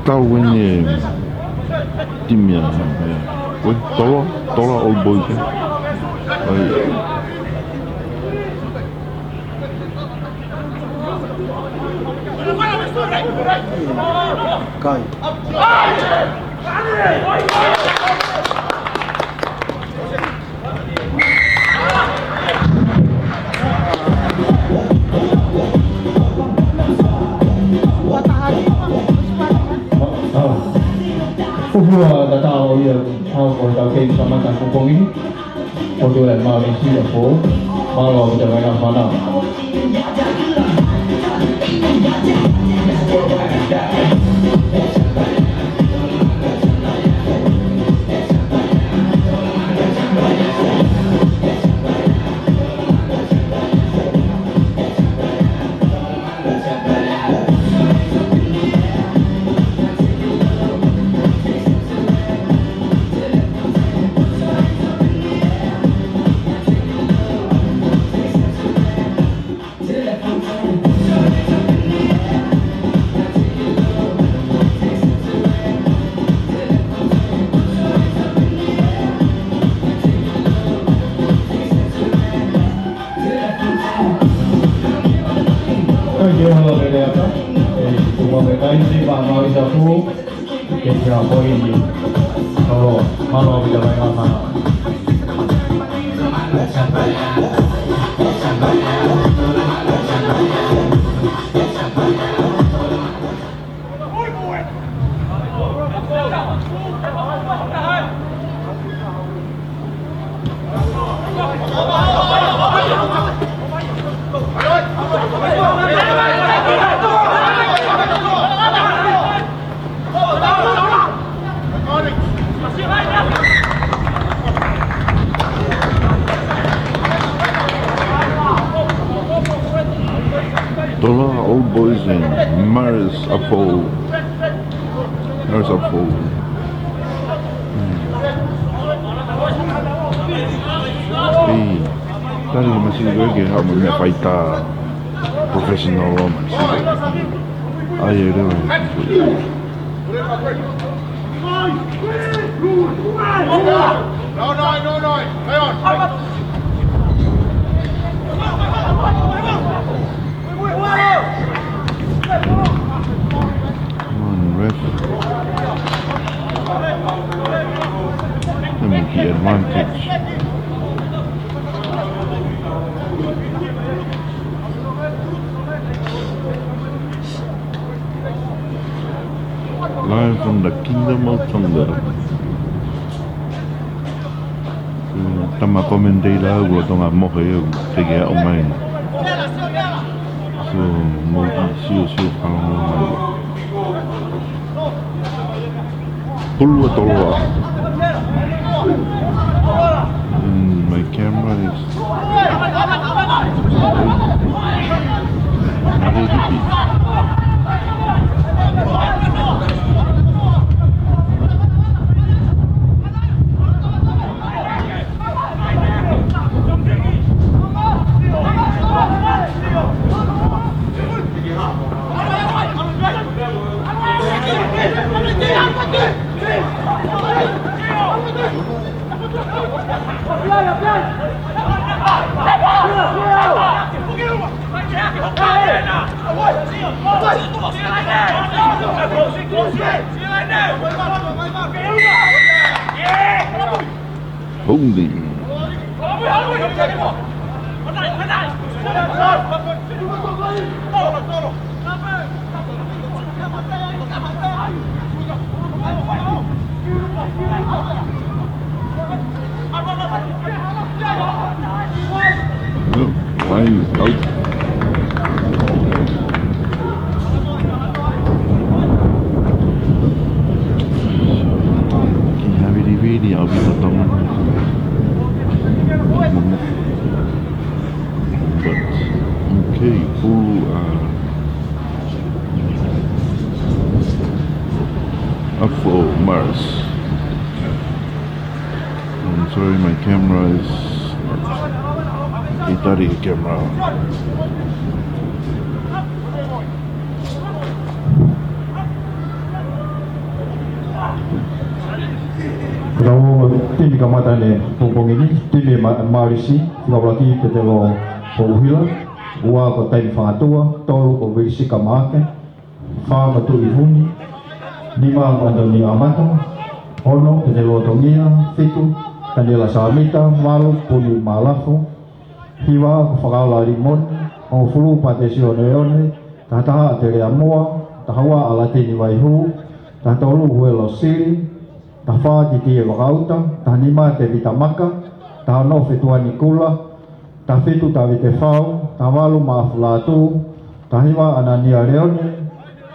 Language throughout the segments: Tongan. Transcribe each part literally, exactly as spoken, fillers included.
Tau eni e timi ʻa, ē, ko e Toloa, Toloa Old Boys, ē. ʻAi. Kai. Fuofua tatau ia, ʻa e tau kei kamata kupongi. ʻOku ʻi ai e Maʻunisi ʻa Fou, mālō ʻaupito e ngaahi fānau. Thank you, hello, Leleata. E, tuma me kaisi, ma, ma, isa fu. Ke kia ko i ni. Tau, mālō ʻaupito e ngaahi fānau. Toloa Old Boys and Maris Apou. Maris Apou. Hmm. Ei, tali ma si ke ke ha ma mea faitā professional lo ma si. ʻAi e leo. No, no, no, no. Hang on. Come on, ref. Let me get advantage. Live from the Kingdom of Tonga. Mm, tama commentator au, ko Tonga mohe au, te ke aʻu mai. So, mo ki sio, sio, kalonga mai. Pulu ʻa Toloa. Mm, my camera is Holding. No, fine, out. Kiʻi havili vili au ki he tama. But, okay, full, uh, up for Mars. I'm sorry, my camera is, ʻikai tali e camera. Ko e timi kamata ʻi he pongipongi ni, timi Ma-, Marisi, fika ʻuluaki Petelo Pouhila, ua ko Taimi Fangatua, tolu ko Vilisika Maake, fā ko Tuʻi Vuni, nima ko Antonio Amata, ono Petelo Tongia, fitu Taniela Samita, valu Puni Malafu, hiva ko Fakaola Limoni, hongofulu Patesio Leone, taha taha Atelea Moa, taha ua ʻAlatini Vaihū, taha tolu Huelo Sili, taha fā Titie Vakauta, taha nima Tevita Maka, taha ono Fetuani Kula, taha fitu Tavite Fau, taha valu Maʻafu Lātū, taha hiva ʻAnania Leone,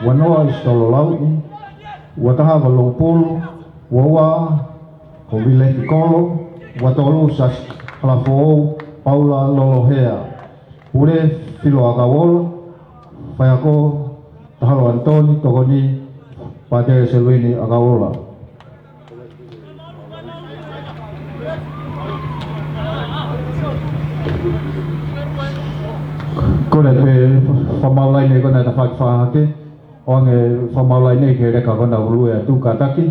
ua noa ʻIsitolo Lauʻi, ua taha ko Loupulu, ua ua ko Vileki Kolo, ua tolu Sasi Halafoʻou, Paula Lolohea. Pule Filo ʻAkauola, faiako Tahalo Anitoni, tokoni Pātele Seluini ʻAkauola. Kole pē fakamaau laine ko ena ʻe tafaʻaki fakahake, ʻoange fakamaau laine ki he leka ko ena ʻoku lue atu kātaki.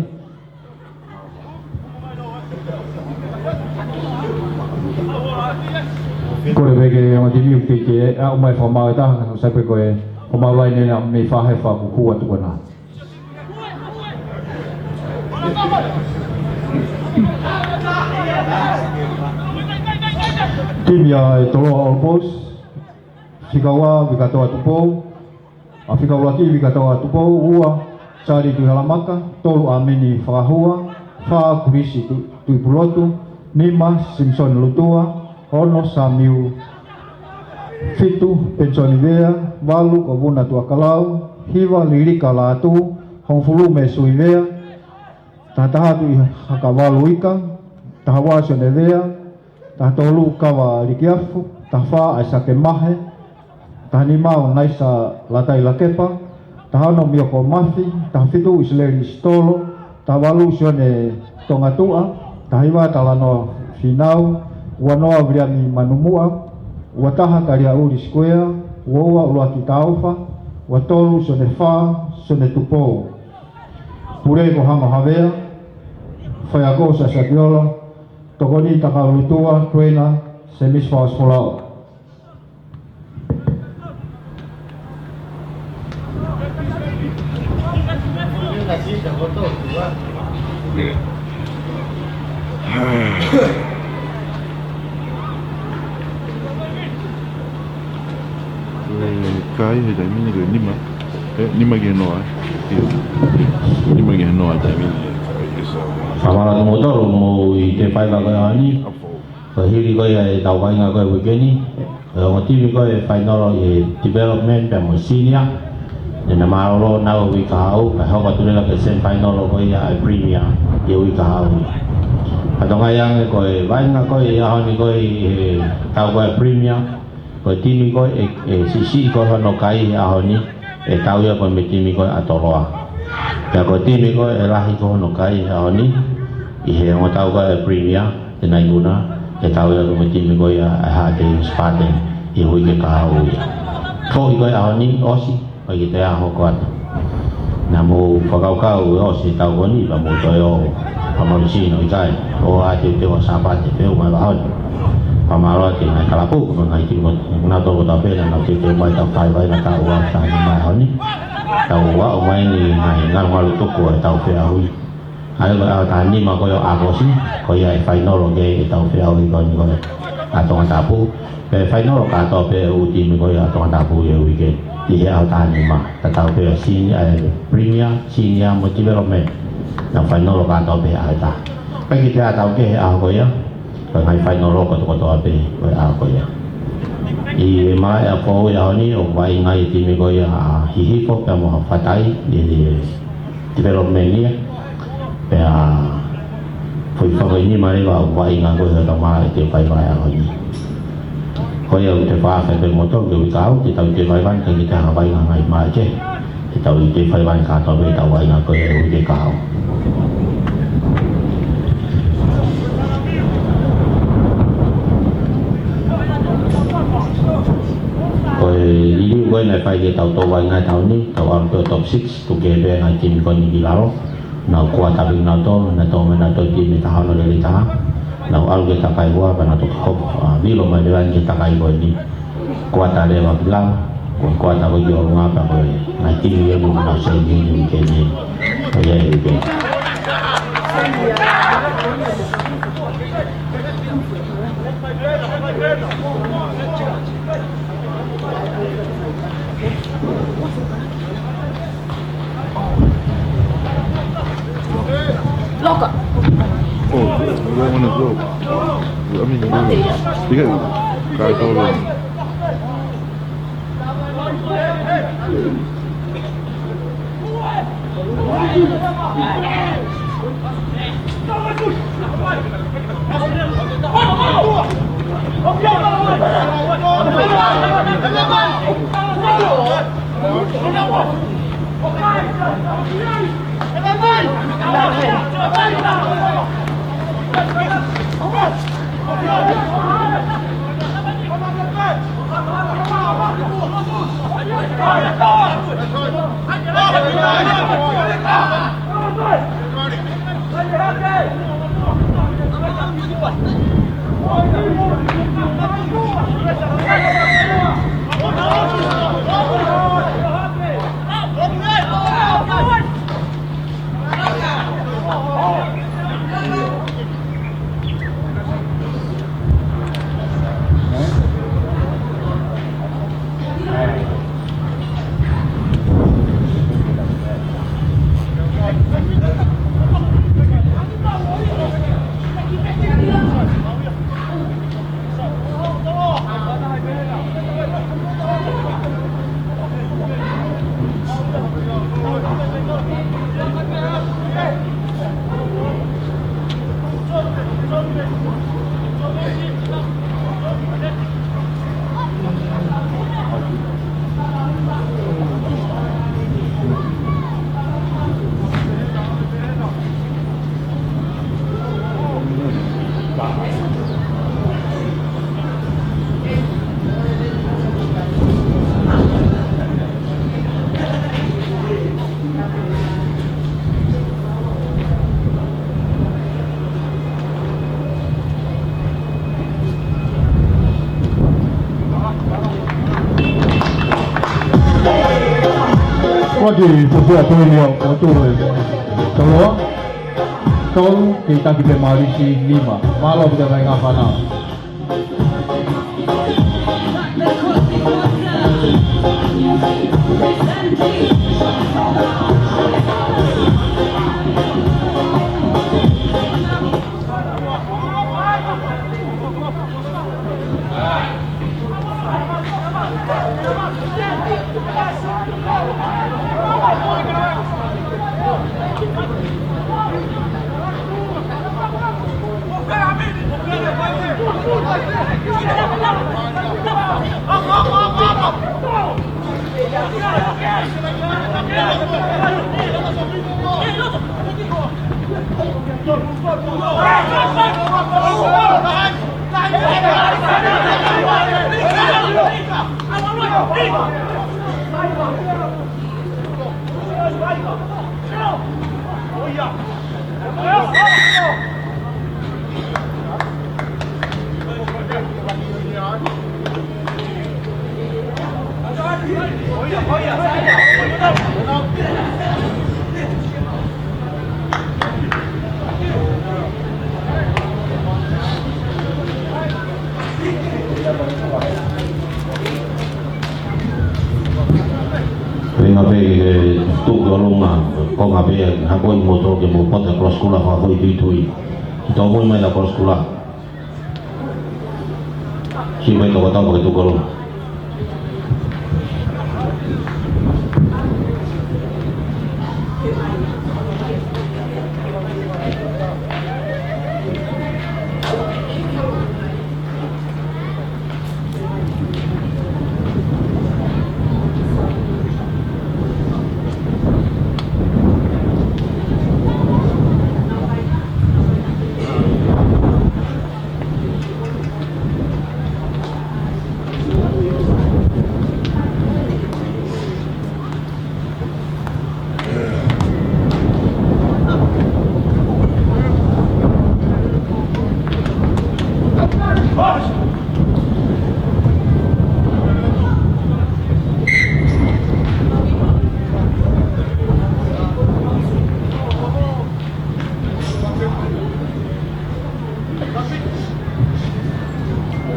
Kole pē ki he ongo timi ʻoku teʻeki ke aʻu mai fakamaau ʻe taha, ka sai pē ko e fakamaau laine ena mei fahe fakukua tukuna. Timi ʻa e Toloa All Boys, fika ua Vikatoa Tupou, ʻa fika ʻuluaki Vikatoa Tupou, ua Sali Tuʻihalamaka, tolu ʻAmini Fakahua, fā Kulisi Tu-, Tuʻipulotu, nima Simisoni Lutua, ono Samiu, fitu Penisoni Vea, valu ko Vuna Tuʻakalau, hiva Lilika Lātū, hongofulu Mēsui Vea, taha taha Tuʻihakavalu Ika, taha ua Sione Vea, taha tolu Kava Likiafu, taha fā ʻAisake Mahe, taha nima ʻo Naisa Latai Lakepa, taha ono Mioko Mafi, taha fitu ʻIsileli ʻIsitolo, taha valu Sione Tongatuʻa, taha hiva Talanoa Finau, ua noa Viliami Manumuʻa, ua taha Kaliaʻuli Sikuea, ua ua ʻUluaki Taufa, ua tolu Sione Fā, Sione Tupou. Pule ko Hamo Havea, faiako Sasatiola, tokoni Takau Lutua, trainer Semisi Faosi Folau. Ko e kai he taimi ni ko e nima. ʻE, nima ki he noa, ē? ʻIo. Nima ki he noa he taimi ni. Fakamālō atu moutolu mo e faiva ko eni. Ko e hili ko ia ʻetau vaʻinga ko e uike ni, ko e ongo timi ko e fainolo ʻi he development pea mo e senior. Naʻe mālōlō ʻenau uike kahaʻu, pea hoko atu leva ki he semi final ko ia ʻa e Premier ʻi he uike kahaʻu. Ka ʻoku ʻikai ange ko e vaʻinga ko e ʻaho ni ko e ʻetau ko e Premier, ko e timi ko e, ʻe siʻisiʻi ko hono kai he ʻaho ni, ʻe tau ia ko e mo e timi ko e ʻa Toloa. Pea ko e timi ko e lahi ko hono kai he ʻaho ni, ʻi he ongo tau ko e Premier, te nai una, ʻe tau ia ko e mo e timi ko ia ʻa e Hātei Spartan, ʻi he uike kahaʻu ia. Foʻi ko e ʻaho ni, ʻosi, ʻoku ʻikai ke toe ʻaho ko atu. Naʻa mou fakakaukau ʻe ʻosi ʻetau ko eni, pea mou toe ō, pea mou sino ʻikai. ʻO ʻa e teuteu ʻa Sāpate, peu mai ʻaho ni. Fakamālō atu ki he ngaahi kalapu, ko e ngaahi timi ko, naʻa tau ko tau pena, naʻa teuteu mai ʻetau faiva ʻi he taʻu ua taha nima ʻaho ni. Tau ō mai ni ngaahi ngalu ngalu toko ʻetau feʻauhi. ʻA ia ko e ʻaho taha nima ko ia ʻo ʻAokosi, ko ia ʻe fainolo ki ai ʻetau feʻauhi ko eni ko ē ʻa Tongatapu. Pea fainolo kātoa pē ʻū timi ko ia ʻa Tongatapu ʻi he uike ni he ʻaho taha nima. Tatau pē ʻa e senior, ʻa e Premier, Senior mo e Development. Nau fainolo kātoa pē he ʻaho taha. Pea kiate kitautolu ki he ʻaho ko ia, ko e ngaahi fainolo kotokotoa pē ko e ʻaho ko ia. ʻI he malaʻe ʻa Foʻui ʻaho ni, ʻoku vaʻinga ai e timi ko ia ʻa Hihifo pea mo Haʻafatai, ʻi he development ia. Pea foʻi fakaʻinima leva ʻoku vaʻinga ko ia ʻa e malaʻe ʻe fai vaʻe ʻaho ni. Ko ia ʻoku te fakaafeʻi pē kimoutolu ke uikau, te tau toe vaivai, ka kiate kitautolu vaʻinga ngaahi malaʻe kehe. Te tau toe fai vani kātoa pē ʻetau vaʻinga ko ia ʻi he uike kahaʻu. Ko e liliu ko ē naʻe fai ke tau toe vaʻinga he taʻu ni, tau ʻalu pē ʻo top six, tuku kehe pē ngaahi timi ko eni ki lalo. Nau kuata pē kinautolu, naʻe tō mai nautolu timi taha ono lele taha. Nau ʻalu ki he takai ua, pea nau toki hoko, ʻa, vilo mai leva ki he takai ko eni. Kuata leva ki lalo, ko e kuata ko ē ki ʻolunga pea ko e ngaahi timi ia ʻoku nau semi ʻi he uike ni. Ko ia ʻi he uike ni. Loka. Oh, you don't wanna go. I mean, you gotta, you gotta go. Ko e kiʻi fuofua poini ʻoku tuʻu ʻe Toloa. Tolu, kei taki pē Malisi, nima. Mālō ʻaupito e kāinga fānau. Tuku ki ʻolunga, ko e ngaahi pē, hako ʻi moutolu ke mou poto cross kula fakafoʻituitui. Ki tō mui mai la cross kula. Siʻi mai toko tau pake tuku ʻolunga.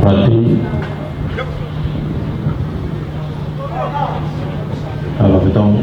Pati. Ala fetong.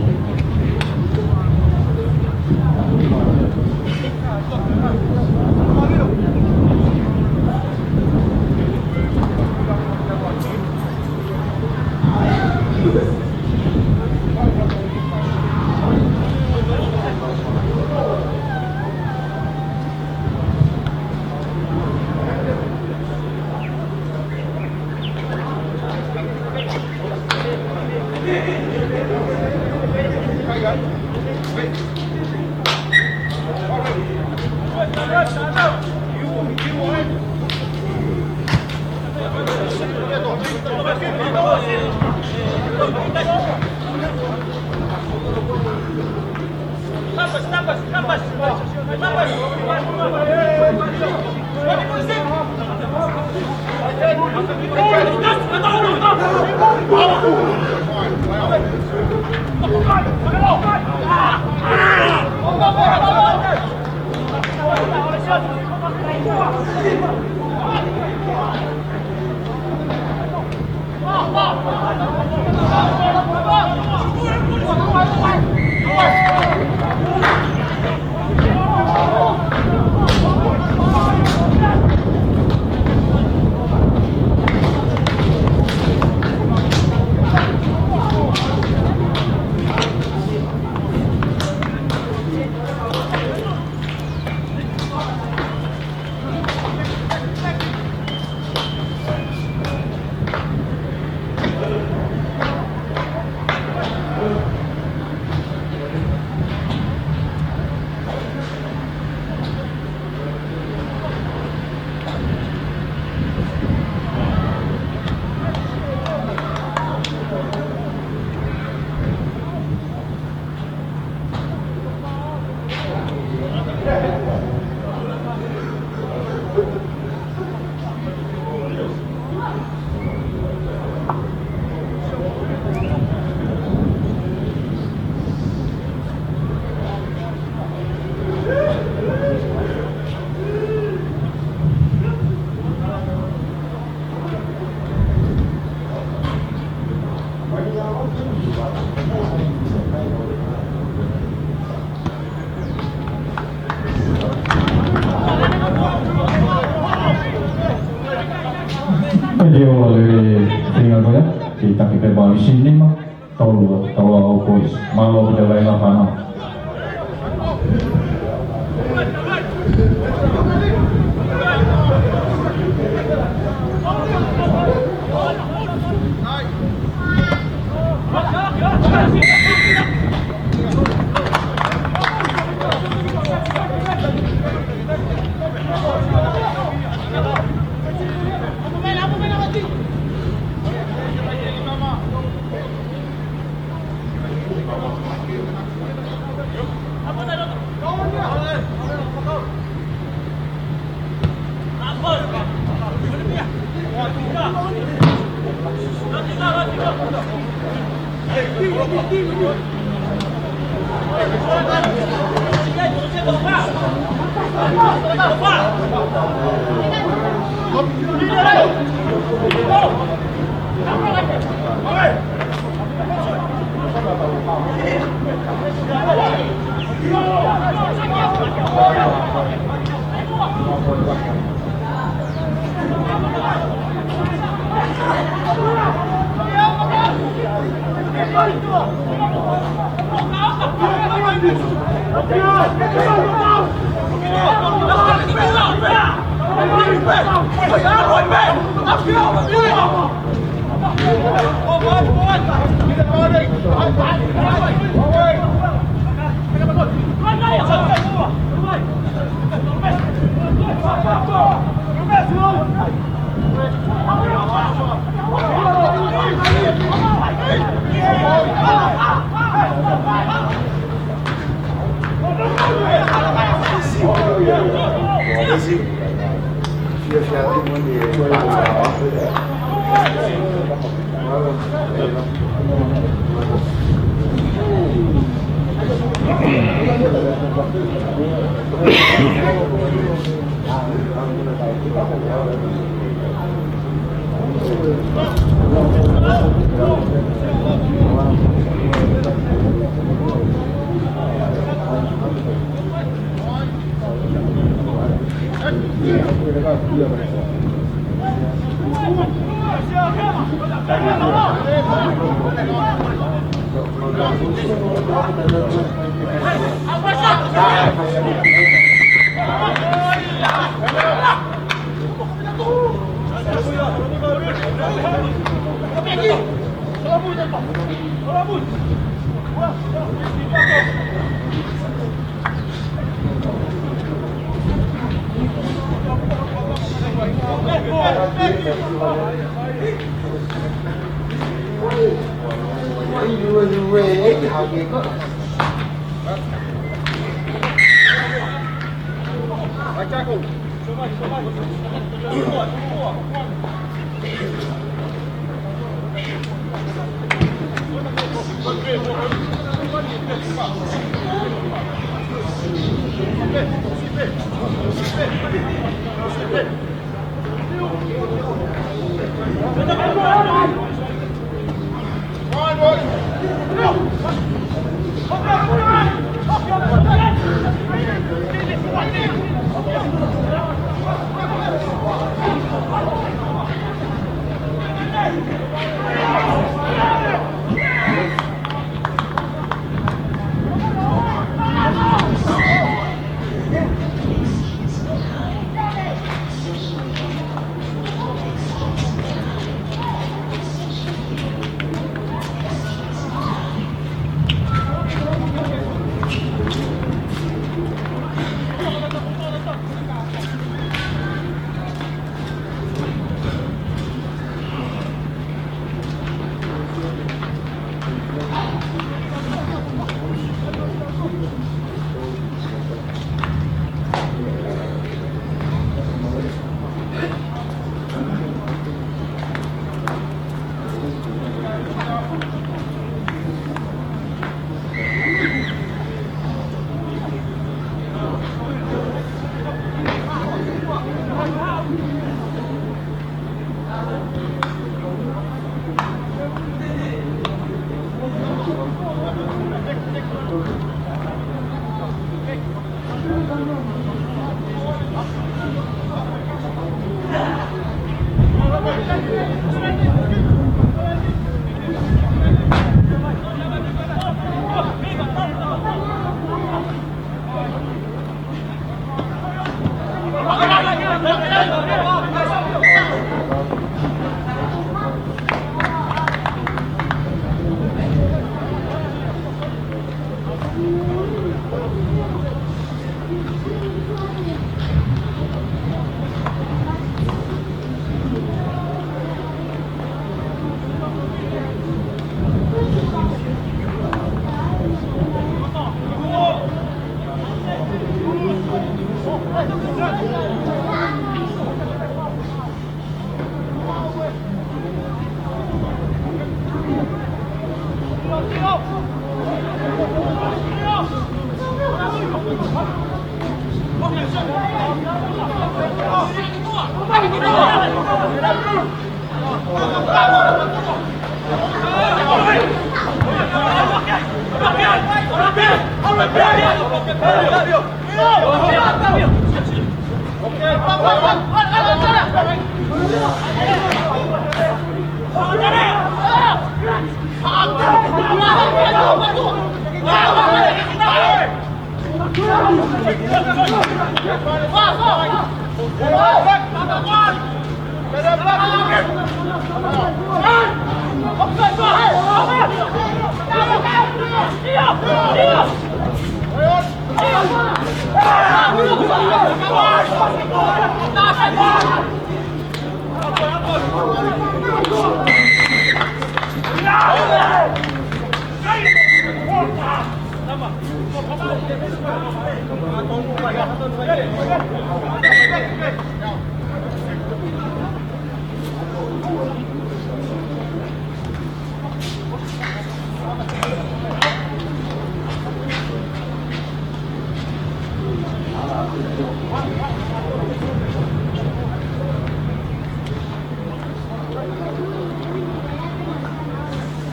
Pea ʻoku lele feinga ko ia, ke taki pē pali sinima, tolu, tolu ʻa e boys. Mālō pē te vaila fānau.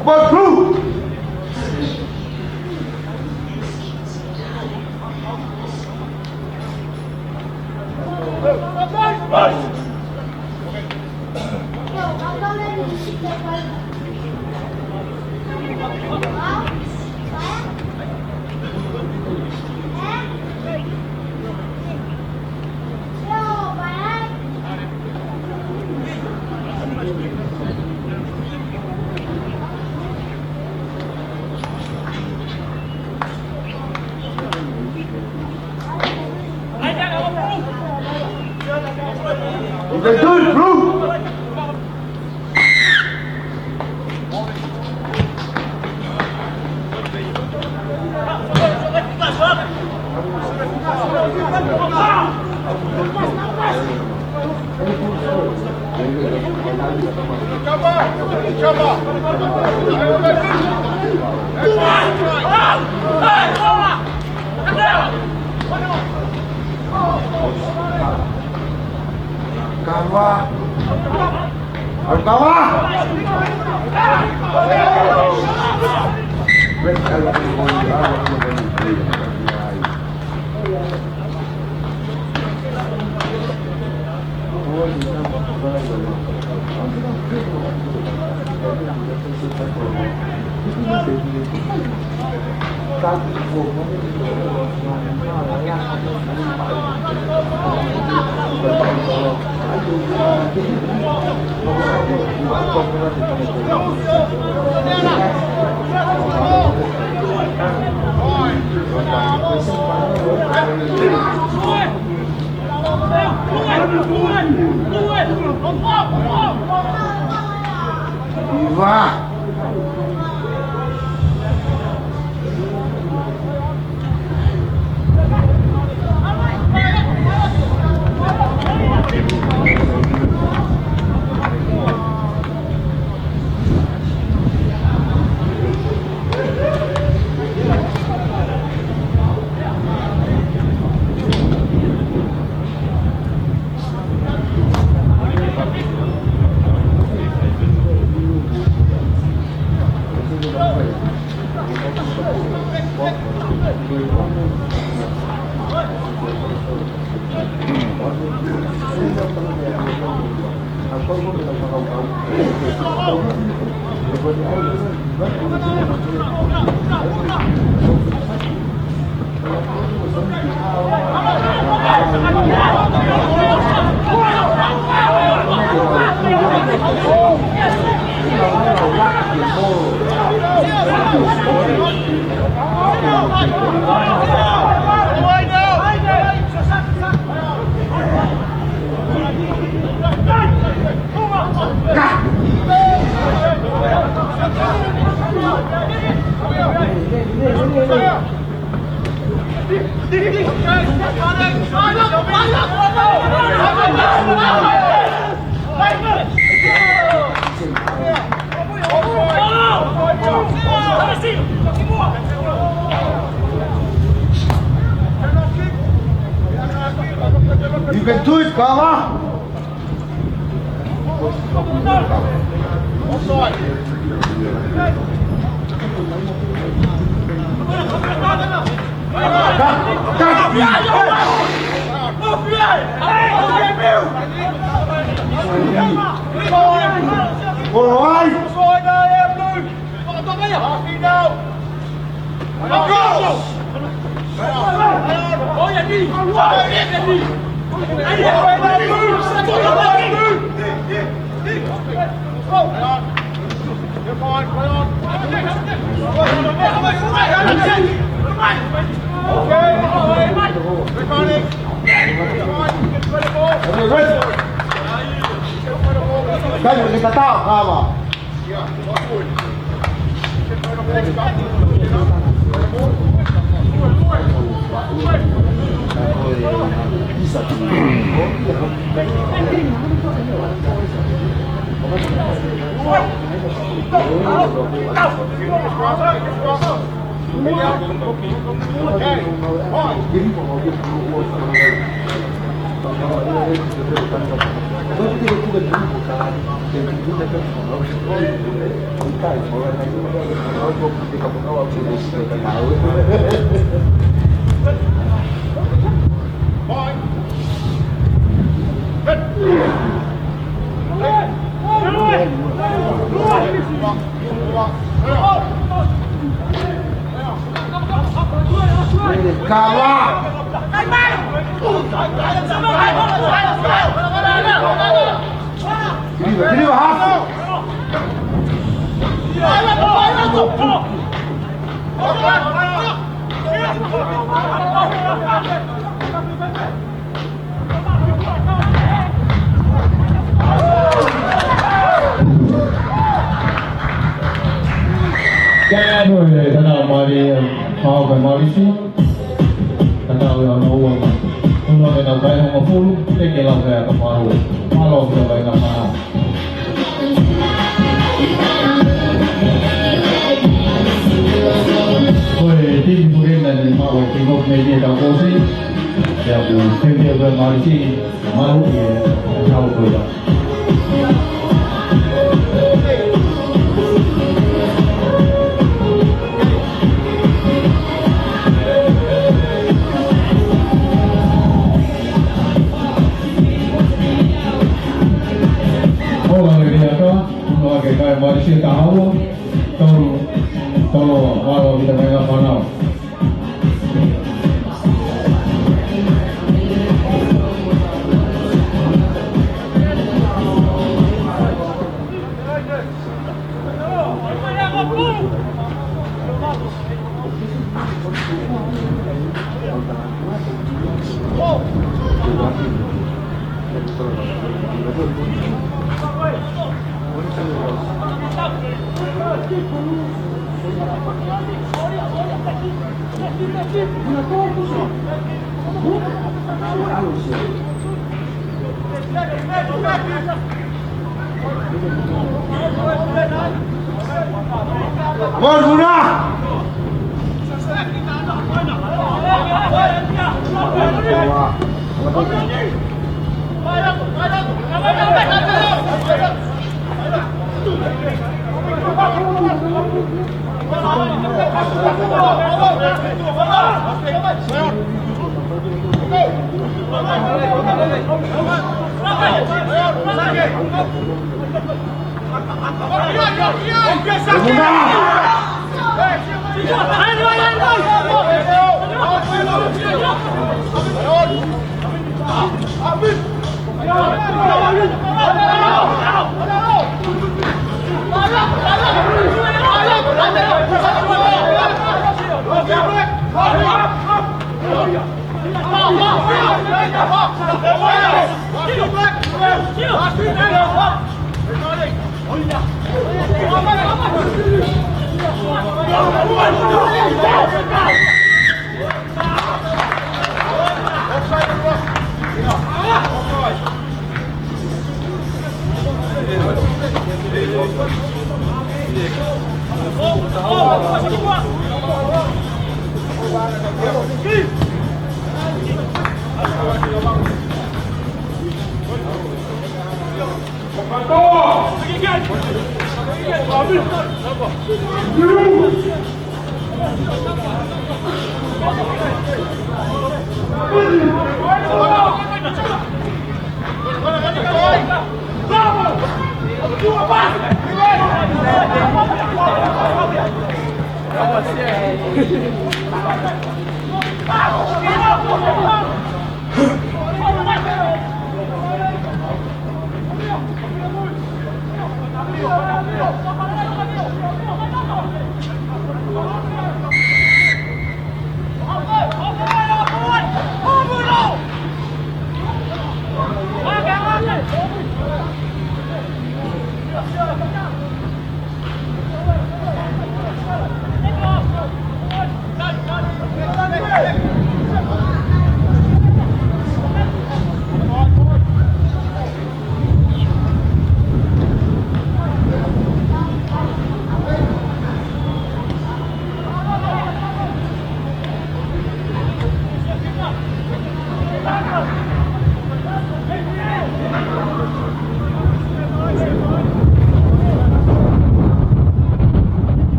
Come on, Drew! You can do it, bro. Kava. Kava. Viva! You can do it, Kava! All right. Kau atu e tangata mali, ʻa, Hauke Malisi. Tangata ʻo e ono ua. Ono ke lau kai hongofulu, te ke lau kai ka pau. Mālō ki he vai ka pau. Ko e timi pule na ni mau ki mo me ni ta kosi. Ya ku tende ko Malisi, mau ki e tau ko ya. Hola, alegría acá. Uno a ke kai Malisi taha ua, tolu, tolu, valo ki he vai ka pau.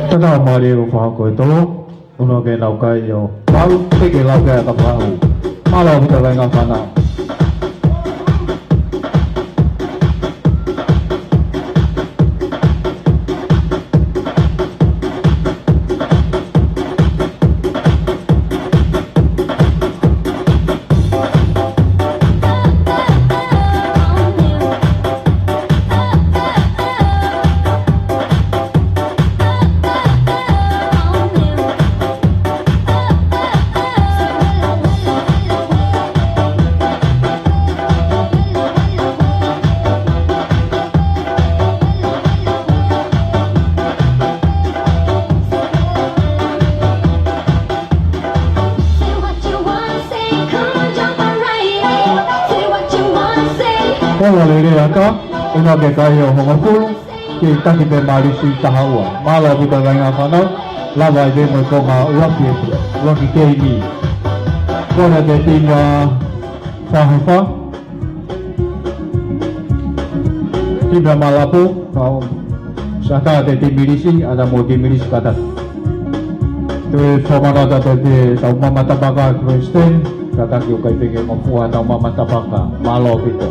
Tana mālie ʻo fakahoko e tolo, ʻuno ke nau kai ʻo pau, peke lau ke aka pau. Mālō ʻaupito kāinga fānau. Polo lele aka, ʻuno ke kai ʻo hongofulu, ki taki pē Malisi taha ua. Mālō ʻaupito kāinga fānau, lava ai pē mo e konga ua ki, ua ki keini. Kona te tima fahefa. Timi Malapu, kau saka te timi Milisi, ʻata mo timi Milisi kātaki. Toe fakamanatu atu ʻetau maama tapaka Kristen, kātaki ʻo kai pē ke mafua ʻetau maama tapaka, mālō ʻaupito.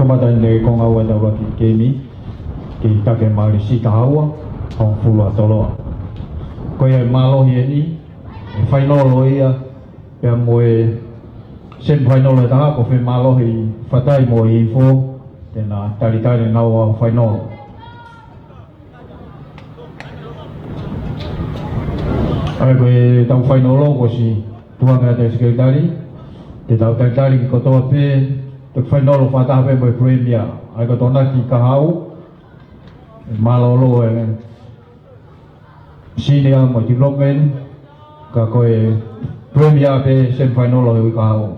Kamata ʻeni e konga ua ʻetau ʻuluaki keimi, kei Takemālie Sitahaua, Hongofulu ʻa Toloa. Ko ia e mālohi ʻeni, e fainolo ia, pea mo e semifainolo ʻe taha, ko Femālohi Fatai mo Hihifo, te na talitali ʻenau ʻaho fainolo. ʻA ia ko ʻetau fainolo, kuo ʻosi tukuange atu ʻe he sekelitali, te tau talitali ki he kotoa pē, te fainolo fakataha pē mo e Premier, ʻa ia ko Tokonaki Kahaʻu, mālōlō e senior mo e development, ka ko e Premier pē semifainolo ʻe ui Kahaʻu.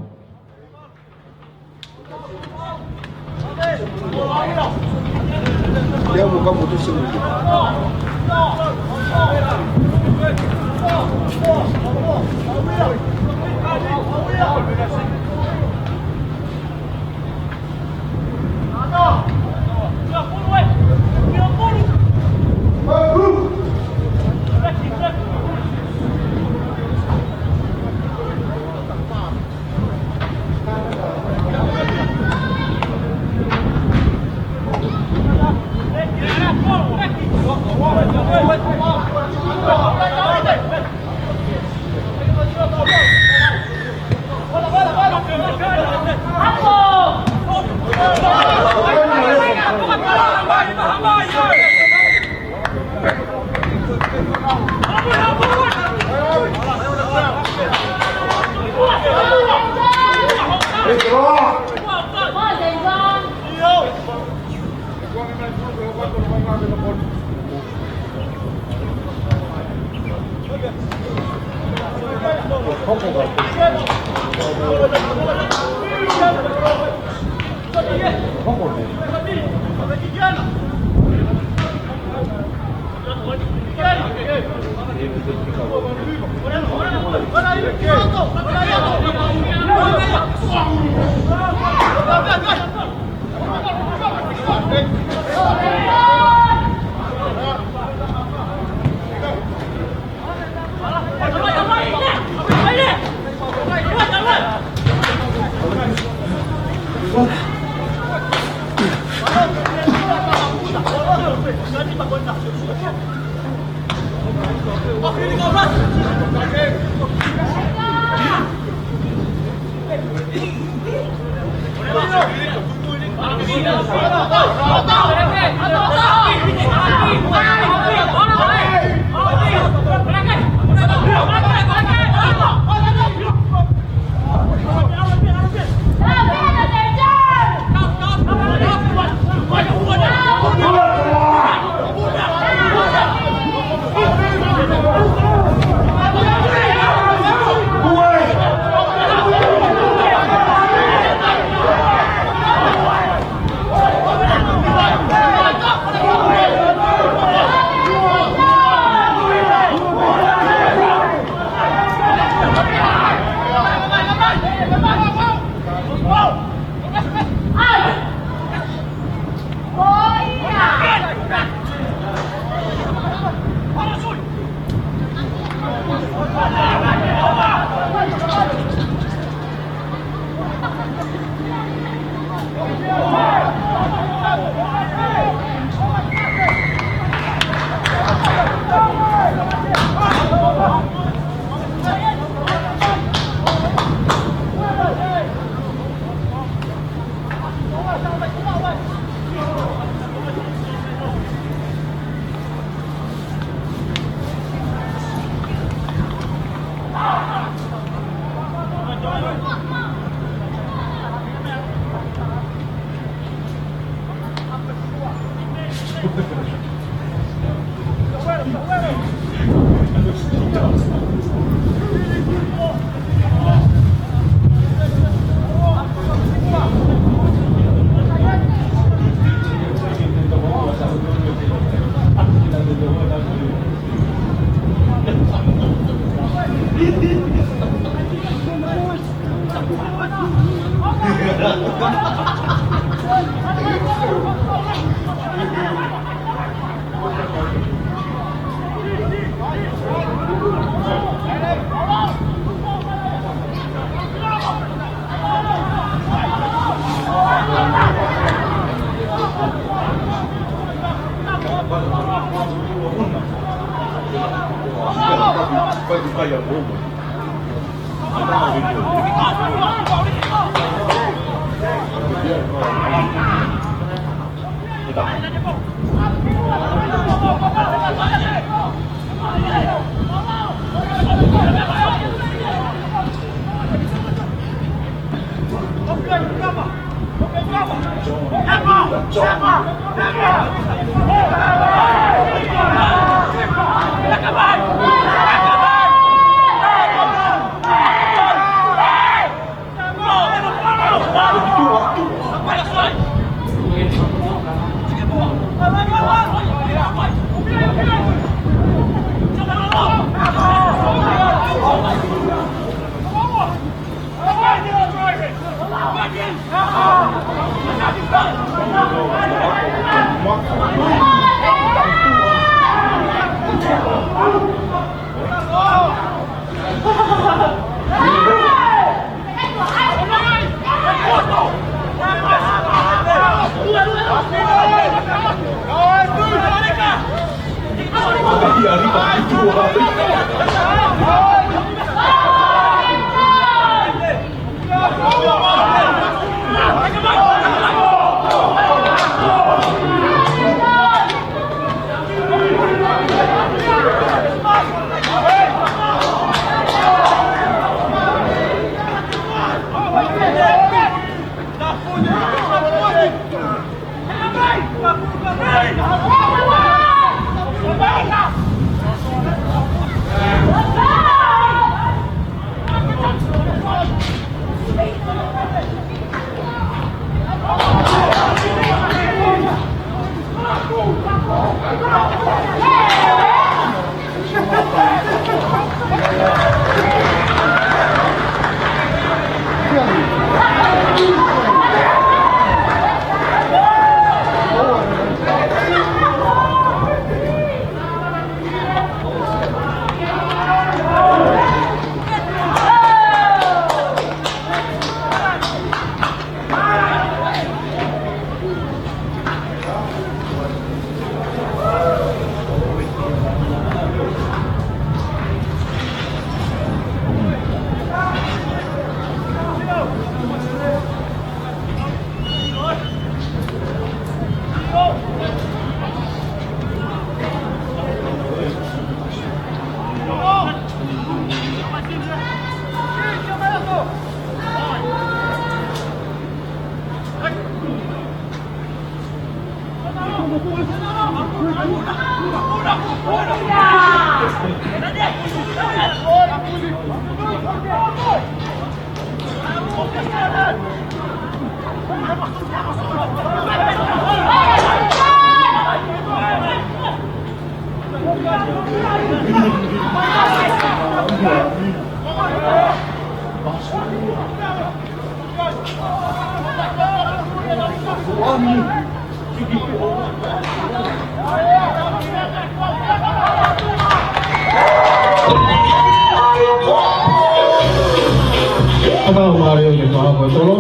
Fakafetaʻi ki he kau Tolo.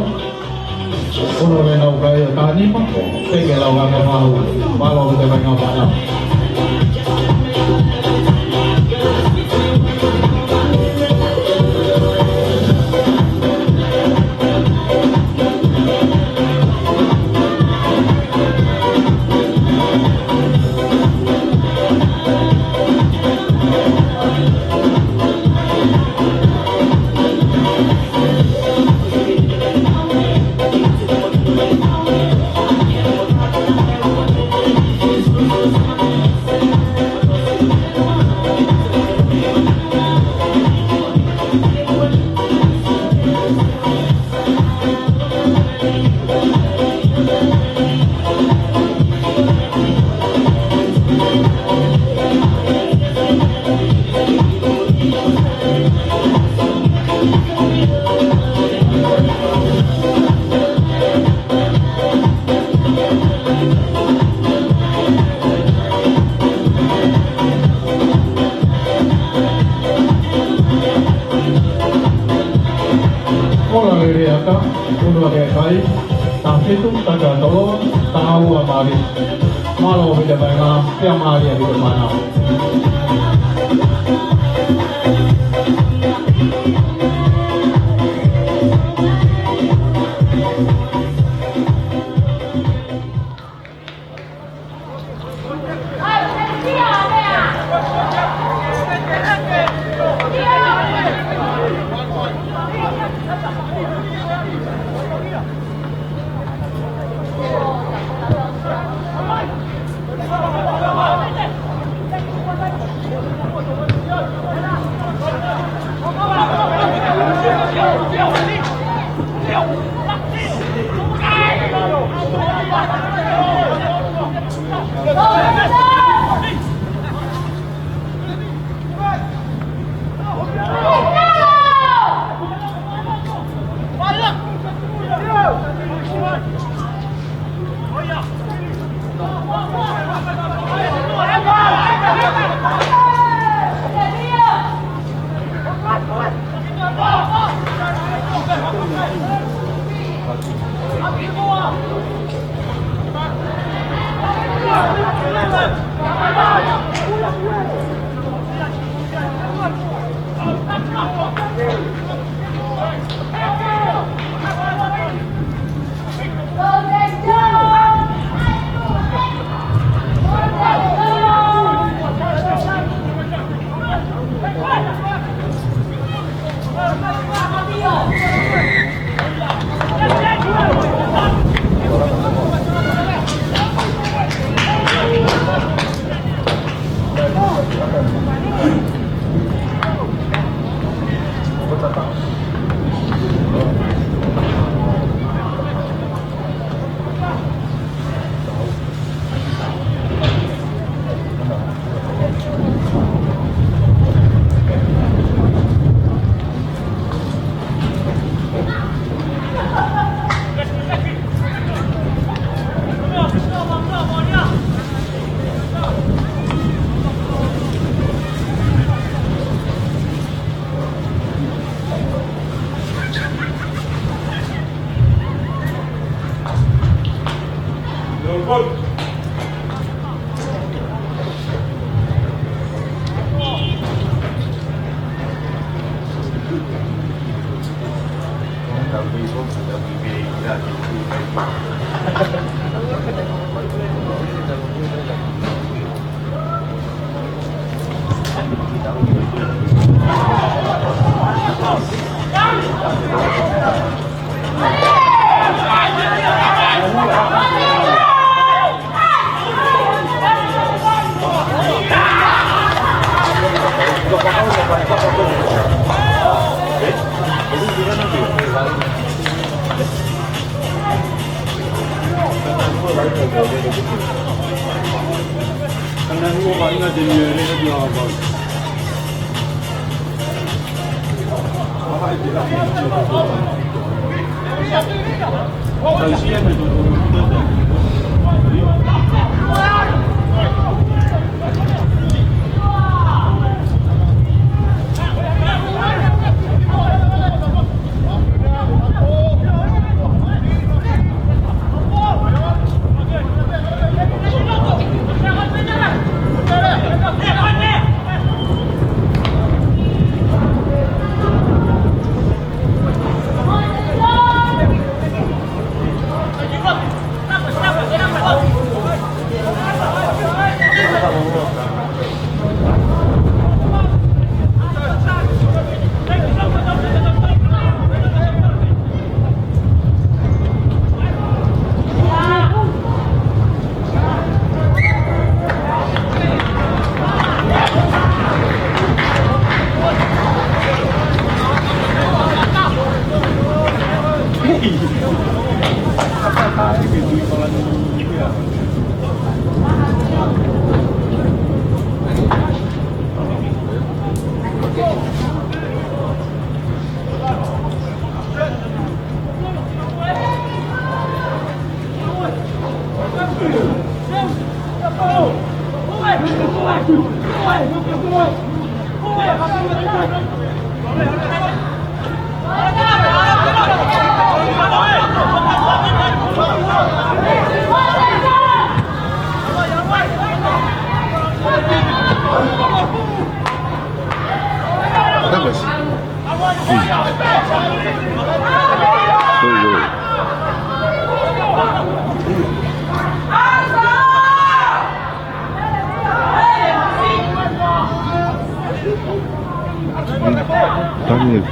Ono me nau kai o Tanipa, peke lau ka me mau, malo te mai ngau panau. Ola lelei ʻa e ʻaka, unu ake kai, taha fitu, taha tolu, taha ua mali. Malo pē te paenga, pea mali ʻa e te panau. That was Daniel.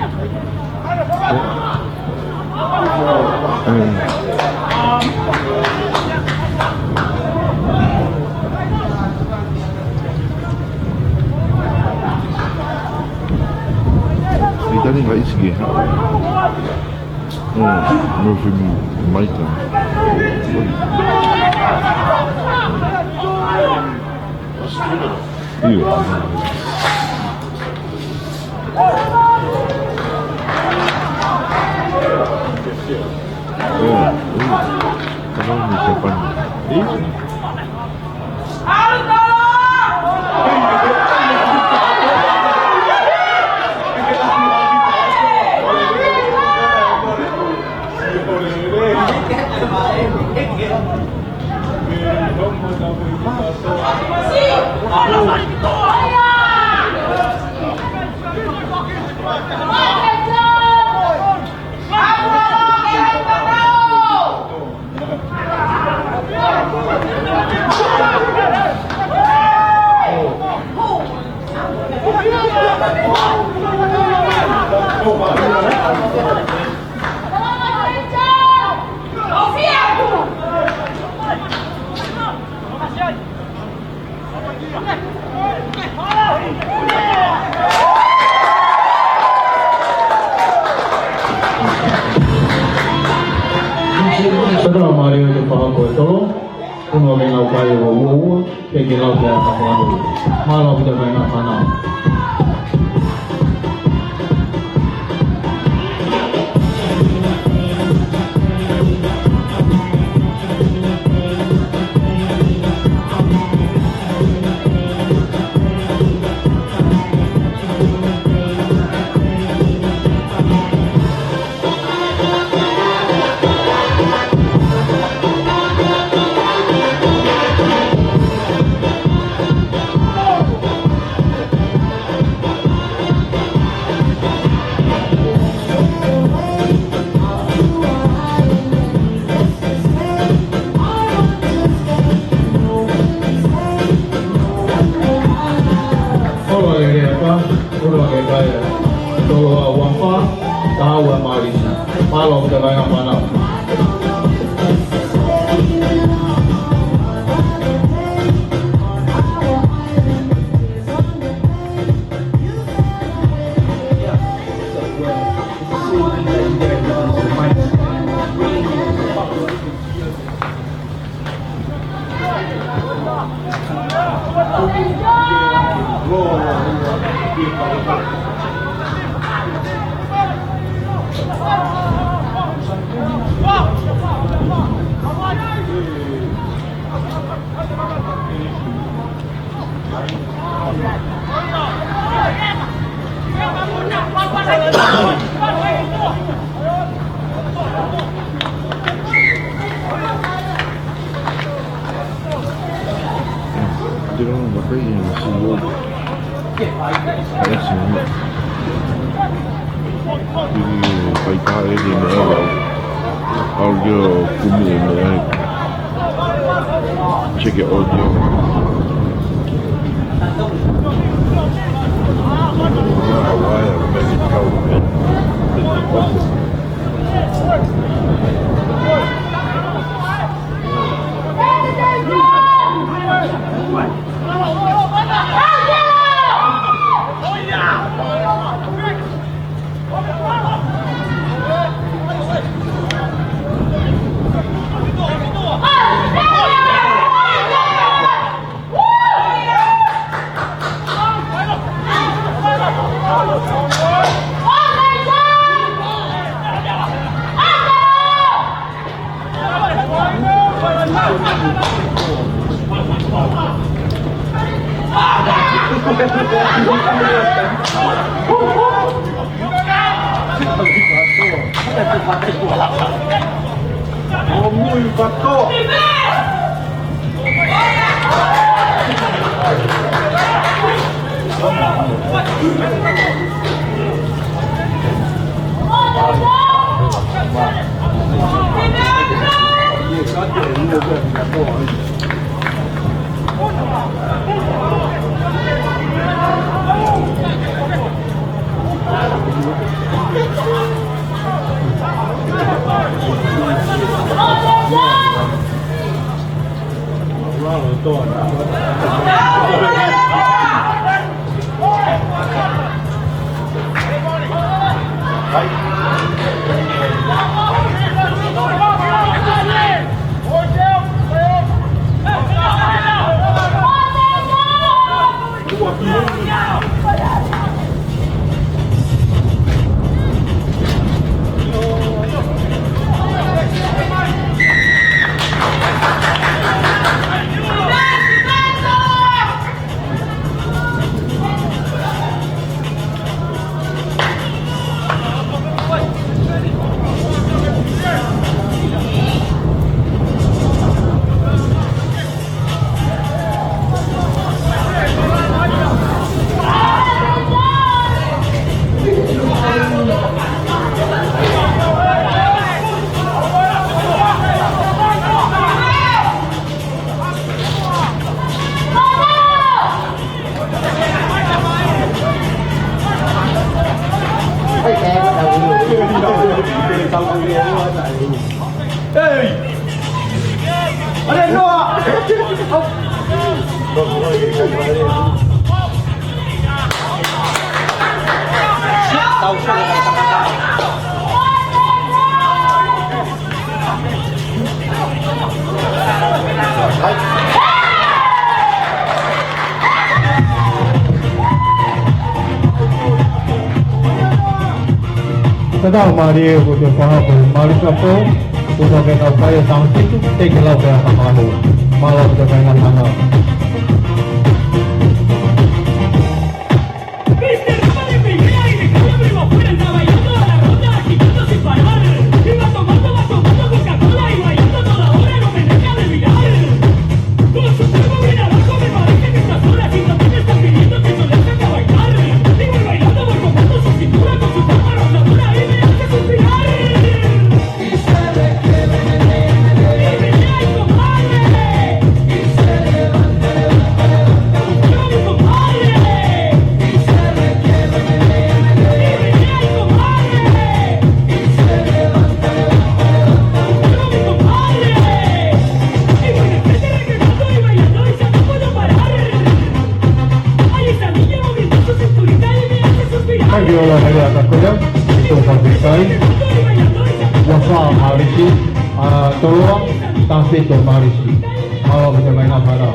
Italia ngai sigi. Mm, no fimi maika. Io. Io, io. Kalau ni Japan. Io. Saka mālō e pahako e tolo, unu ake ngau kai ua ua ua, ke ke lau pea ka whanu. Mālō pita mai ngā whanau. Didn't look like you see you. That's him. He fight that in the air. I'll go put me in the air. Check it out, yo. Ei! Ale, noa! Tatau mālie ko e fakahopo mālie ka pō, ko e kau kai ʻo Taufitu, te ke lau pē ʻa e fakahopo. Mālō ki he kāinga Tonga. Thank you, Lord, for that. Tō fānau kai. Ua fā Mālisi, ʻa Toloa, Taufitu Mālisi. Mālō ki he kāinga Tonga.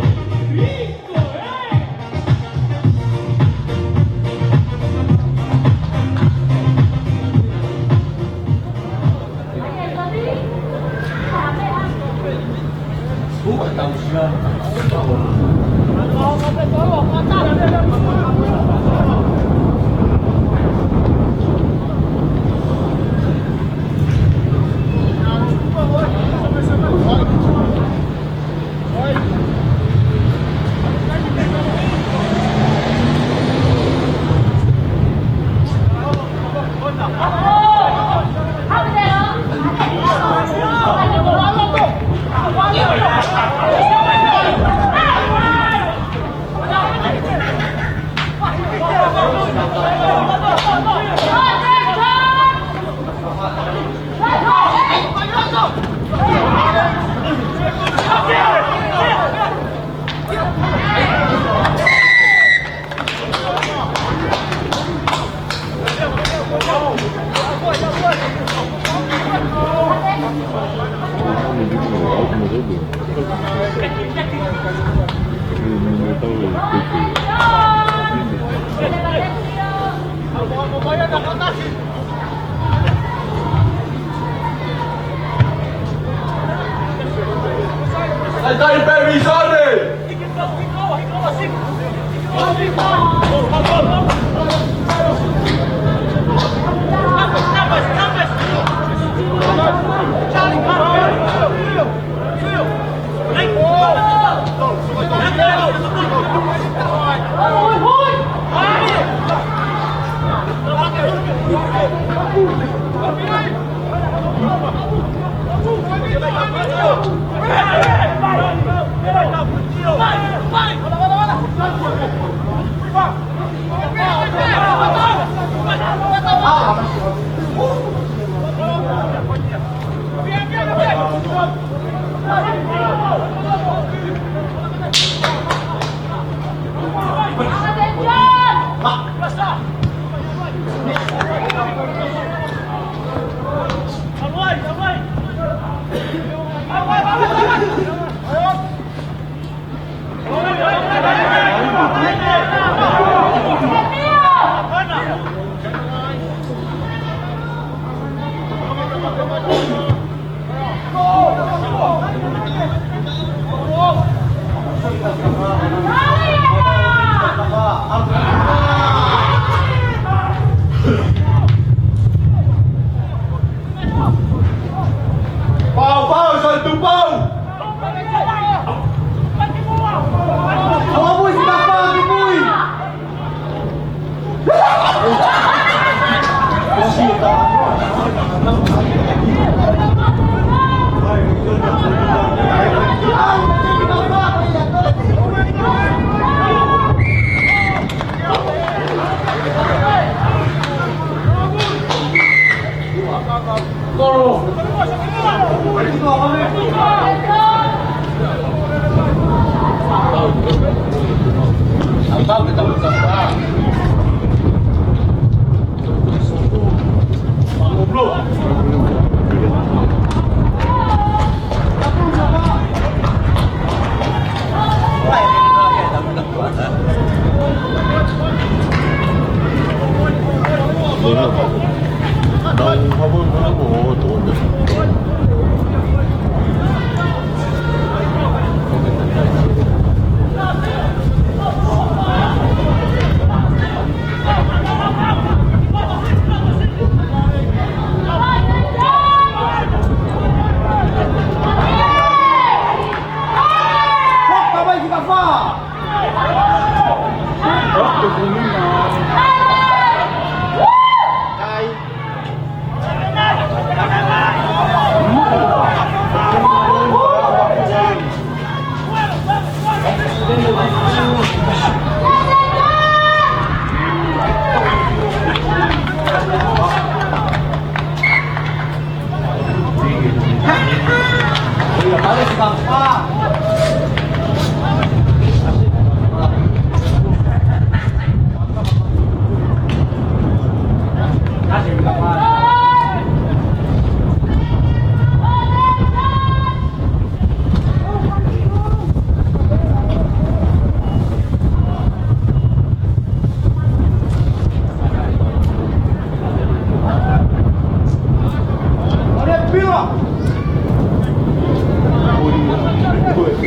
Ai, tai pē, Visone! Pau, pau, soi tu pau. Pau, pau, soi tu pau.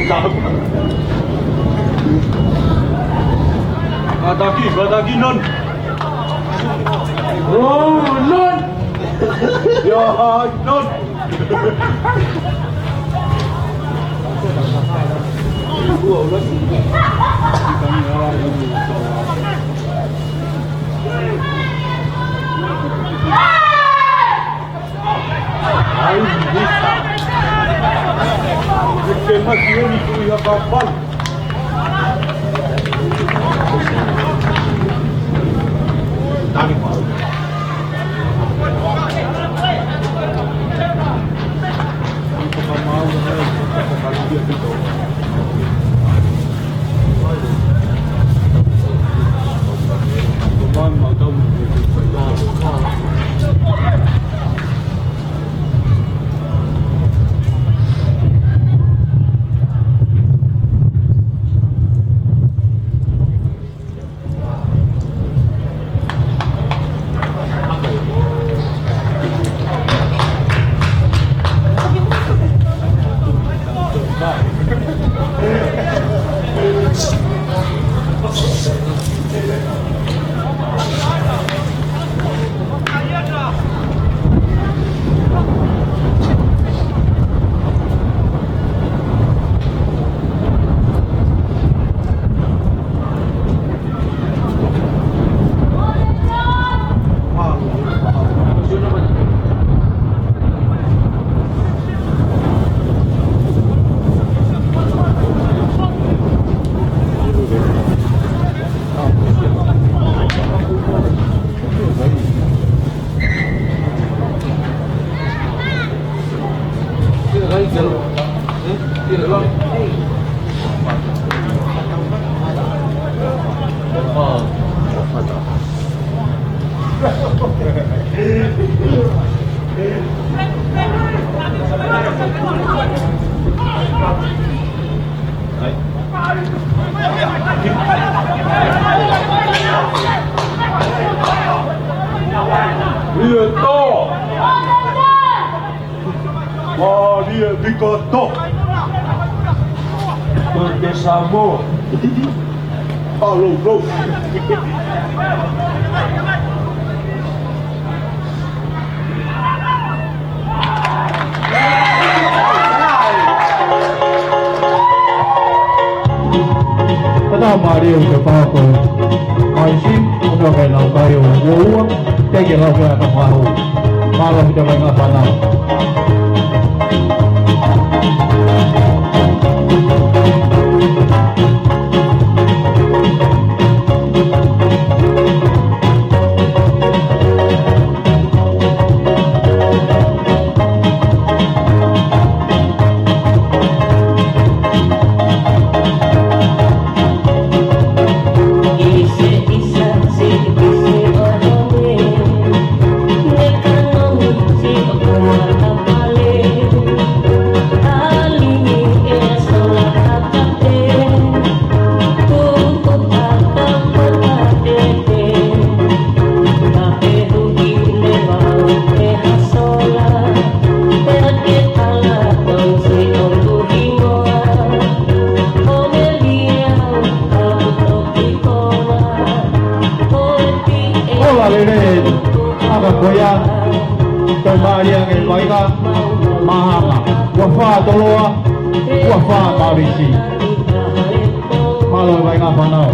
Kātaki, kātaki, non. Oh, non. Ia, non. Ai, misa. Ke maki eni kui ha kapal. Tani mau. Mālie e mikoto. Ko te Samoa. Alo, lo. Kātaki mālie ʻo te pako. Mai si, ʻo te kai nau kai ʻo ua ua, te ke lau ke ata mahu. Mālō ki he kāinga fānau. Ola lelei, ʻa ka ko ia, tau mālie ange vainga, mahanga, ua fā toloa, ua fā marisi. Mālō e vainga fānau.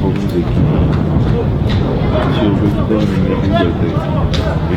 Hope music. Chill with the band and everything like that.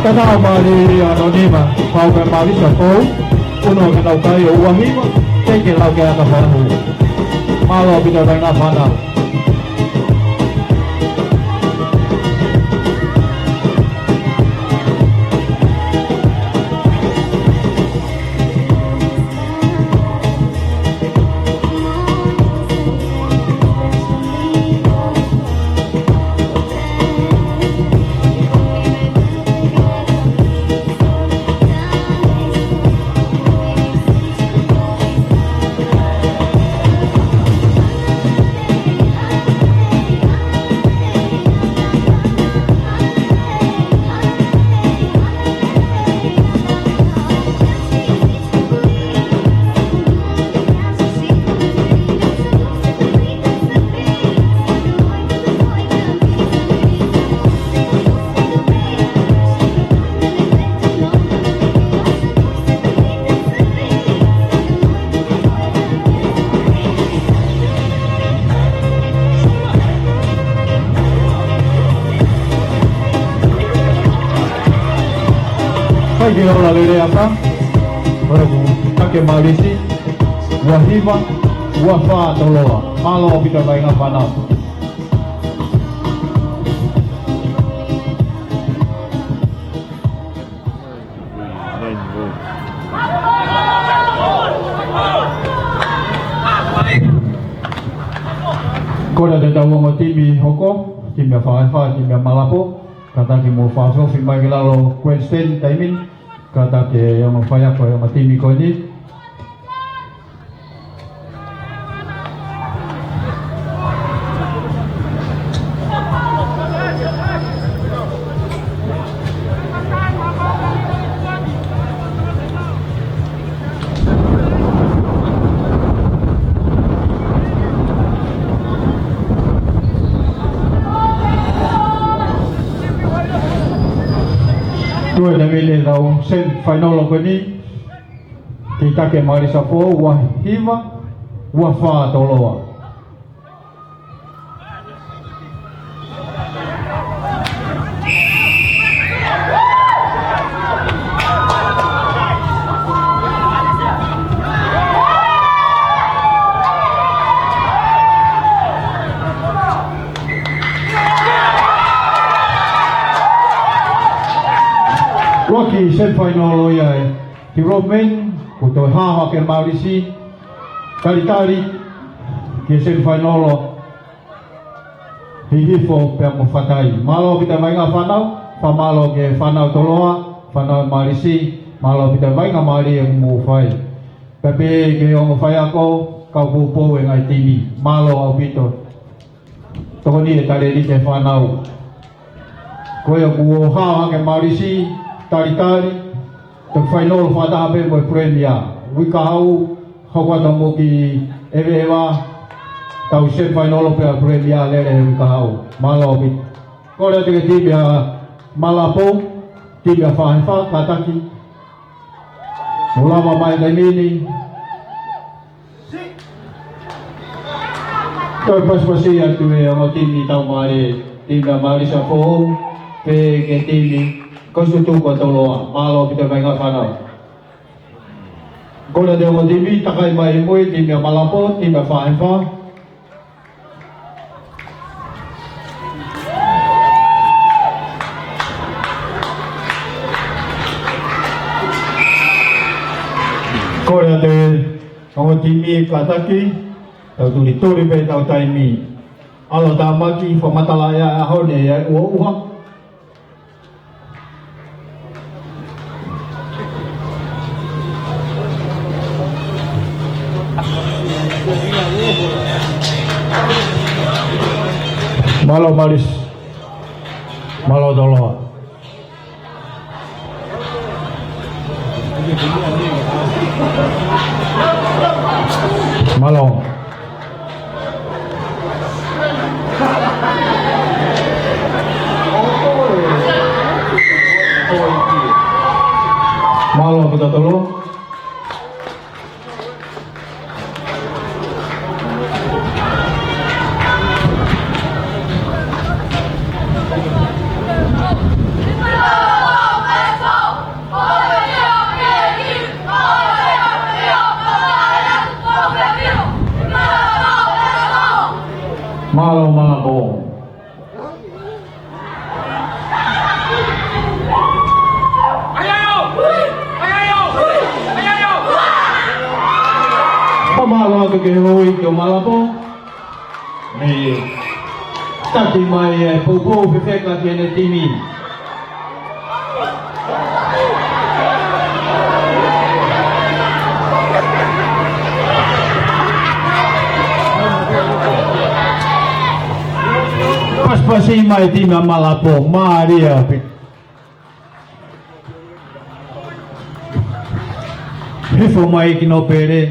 Tatau mālie ʻa e nima, pau ke mālie ʻa e pau, ʻunu ke lau kai ʻo ua hiva, teʻeki lau ke ʻata fahu. Mālō ʻaupito e vaʻinga fānau. Fai ke ola lelei ʻa e pau. Ora ku, Take Malisi, ua hiva, ua fā Toloa. Mālō ʻaupito e vaʻinga fānau. Kole atu ʻetau ongo timi hoko, timi ʻa Faʻefa, timi ʻa Malapo, kātaki mou fakafofi mai ki lalo grandstand taimi ni, kātaki e ongo faiako e ongo timi ko eni. Toe taimi ni ʻetau semifinal ko eni. Teitake Malisi Foʻou, ua hiva, ua fā Toloa. Loki semifinal ia e. Ki Roman, kuo toe hao hake Malisi, talitali, ki he semifinal, Hihifo pea mo Fatai. Mālō ʻaupito e vaʻinga fānau, fakamālō ki he fānau Toloa, fānau Malisi, mālō ʻaupito e vaʻinga mālie ʻoku mou fai. Pea pehē ki he ongo faiako, kau poupou e ngaahi timi. Mālō ʻaupito. Tokoni e talēniti e fānau. Ko ia kuo hao hake Malisi, talitali, toki fainolo fakataha pē mo e Premier. Uike kahaʻu, hoko atu mo ki ʻEveʻeva, tau semifinal pea Premier lele he uike kahaʻu. Mālō ʻaupito. Kole atu ki he timi ʻa Malapo, timi ʻa Faʻefa, kātaki. Mou lava mai taimi ni. Toe pasipasi atu e ongo timi tau mālie, timi ʻa Malisi Foʻou, pea ki he timi ko e Sutuku ʻa Toloa. Mālō ʻaupito e vaʻinga fānau. Kole atu e ongo timi, takai mai mo e timi ʻa Malapo, timi ʻa Faʻefa. Kole atu e ongo timi kātaki, tau tulituli pē ʻetau taimi. ʻAlu tāmaki, fakamatala ʻa e ʻaho ni ʻe ʻuha ʻuha. Mālō Malisi. Mālō Toloa. Mālō. Mālō ʻaupito. Mālō Malapō. Fakamālō atu ki he houʻeiki ʻo Malapō. Mei taki mai e poupou fefeka ki heʻene timi. Pasipasi mai e timi ʻa Malapō, mālie ʻaupito. Hifo mai ki nōpele.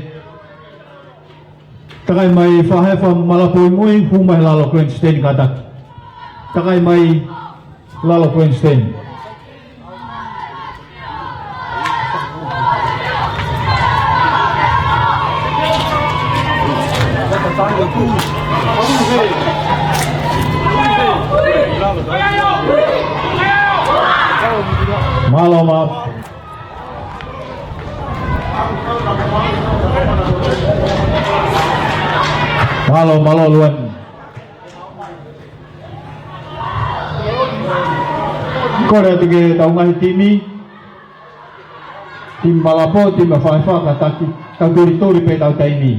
Takai mai Fahefa Malapō ʻi mui, hū mai lalo grandstand kātaki. Takai mai lalo grandstand. Mālō Malapō. Mālō, mālō Luan. Kole atu ki heʻetau ngaahi timi. Timi Malapō, timi Fahefa, kātaki, tau tulituli pē ʻetau taimi.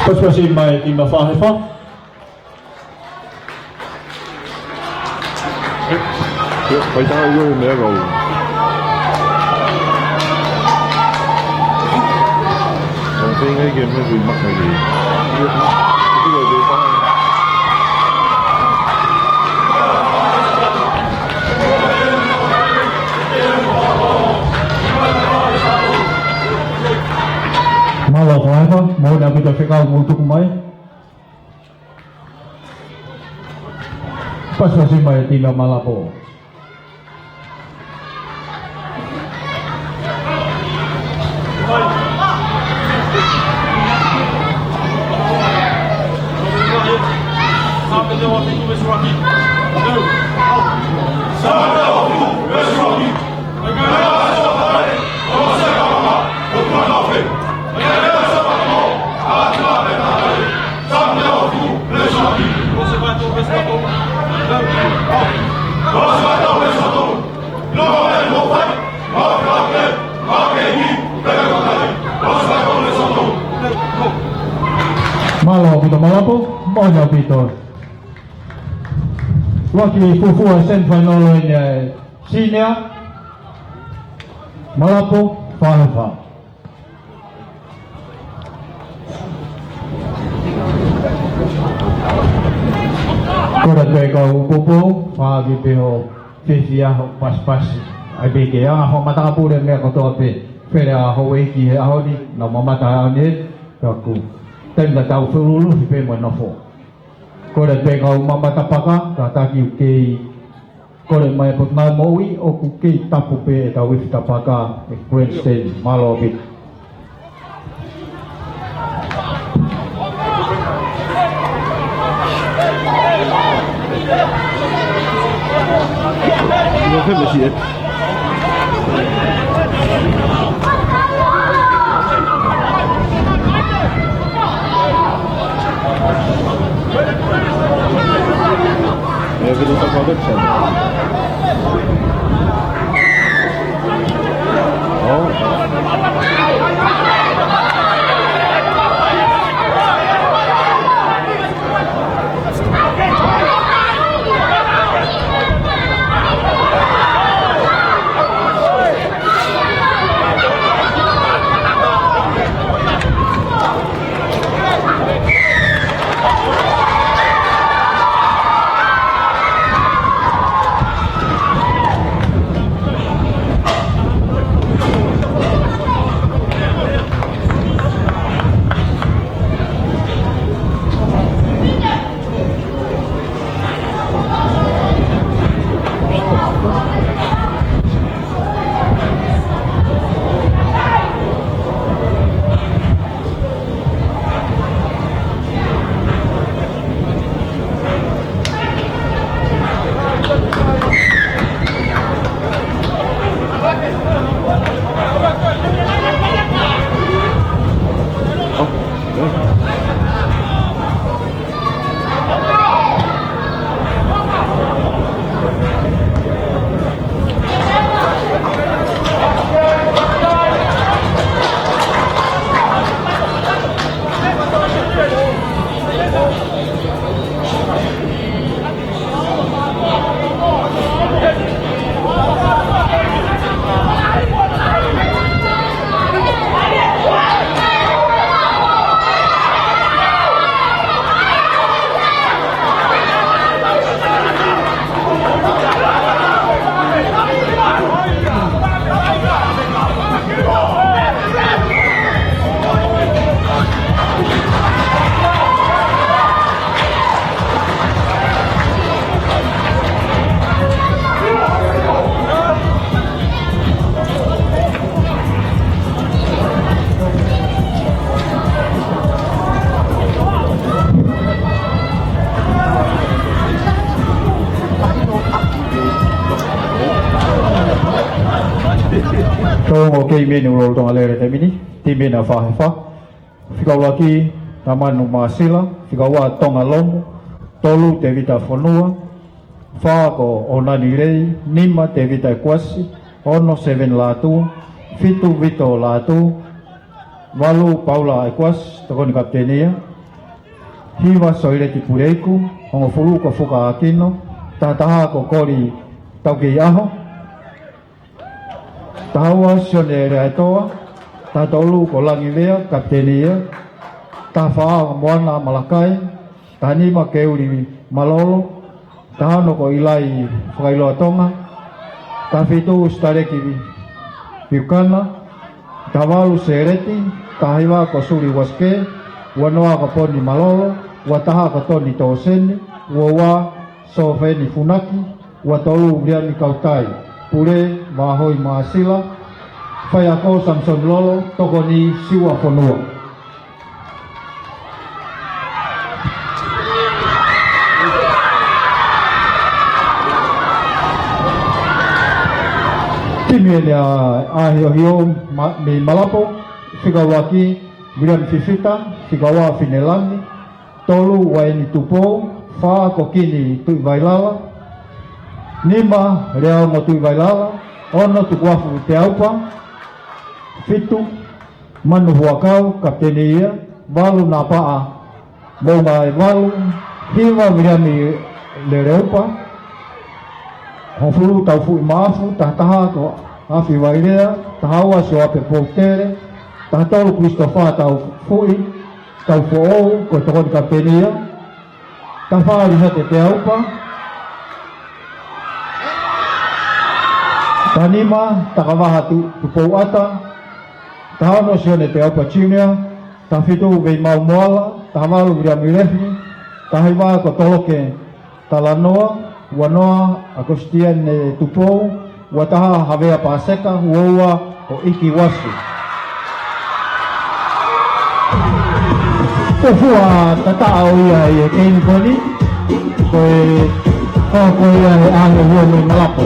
Pasipasi mai e timi Fahefa. Ē, ē, pai tā ua he meʻa kau. Kau pē ngai ke me kui maka ke. Ē, ē, ē, ē, ē. Mālō Fahefa, mālō ʻaupito fekau mou tuku mai. Pasipasi mai e timi Malapō. Mālō ʻaupito Malapō, mālō ʻaupito. Laki fuofua semifinal ʻeni ʻa e senior, Malapō, Fahefa. Kole atu e kau poupou, fai pē hoʻo fiefia, hoʻo pasipasi. ʻAi pē ke ʻā hoʻo matāpule meʻa kotoa pē. Fele ʻa houʻeiki he ʻaho ni, nau mamata ʻaho ni, ka ko e taimi tatau feʻuluʻulu pē mo e nofo. Kole atu e kau mamata paka, kātaki ʻoku kei kole mai e Potungāue Moʻui, ʻoku kei tapu pē ʻetau ifi tapaka he grandstand. Mālō ʻaupito. Evidence of corruption. Oh. Timi ʻeni ʻo Lolotonga Lele he taimi ni, timi ʻeni ʻa Fahefa. Fika ʻuluaki, Tamanu Māsila, fika ua, Tonga Lomu, tolu, Tevita Fonua, fā ko ʻOnani Lei, nima, Tevita ʻEkuasi, ono, Seven Lātū, fitu, Vito Lātū, valu, Paula ʻEkuasi, tokoni kapiteni ia, hiva, Soileti Puleiku, hongofulu ko Fuka ʻAkino, taha taha ko Koli Taukeiʻaho, taha ua, Sione Leaʻaetoa, taha tolu ko Langi Lea, kapiteni ia, taha fā, Moana Malakai, taha nima, Keuli Malolo, taha ono ko ʻIlai Fakailoa Tonga, taha fitu, Sitaleki Piukana, taha valu, Seleti, taha hiva ko Suli Uasike, ua noa ko Poni Malolo, ua taha ko Toni Toseni, ua ua, Sofeni Funaki, ua tolu, Viliami Kautai, pule, Vahoi Māsila, faiako, Samisoni Lolo, tokoni, Siua Fonua. Timi ʻeni ʻa, ʻa Hiohio, Ma-, mei Malapo, fika ʻuluaki, Viliami Fifita, fika ua, Finelangi, tolu, Uaini Tupou, fā, ko Kini Tuʻivailala, nima, Leaongo Tuʻivailala, ono, Tukuafu Teaupa, fitu, Manu Huakau, kapiteni ia, valu, Napaʻa Moʻungaʻevalu, hiva, Viliami Leleupa, hongofulu, Taufuʻi Maʻafu, taha taha ko Afi Vailea, taha ua, Sioape Poutele, taha tolu, Christopher Taufuʻi, Taufoʻou, ko e tokoni kapiteni ia. Taha fā, Lisate Teaupa. Taha nima, Takavaha Tu-, Tupouʻata. Taha ono, Sione Teaupa Junior. Taha fitu, Veimau Moala. Taha valu, Viliami Lefi. Taha hiva ko Toloke Talanoa, ua noa, ʻAkositiane Tupou, ua taha, Havea Paseka, ua ua, ko ʻIki Uasi. Ko e fua tataʻa ʻo ia ʻi he keini ko eni, ko e, ko, ko ia he ʻaho ua mei Malapo.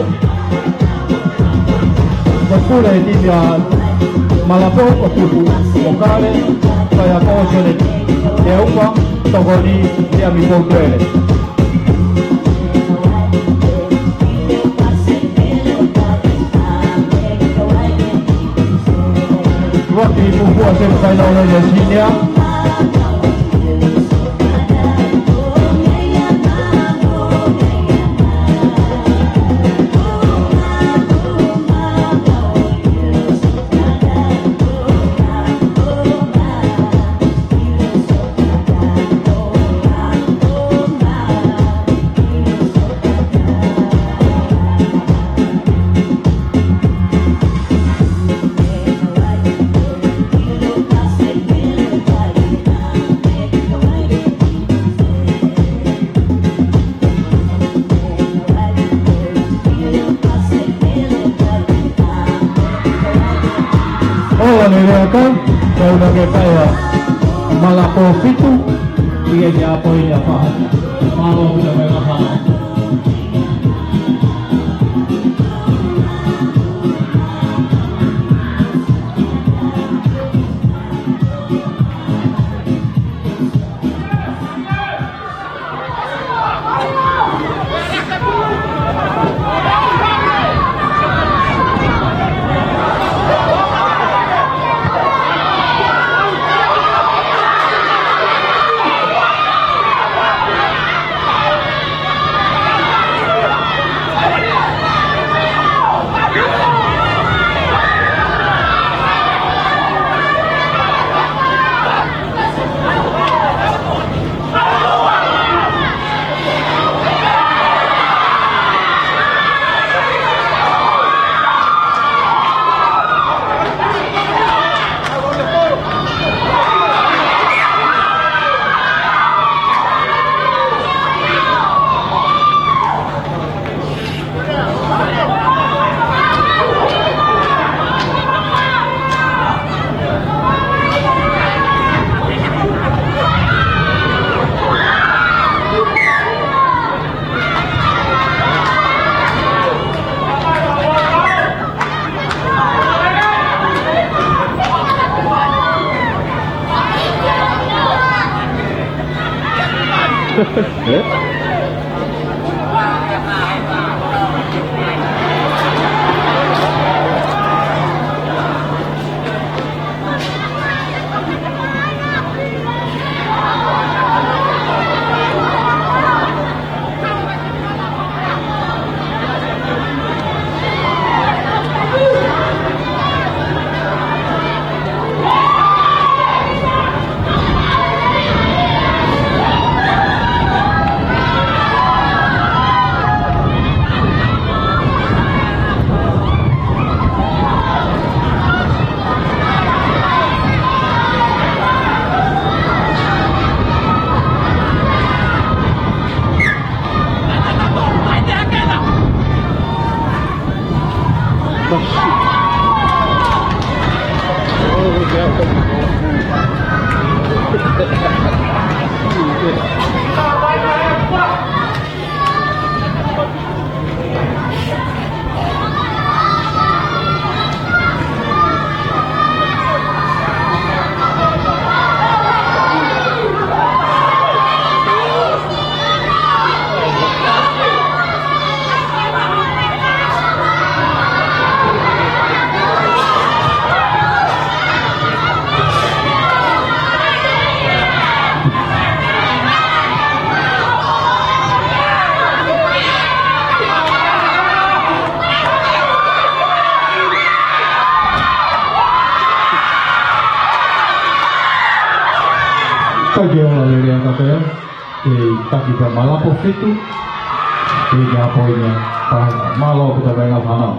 Ko e pule ʻa e timi ʻa Malapo, ko Tupu Mokale, faiako Sione Teaupa, tokoni Viliami Poutele. Rocky Pupua, semifinal ʻo e senior. ʻOku lele ʻa e kau, kau na ke paia Malapo fitu, ʻi he ʻapi ʻa Fahefa. Mālō ʻaupito e kau. Kai ke ola lelei ʻa e kakai, ke taki pea malapo fitu, ke ke apoina, pea mālō ʻaupito e kāinga fānau.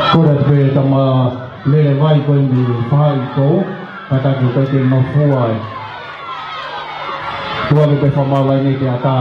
Kole atu pē tama lele vai ko eni fai ko, kātaki ko e ke nofua ai. Tuʻa ke pē fakamālō ai ni ke ʻatā.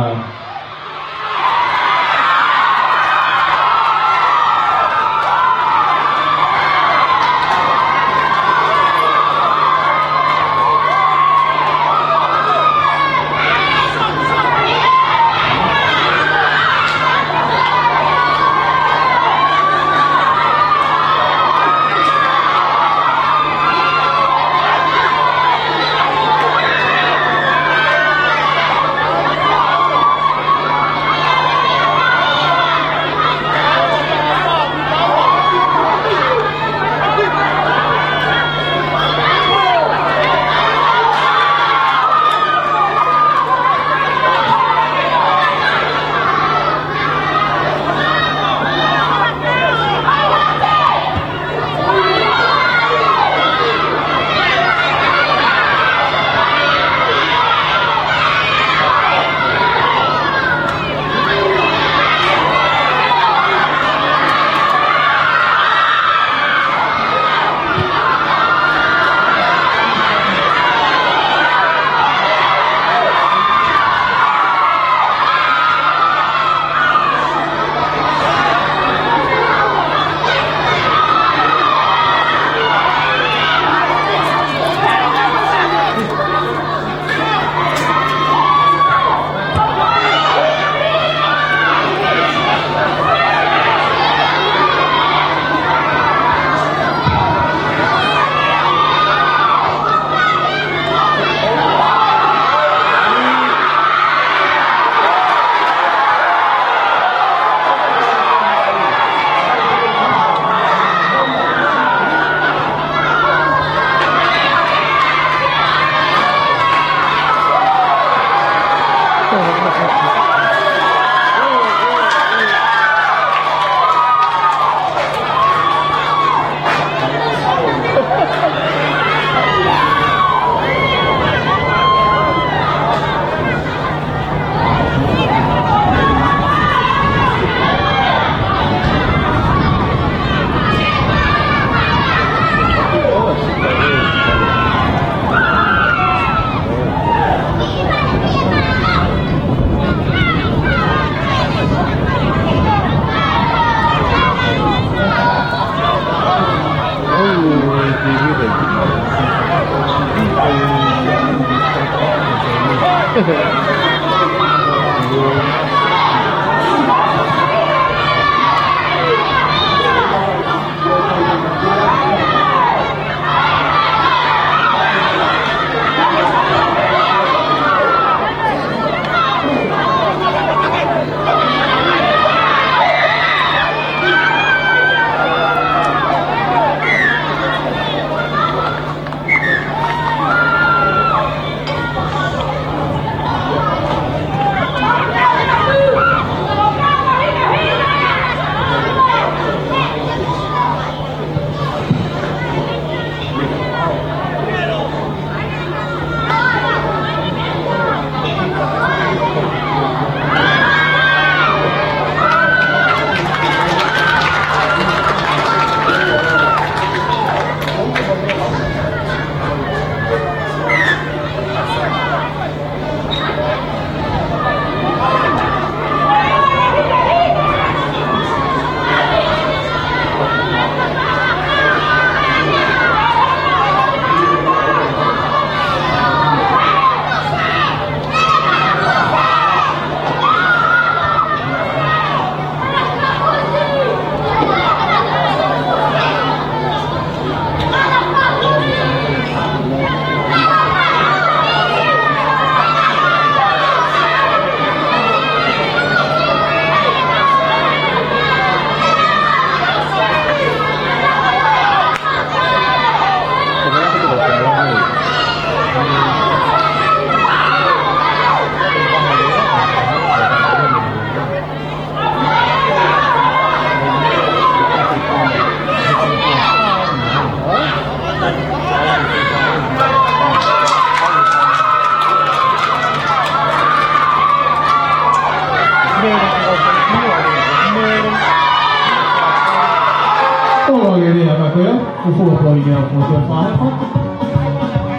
Tolo i lea ka koe, ko fua ko i lea ko te fai.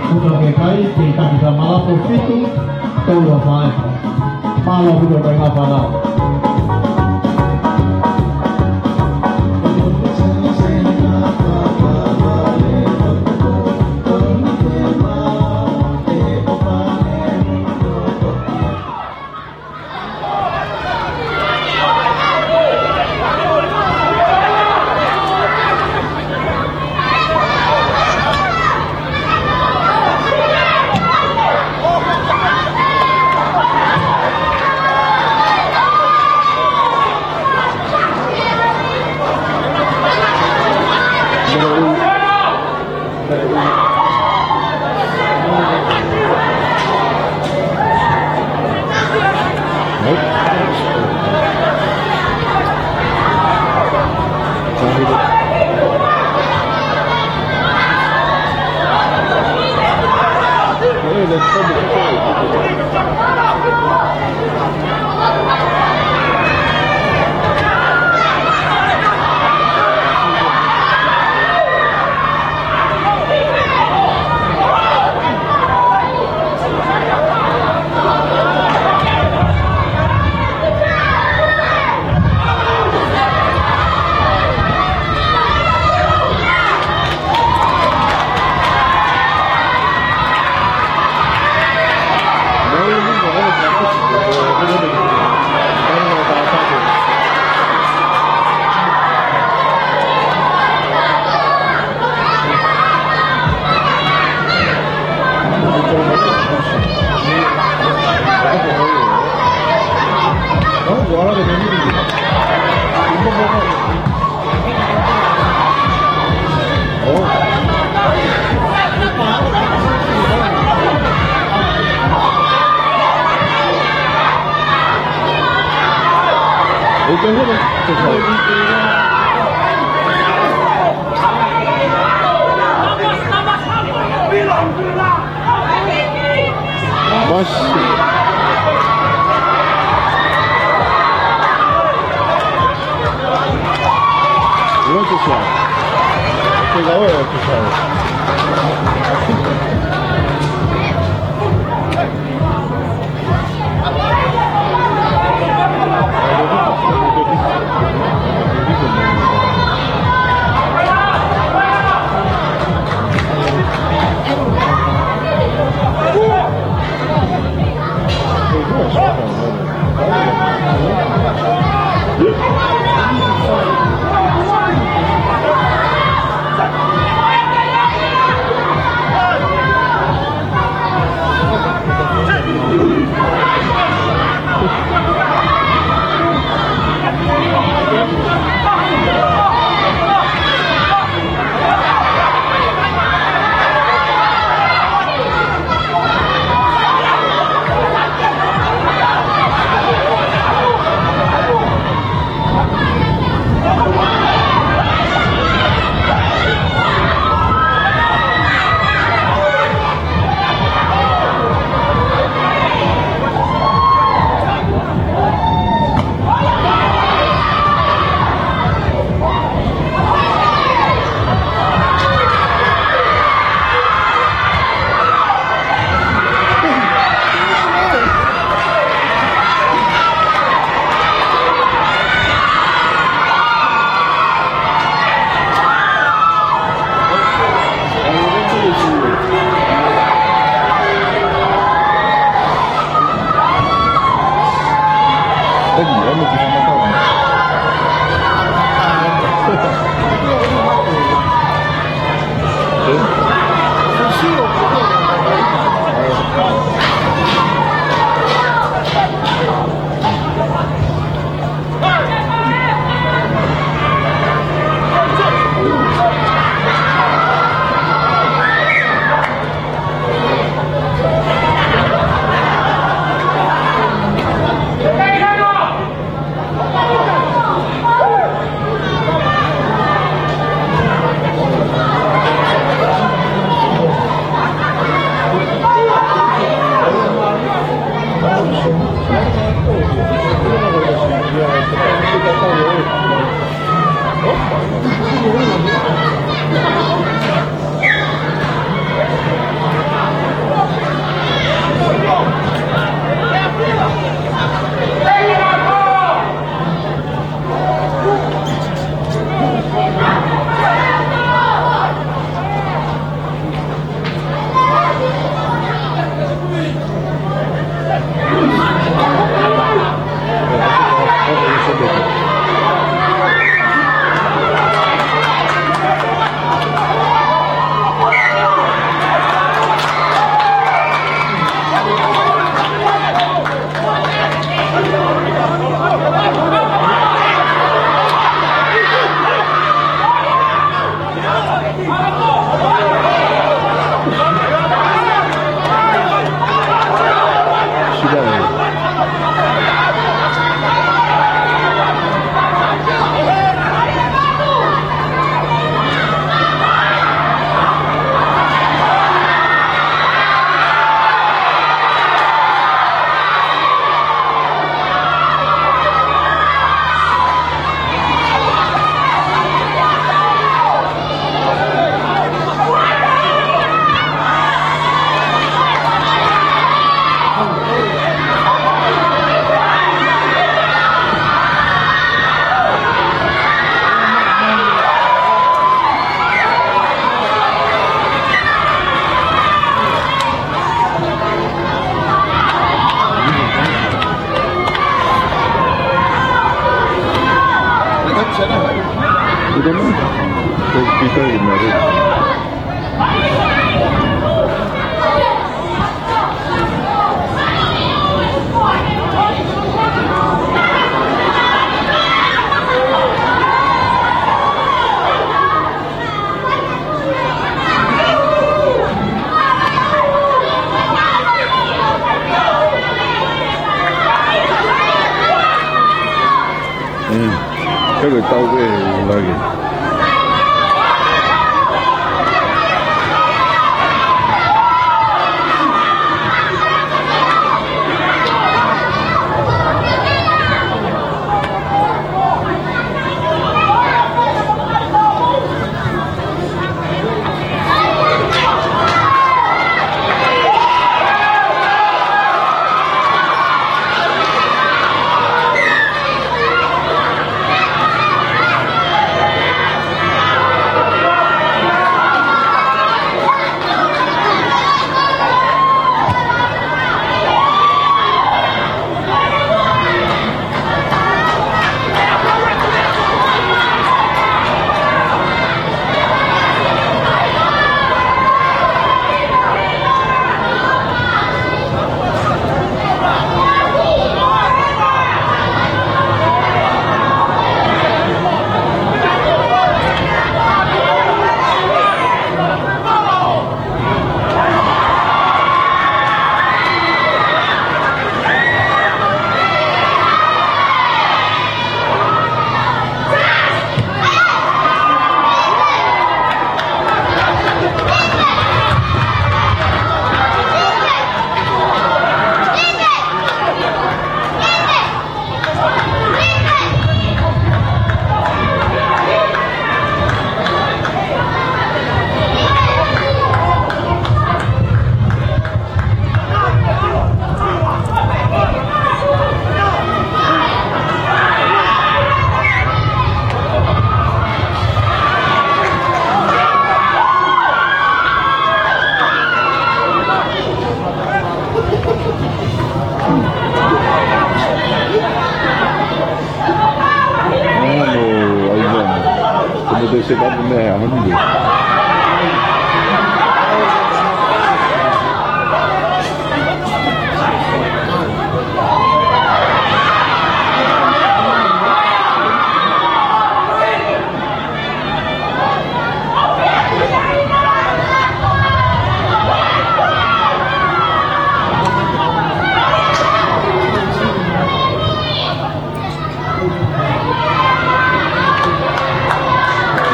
Kuta ke kai, ke taki ka malapo fitu, tolu a fai. Mālō kuta kai ka fai. Mas. Lotu sa. Te lau e lotu sa. Kau ke tau ke lagi.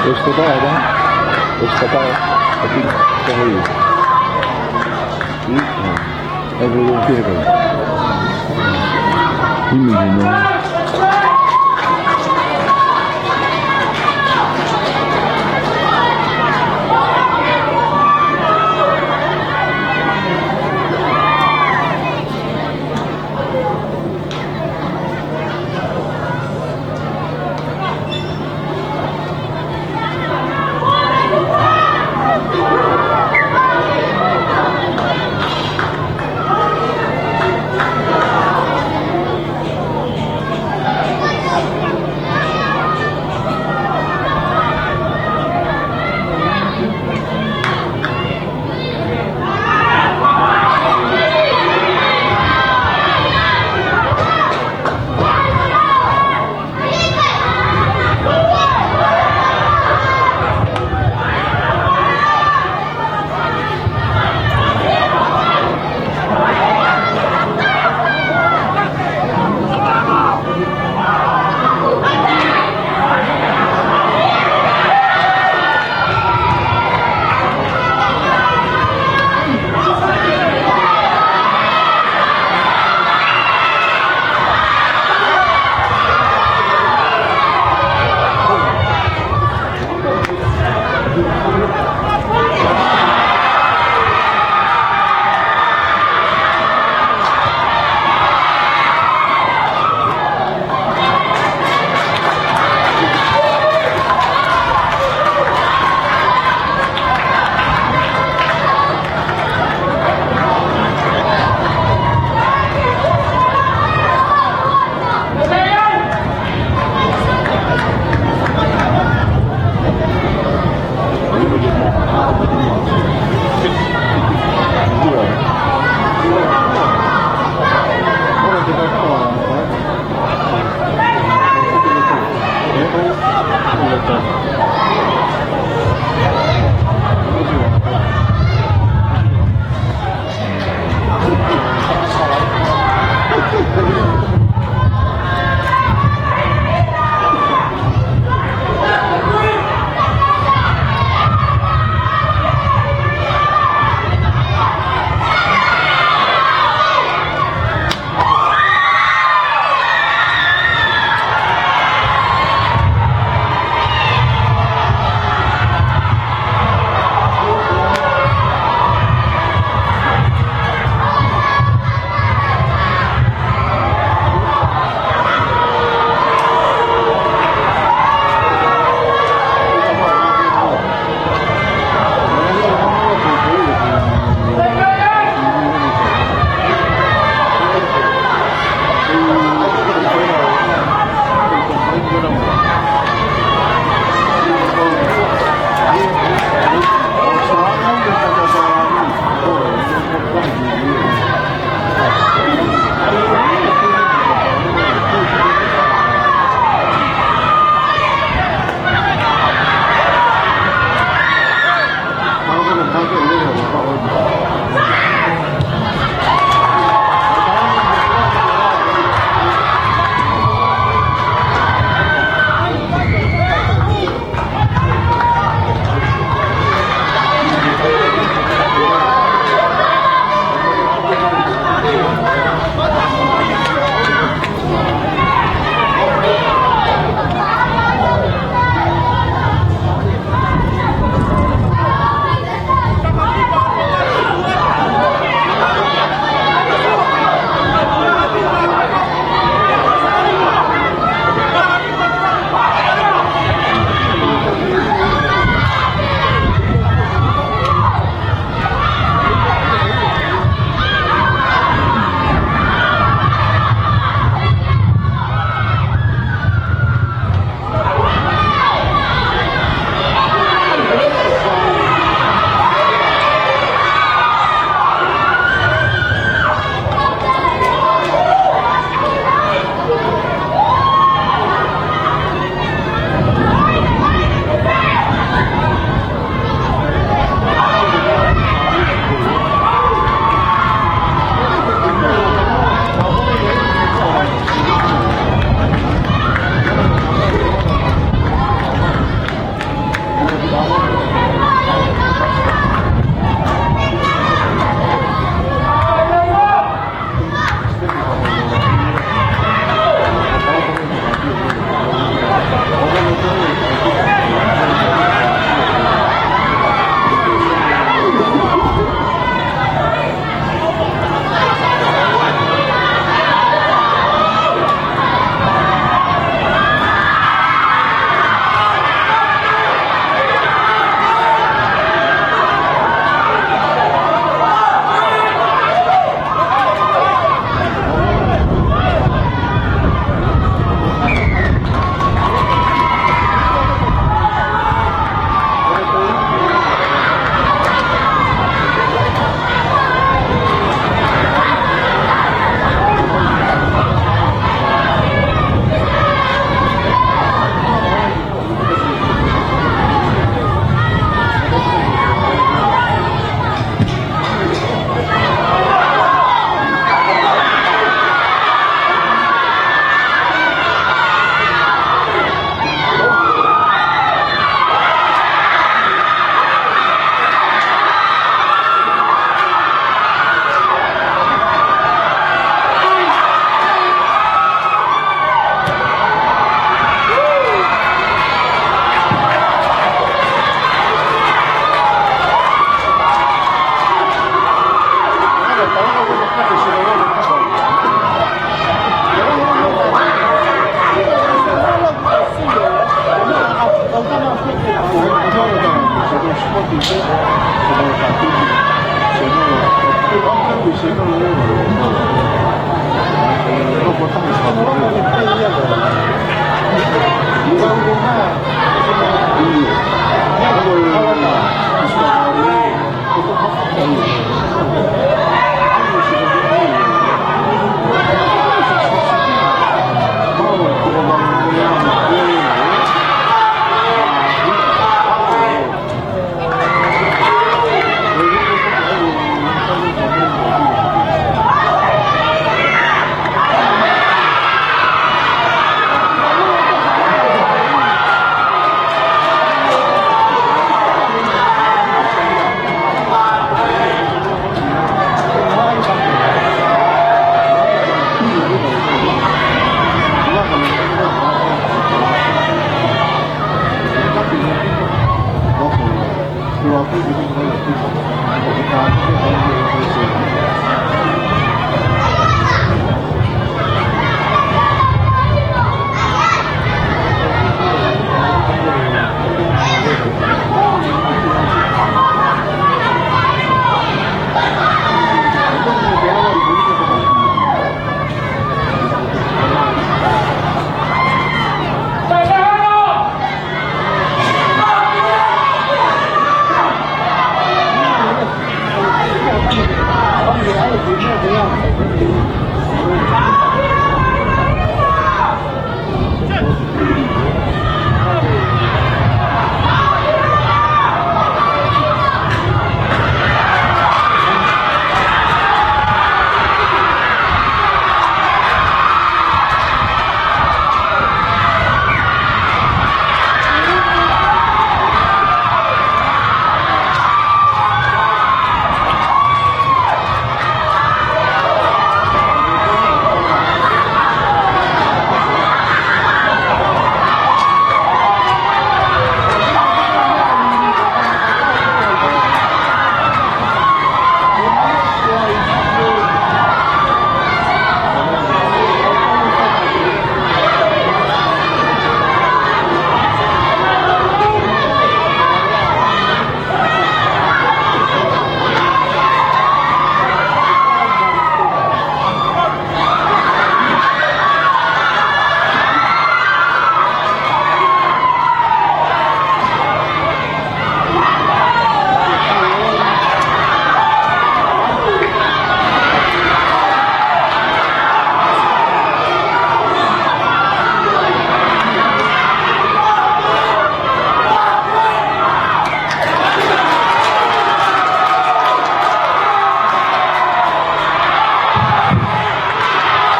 Let's go back, huh? Let's go back. I think, go ahead. Everyone here. You need to know.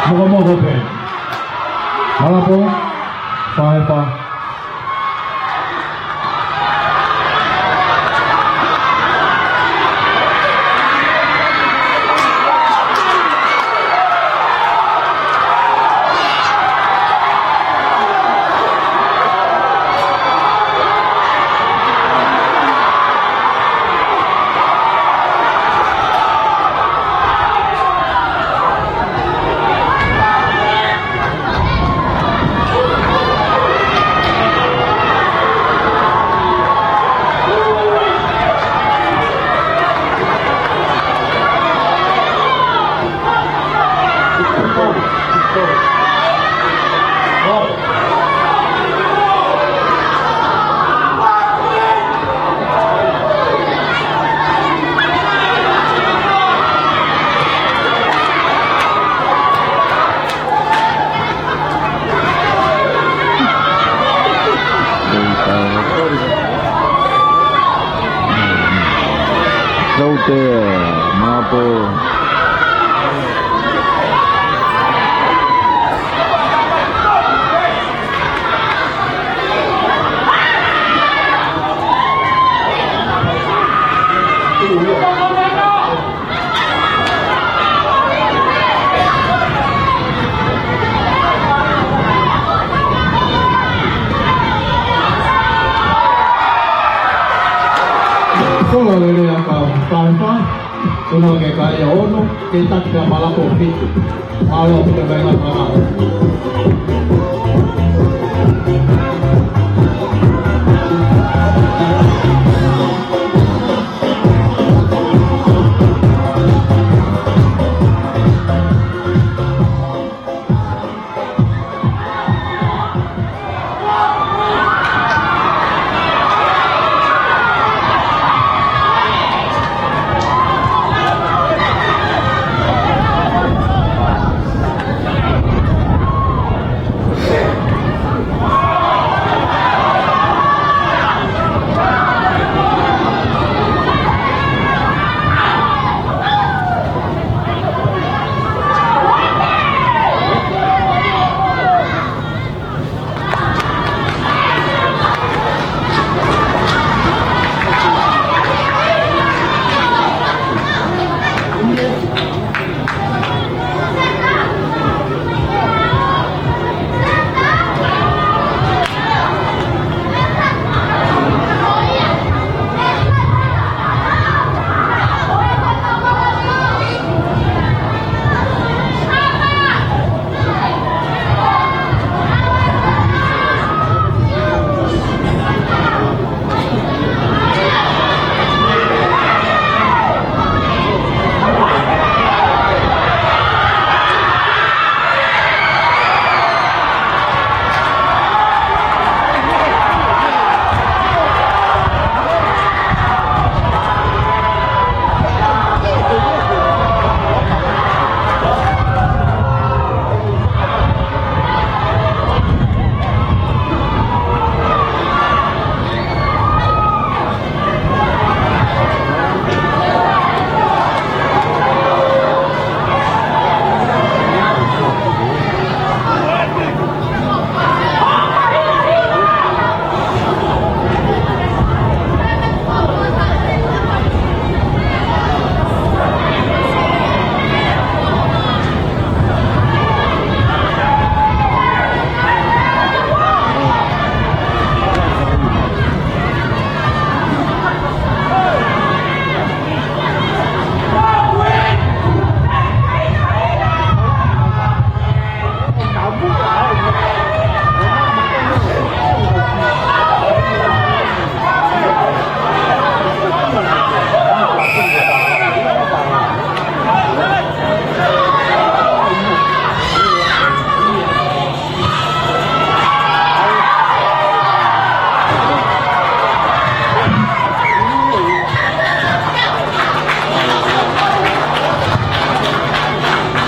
Mokomoko pē. Malapo, Faifa. Tautea, Malapo. Kolo lele ʻa Faifa. Tuna ke kai ono, ke taki a malapo fitu. Mālō ʻaupito kāinga fānau.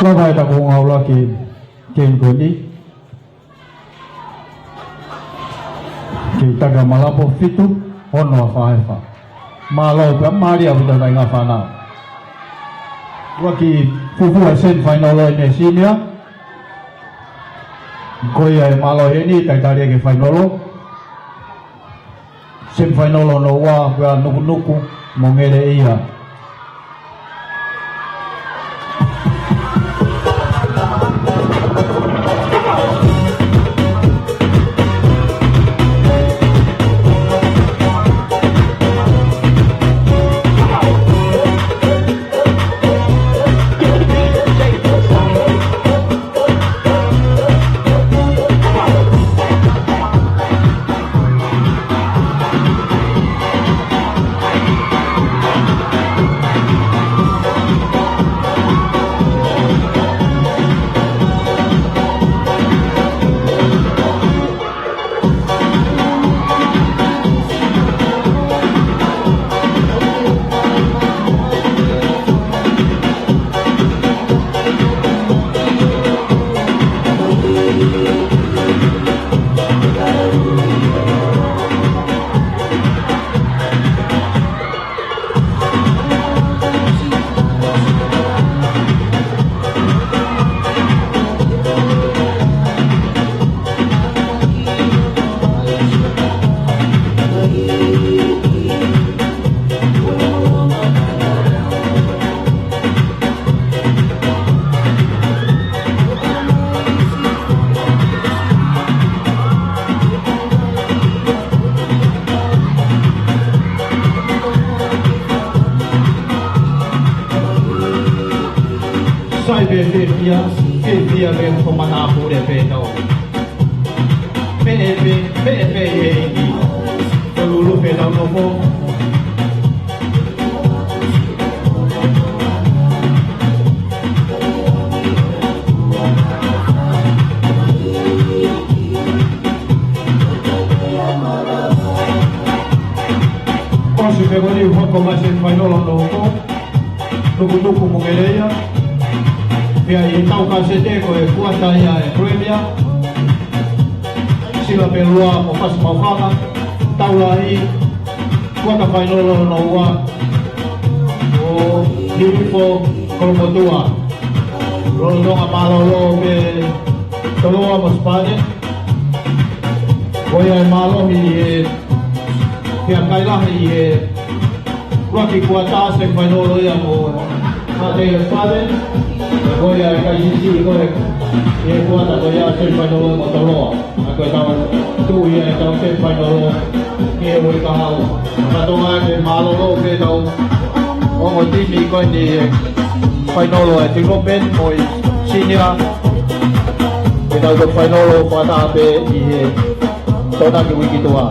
Lava ʻetau konga ʻuluaki game ko eni. Kei taki a malapo fitu, ono a Faʻefa. Mālō pea mālie ʻaupito kāinga fānau. ʻUluaki fufū ʻa e semifinal ʻo e senior. Ko ia ʻe mālō heni, talitali ki he final. Semifinal hono ua, ko ia Nukunuku mo Ngeleʻia. Sai pē fiefia, fiefia pē ko e matāpule pē tau. Pē pē, pē pē ʻEiki. Ko e lulu pē tau nofo. ʻOsi pē ko eni ʻoku hoko mai e semifinal hono hoko. Nukunuku mo Ngeleia. Pea ʻi he tau kasete ko e kuata ia ʻa e Premier. Sila pē Lua mo Fasi Maʻufanga. Tau Lahi, kuata fainolo hono ua. ʻO Hilifo Kolomotuʻa. Lolotonga mālōlō pē Toloa mo Sipane. Ko ia ʻe mālohi ʻi he, pea kai lahi ʻi he ʻuluaki kuata, semifinal ia mo Haʻatei Sipane. Ko ia ʻe kai sisi ko ē ʻi he kuata ko ia, semifinal mo Toloa. ʻA ko e tau tuʻu ia ʻi he tau semifinal ʻi he uike kahaʻu. Ka toa ke mālōlō pē tau ongo timi ko eni ʻi he fainolo ʻa e development mo e senior. Ke tau toe fainolo fakataha pē ʻi he Tokonaki uike tuʻa.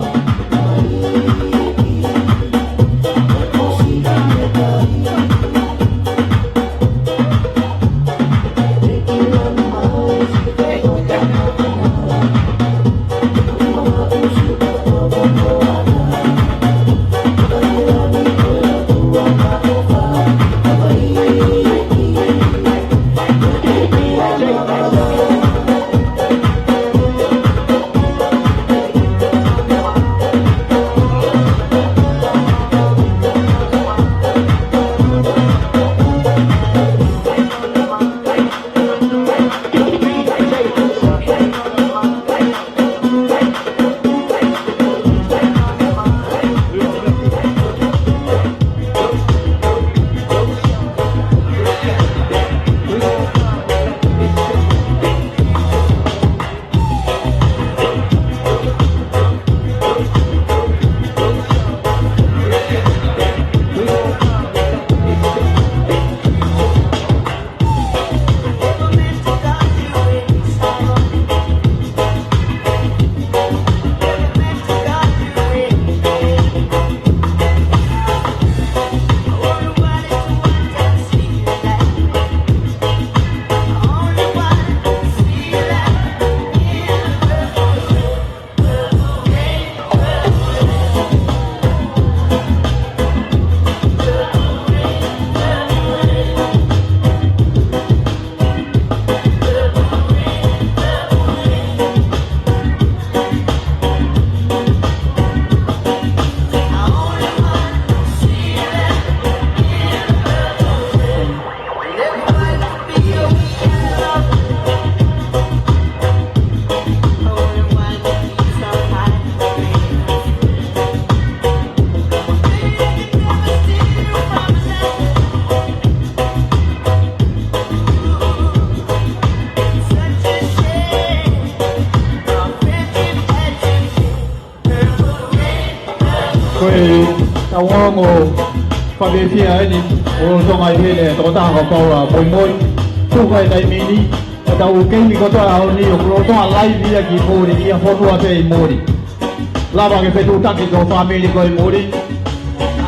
Ko e tau ongo fakafiefia eni, ʻo lolotonga ʻi heni e tokotaha ko Paula Moimoi. Tuku e taimi ni, ʻetau keimi kotoa ʻo e ʻaho ni, ʻoku lolotonga live ia ki muli, ʻi ha fonua pē ʻi muli. Lava ke fetuʻutaki ki ho fāmili ko ē ʻi muli.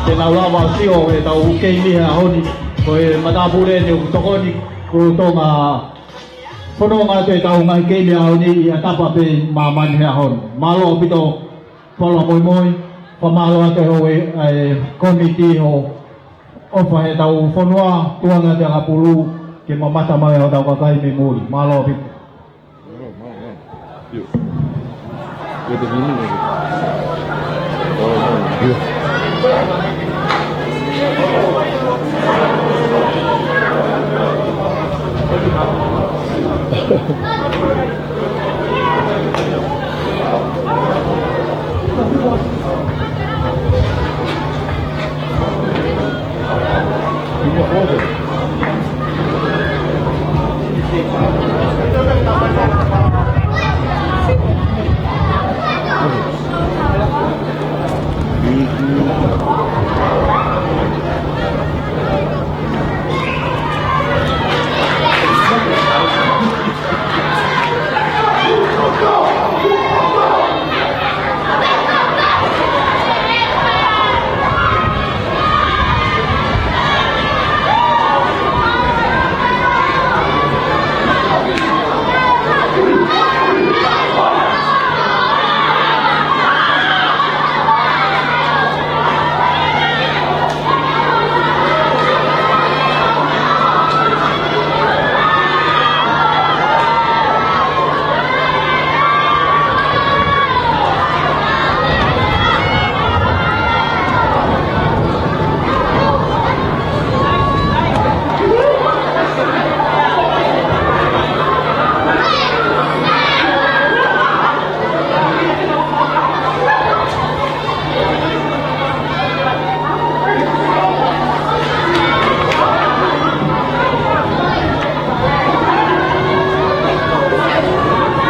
Te nau lava sio ʻetau keimi he ʻaho ni, ko e matāpule ni ʻoku tokoni, ʻoku lolotonga fononga atu ʻetau ngaahi keimi he ʻaho ni ʻi ha tapa pē ʻi māmani he ʻaho ni. Mālō ʻaupito, Paula Moimoi, fakamālō atu ki he, ʻa e kōmiti hoʻo ʻofa heʻetau fonua, tuʻunga ʻi he ʻakapulu, ke mamata mai hotau kakai mei muli. Mālō ʻaupito.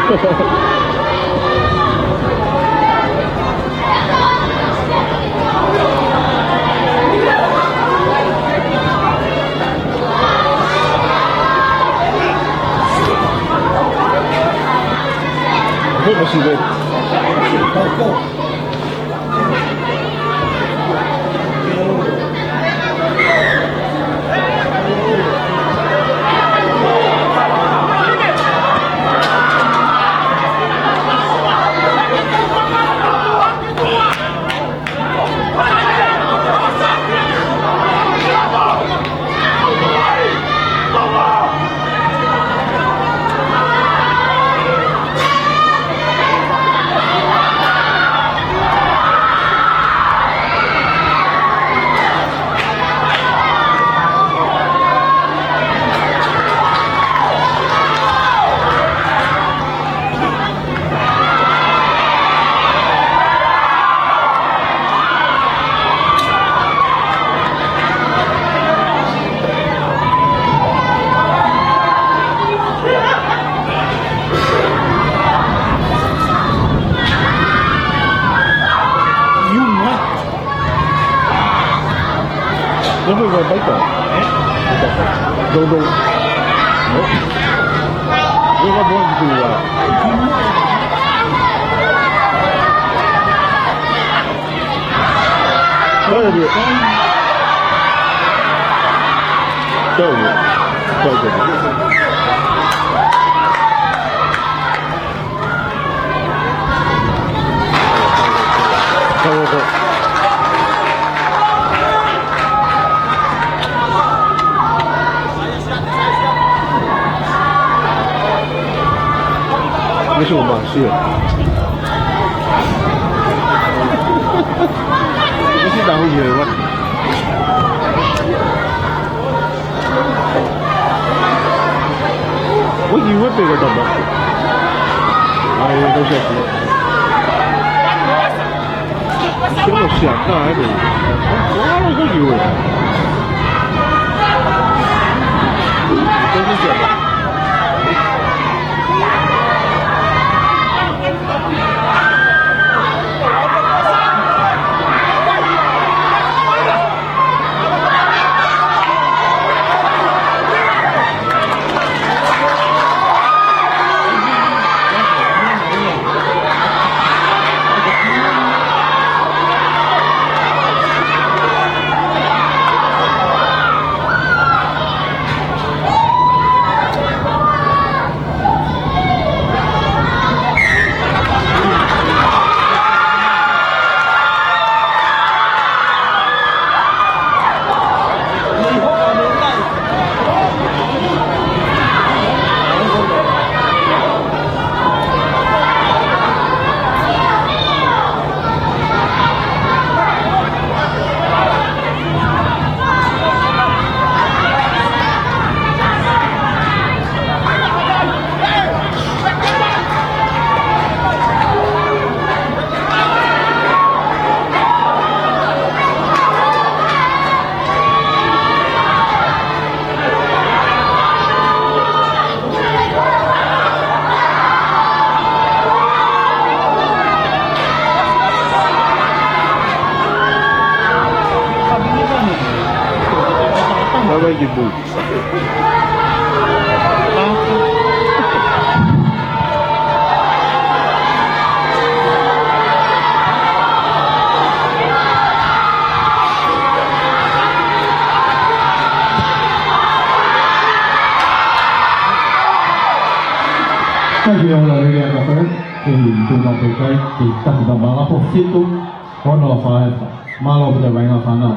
What was he with? You what? Never go back there. Go, go. Nope. Never going to do that. Go ahead, do it. Go. Go, go. This one, man, see it. This is the whole year, what? What you whipping at the bucket? I don't know. Sio siaka, eh, ni. Wala ko ki ue. Ko ki siaka. Bye bye, good boy. Thank you, Honorary Governor. Kei tuna pē kai, kei taki ta malapa fitu, ono fā efa. Mālō pē vainga fānau.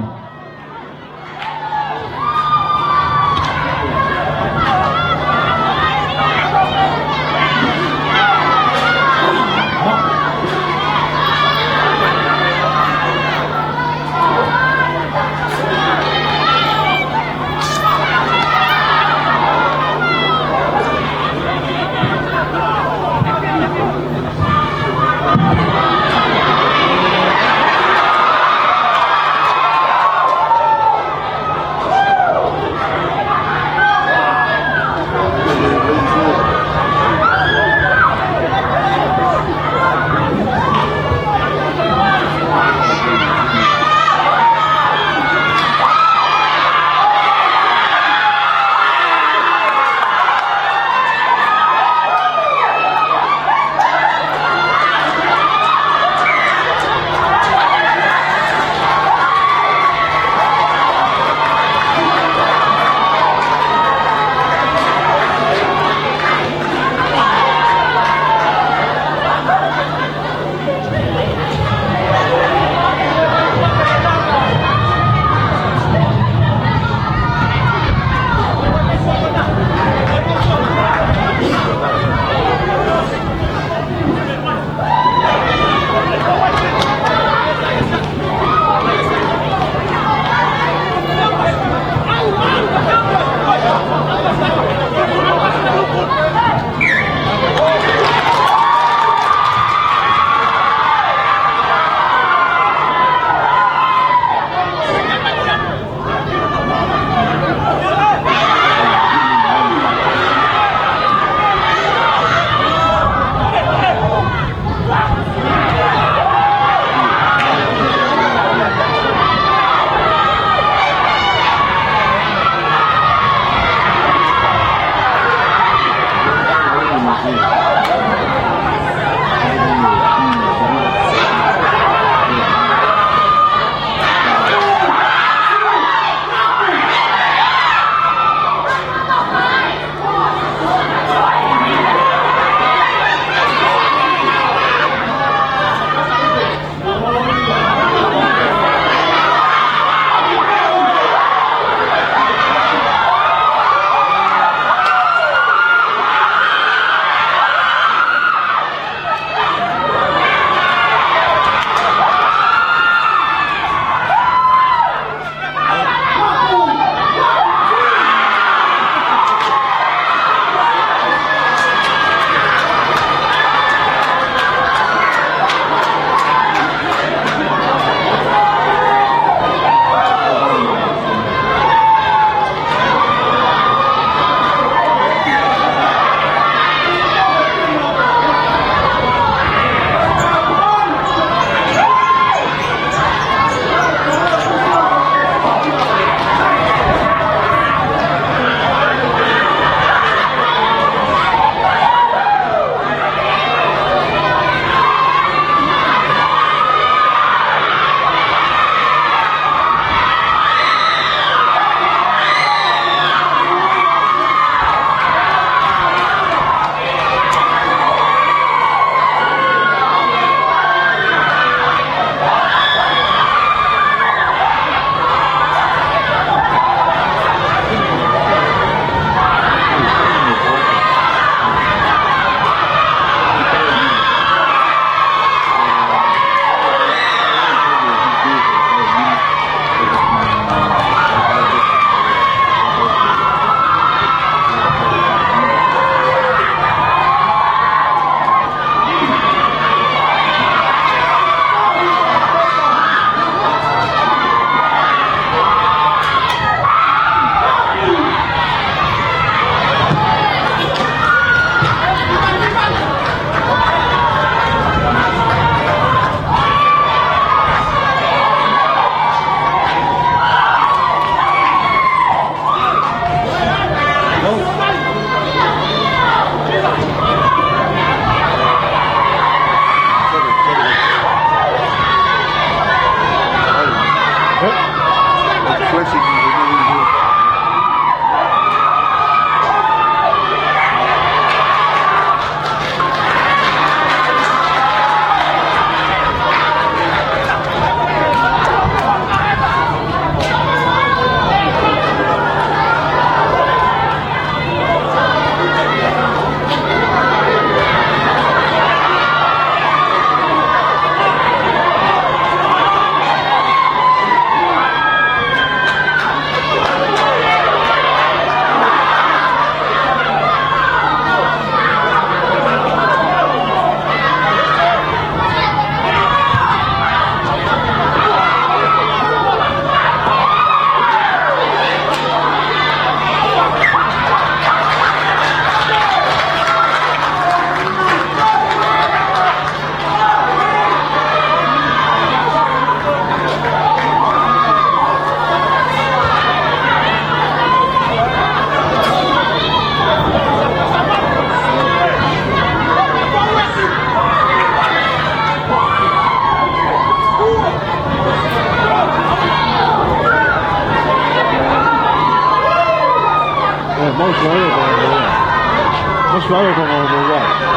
Most valuable on the right.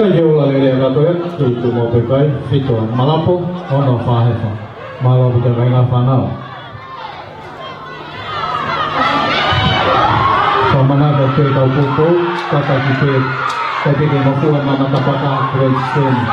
Kai ke ola lelei ʻa e kātoa, tuʻu mo pekai, fito malapo, ono fāhefa. Mālō ʻaupito kāinga fānau. Fakamanatu ki he kau poupou, kātaki ki he, kātaki ki he ngofua ʻa e matapaka, Great Spring.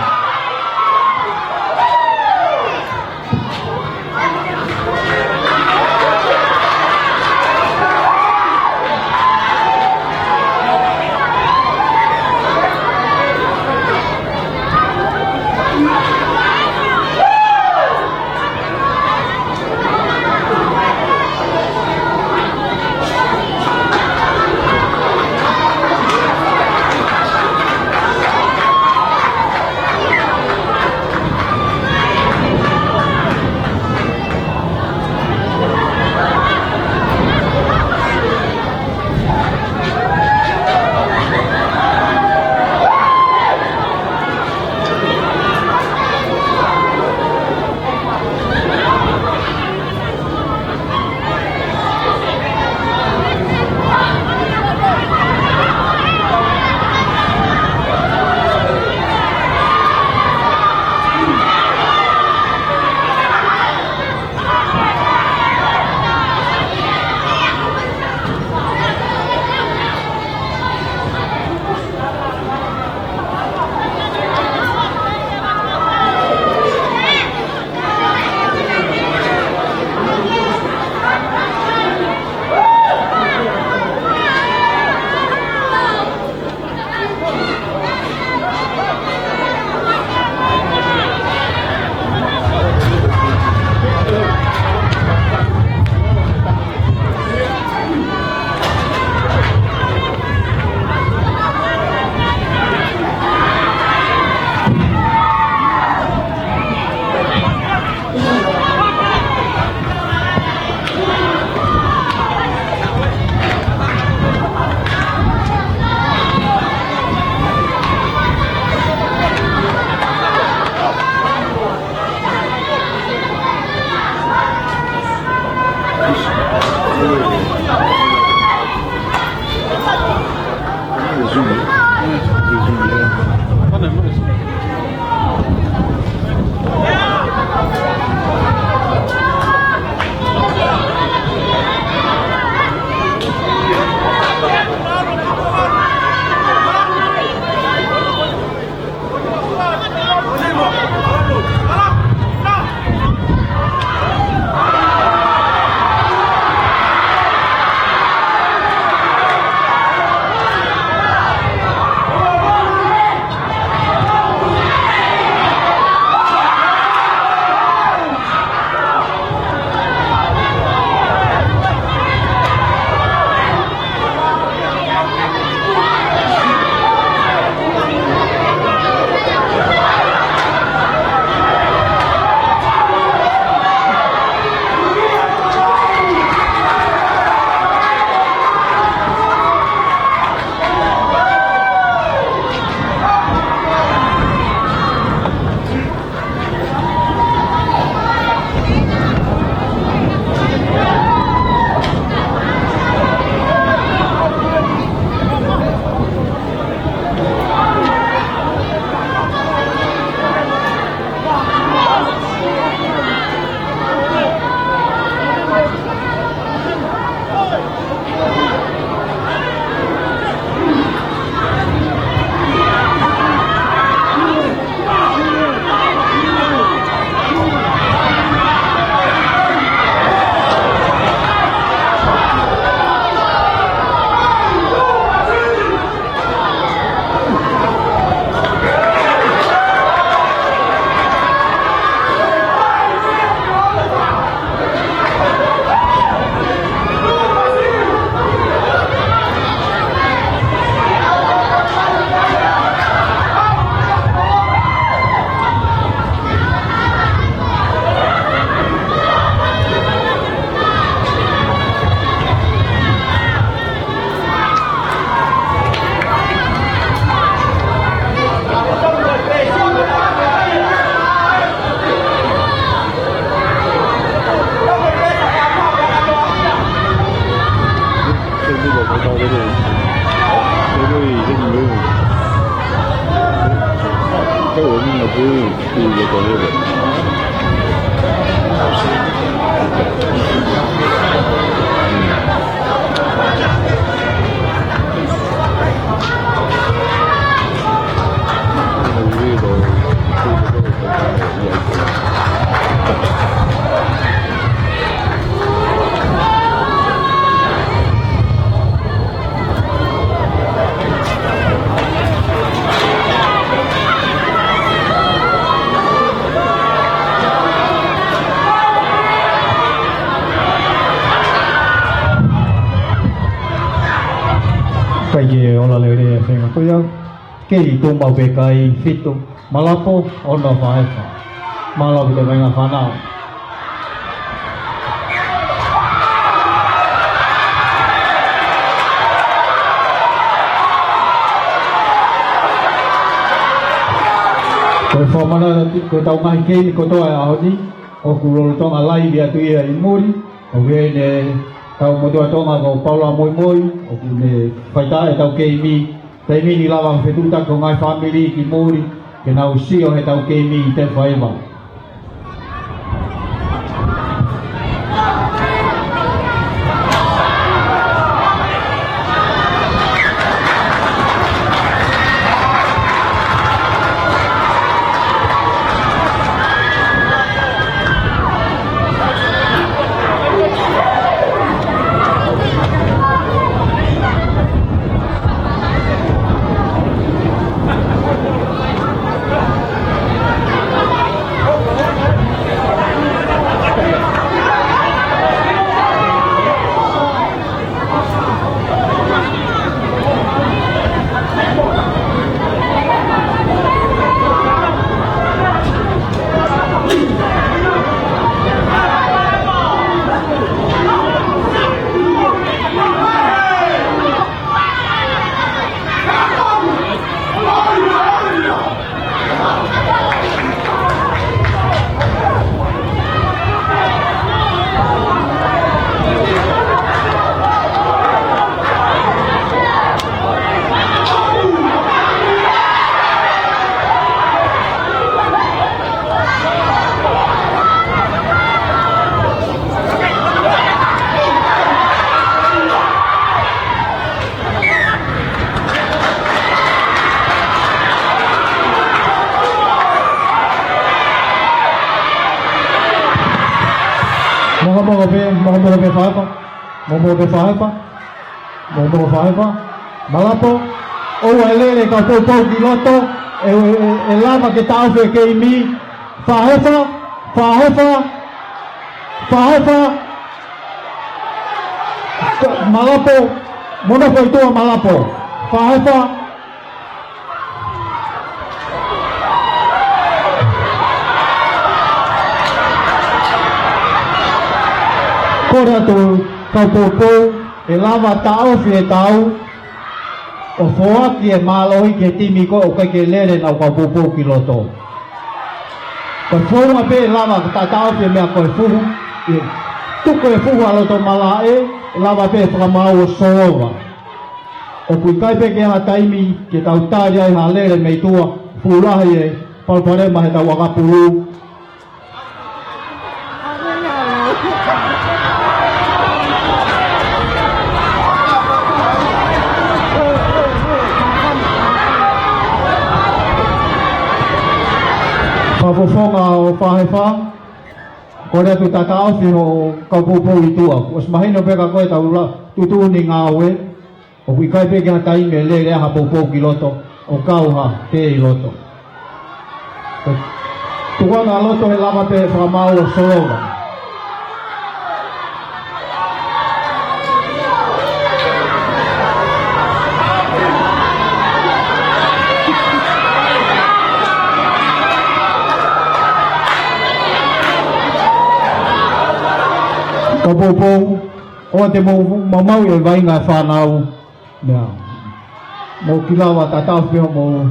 Kai ke ola lelei e fenga ko ia. Kei tuʻu maʻu pē kai fitu, Malapo, ono Fahefa. Mālō ʻaupito e kāinga fānau. Ko e fakamanatu ko ʻetau ngaahi keimi kotoa e ʻaho ni, ʻoku lolotonga laivi atu ia ʻi muli, ʻoku ʻi heni ʻetau motuʻa Tonga ko Paula Moimoi, ʻoku ne fai ʻetau keimi. Taimi ni lava fetuʻutaki ho ngaahi fāmili ki muli, ke nau sio heʻetau keimi ʻi he faiva. Mokomoko pē, mokomoko pē Fahefa. Mokomoko pē Fahefa. Mokomoko Fahefa. Malapo. ʻOua ʻe lele e kau poupou ki loto. ʻE, ʻe, ʻe, ʻe lava ke taʻofi e keimi. Fahefa. Fahefa. Fahefa. Malapo. Mo nofo ʻi tuʻa Malapo. Fahefa. Kole atu kau poupou, ʻe lava taʻofi e tau, ʻo foaki e mālohi ki he timi ko ē ʻoku ʻikai ke lele ʻenau kau poupou ki loto. Ko e founga pē ʻe lava ke taʻofi e meʻa ko e fuhu, ʻe tuku e fuhu ʻa loto malaʻe, ʻe lava pē fakamaau ʻo solova. ʻOku ʻikai pē ke ʻi ai ha taimi ke tau tali ai ha lele mei tuʻa, fuʻu lahi e palopalema heʻetau ʻakapulu. Fakafofonga ʻo Fahefa, kole atu taʻofi hoʻo kau poupou ʻi tuʻa. ʻOsi mahino pē ka ko e tau la tuʻutuʻuni ngāue. ʻOku ʻikai pē ke ʻi ai ha taimi ʻe lele ai ha poupou ki loto, ʻo kau ha tē ʻi loto. Tukuange ʻa loto he lava pē fakamaau ʻo solova. Kau poupou, ʻoua te mou maumauʻi e vaʻinga e fānau. Meʻa. Mou kiʻi lava taʻofi pē hoʻomou.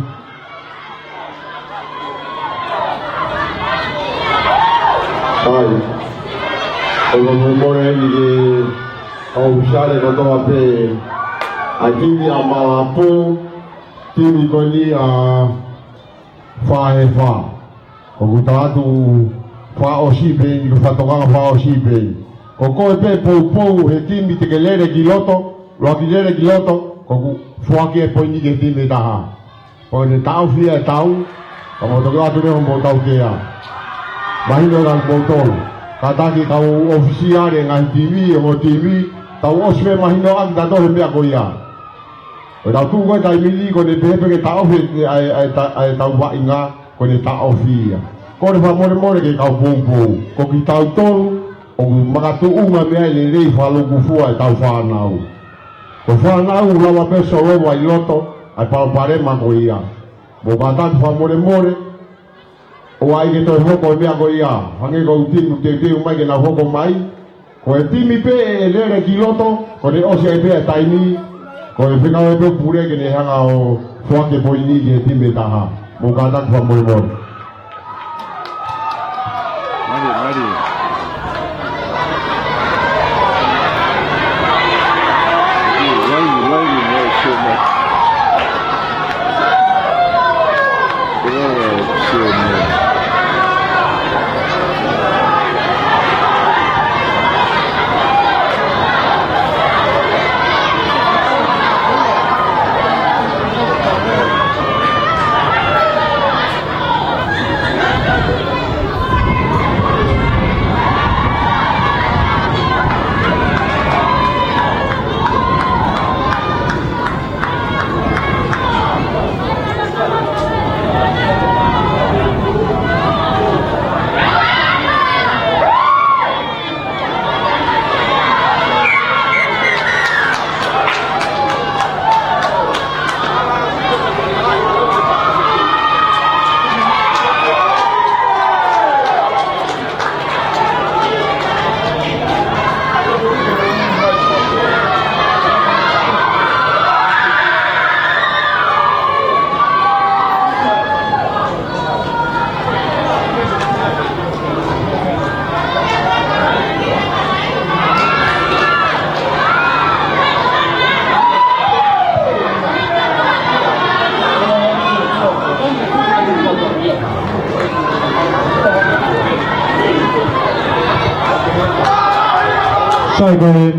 ʻAi. ʻOku mau kole eni ki he ʻōfisale kotoa pē ʻa e timi ʻa Malapo, timi ko eni ʻa Fā he fā. ʻOku tala atu fakaʻosi pē eni, ko e fatongia fakaʻosi pē eni. Ko koe pē poupou he timi te ke lele ki loto, loa ki lele ki loto, ko ʻeku foaki e poini ki he timi ʻe taha. Ko ʻene taʻofi e tau, ka mou toki ʻoatu leva hoʻomou tautea. Mahino ʻa kimoutolu. Kātaki kau ʻōfisiale ngaahi timi, ongo timi, tau ʻosi pē mahino ʻaki tautolu he meʻa ko ia. Ko e tau tuʻu ko e taimi ni, ko ʻene pehē pē ke taʻofi e, ʻa e, ʻa e, ʻa e tau vaʻinga, ko ʻene taʻofi ia. Ko e fakamolemole ki he kau poupou. Ko kitautolu, ʻoku makatuʻunga mei ai e lelei fakalūkufua ʻetau fānau. Ko e fānau ʻoku lava pē ʻo solova ʻi loto ʻa e palopalema ko ia. Mou kātaki fakamolemole, ʻoua ʻe ke toe hoko e meʻa ko ia. Hangē ko e timi teuteu mai ke nau hoko mai. Ko e timi pē ʻe lele ki loto, ko ʻene ʻosi ai pē e taimi, ko e fekau ai pē pule ke ne hanga ʻo foaki e poini ki he timi ʻe taha. Mou kātaki fakamolemole. Mali, mali. Mali, mali, mali, sio mai. Sio mai. Sai, ko e,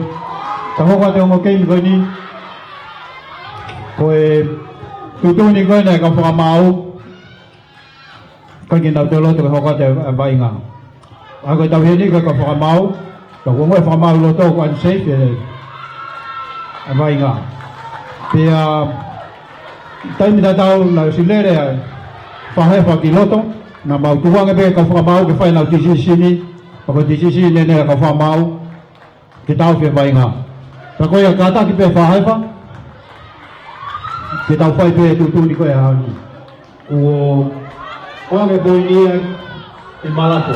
tau hoko atu e ongo keimi ko eni. Ko e tuʻutuʻuni ko ena ʻa e kau fakamaau. Ka ke nau te loto ke hoko atu e vaʻinga. ʻA ko e tau heni ka ka fakamaau. Ka ko e fakamaau loto ko unsafe e, e vaʻinga. Pea taimi tatau naʻe ʻosi lele ʻa e fā he fā ki loto. Naʻa mau tukuange pē kau fakamaau ke fai ʻenau tisisini. Pea ko e tisisini eni ʻa e kau fakamaau. Ke tau fie vaʻinga. Pea ko ia kātaki pē fā he fā. Ke tau fai pē tuʻutuʻuni ko e ʻaho ni. ʻO, ʻoange poini ia ʻe Malapo.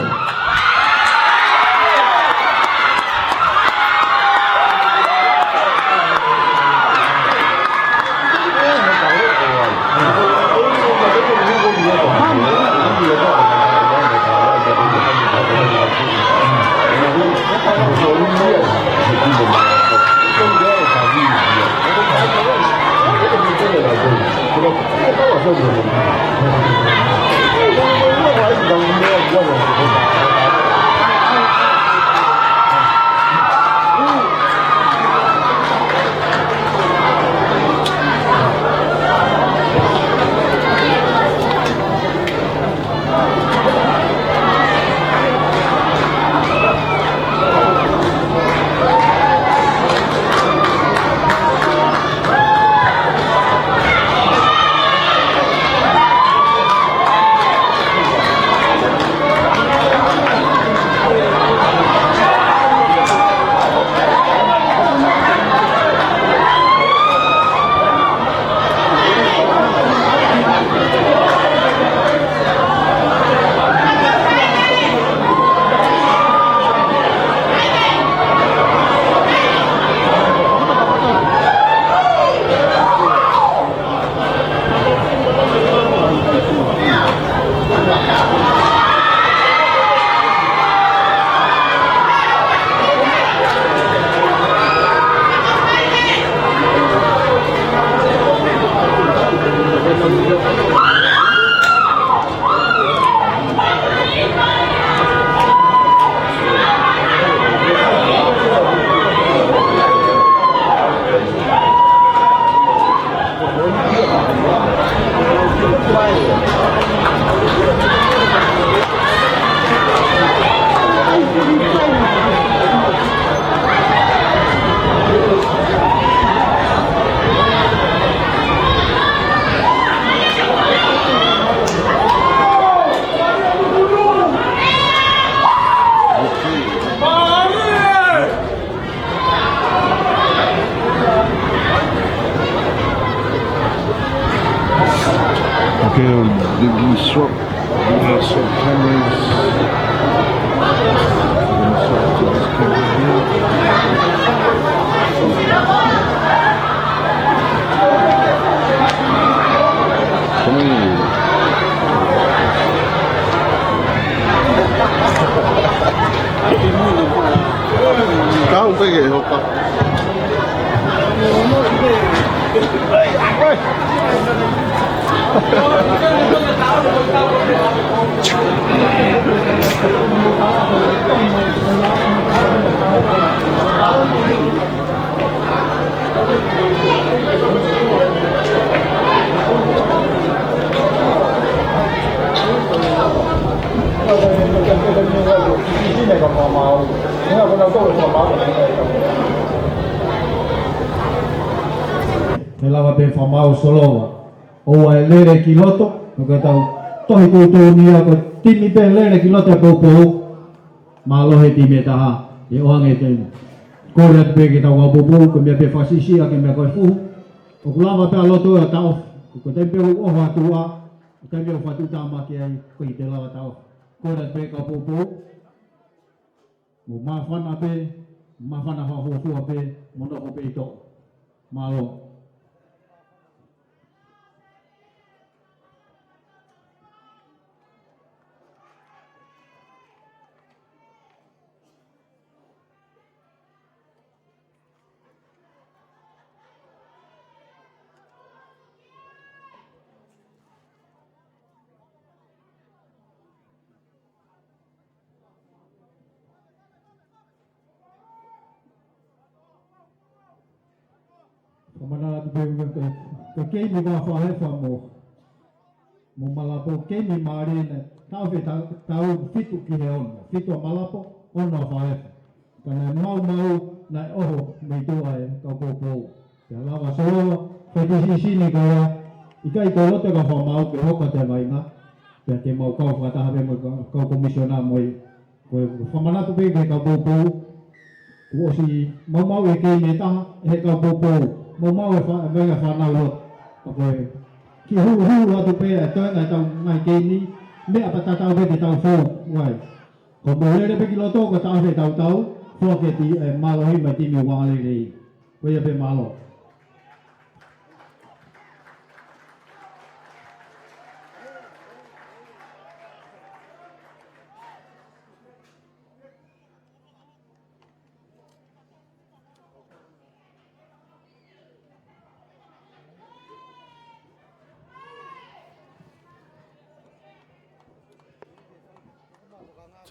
Okay, did we swap? We gonna swap cameras. We're gonna swap to this camera here. Come on. Kau pē ke hopa. Ke lava pē fakamaau Solova. ʻOua ʻe lele ki loto, ʻo ka tau tohi tuʻutuʻuni ia ko e timi pē lele ki loto e poupou. Mālō he timi ʻe taha, ʻe ʻoange e timi. Kole atu pē ki he kau poupou, ko e meʻa pē fakasiʻisiʻi ʻaki e meʻa ko e fuhu. ʻOku lava pē ʻa loto ʻo taʻofi, ko e taimi pē ʻoku ʻoho atu ʻa, ko e taimi ʻoku fatu tāmaki ai, ko e ʻikai te lava taʻofi. Kole atu pē kau poupou, mou māfana pē, māfana fakafuofua pē, mou nofo pē ʻi toʻo. Mālō. Fakamanatu pē ko e, ko e keimi ʻa Falefa mo, mo Malapo, keimi mālie naʻe taʻofi e ta-, taʻu fitu ki he ono. Fitu ʻa Malapo, ono ʻa Falefa. Ka naʻe maumau, naʻe ʻoho mei tuʻa e kau poupou. Pea lava Solova, fai e sisini ko ia, ʻikai ko e loto e kau fakamaau ke hoko atu e vaʻinga, pea te mau kau fakataha pē mo e kau, kau komisiona mo e, ko e fakamanatu pē ki he kau poupou, kuo ʻosi maumau e keimi ʻe taha, ʻe he kau poupou, maumau e fa-, e vaʻinga fānau lotu, ka ko e kiʻi huluhulu atu pē e toenga e tau ngaahi keimi, meʻa pē tatau pē ke tau fou, vai. Ko e mou lele pē ki loto, ko e taʻofi e tautau, foaki e ti-, e mālohi mai timi ʻo Vangaleilei. Ko ia pē, mālō.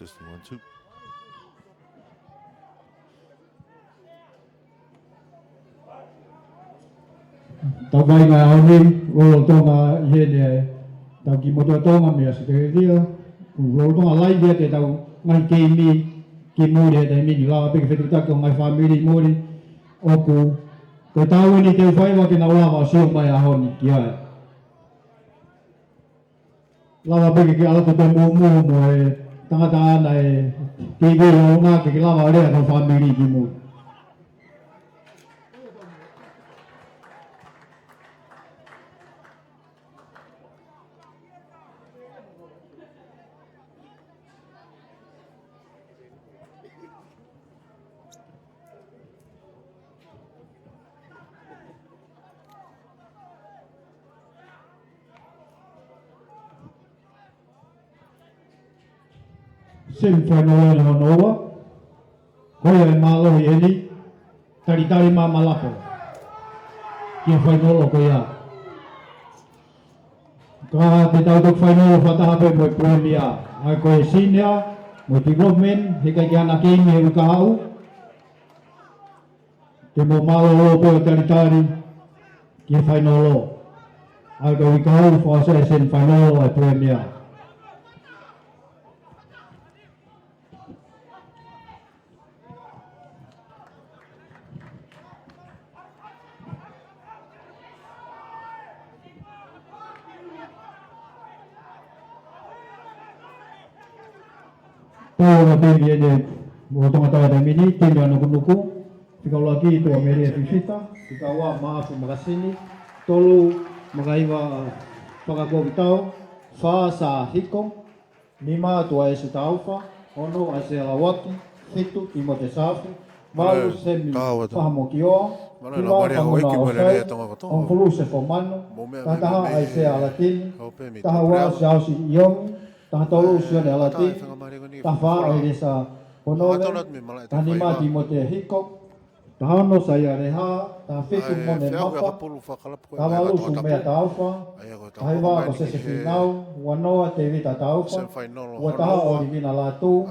Testing one, two. Tau vaʻinga ʻaho ni, lolotonga ʻi heni e tau kiʻi motuʻa Tonga mei ʻAositelēlia, lolotonga laivi ʻa e tau ngaahi keimi ki muli he taimi ni, lava pē ke fetuʻutaki ʻo ngaahi fāmili muli, ʻoku, ko e tau eni te u fai ʻa e ke nau lava ʻo sio mai ʻaho ni ki ai. Lava pē ke ke ʻalu atu pē mumuhu mo e tangata ʻana e T V ʻo ngā ke ke lava lea ki he fāmili ki muli. Semifinal eni hono ua. Ko ia e mālohi eni, talitali mai ʻa Malapo ki he fainolo ko ia. Ka te tau toki fainolo fakataha pē mo e Premier, ʻa ia ko e senior mo e development, heʻikai ke ʻi ai hano keimi he uike kahaʻu. Te mou mālōlō pē ʻo talitali ki he fainolo. ʻA ia ko e uike hongofulu mā ua ʻo e semifinal ʻa e Premier. Tau ʻa timi ʻeni ʻo Tonga Taua taimi ni, timi ʻa Nukunuku, fika ʻuluaki Tuʻamelie Fifita, fika ua Maʻafu Makasini, tolu Makaiva Fakakuakitau, fā Sā Hiko, nima Tuʻaesi Taufa, ono ʻAisea Lauaki, fitu Timote Safi, valu Semi Fahamokioa, hiva Kamuna ʻOsai, hongofulu Sefo Manu, taha taha ʻAisea ʻAlatini, taha ua Siaosi ʻIongi, taha tolu Sione ʻAlatini, taha fā ʻAilesa Ponole, taha nima Timote Hiko, taha ono Saia Leha, taha fitu Mone Mapa, taha valu Sumea Taufa, taha hiva Mosese Finau, ua noa Tevita Taufa, ua taha ʻOlivina Latu,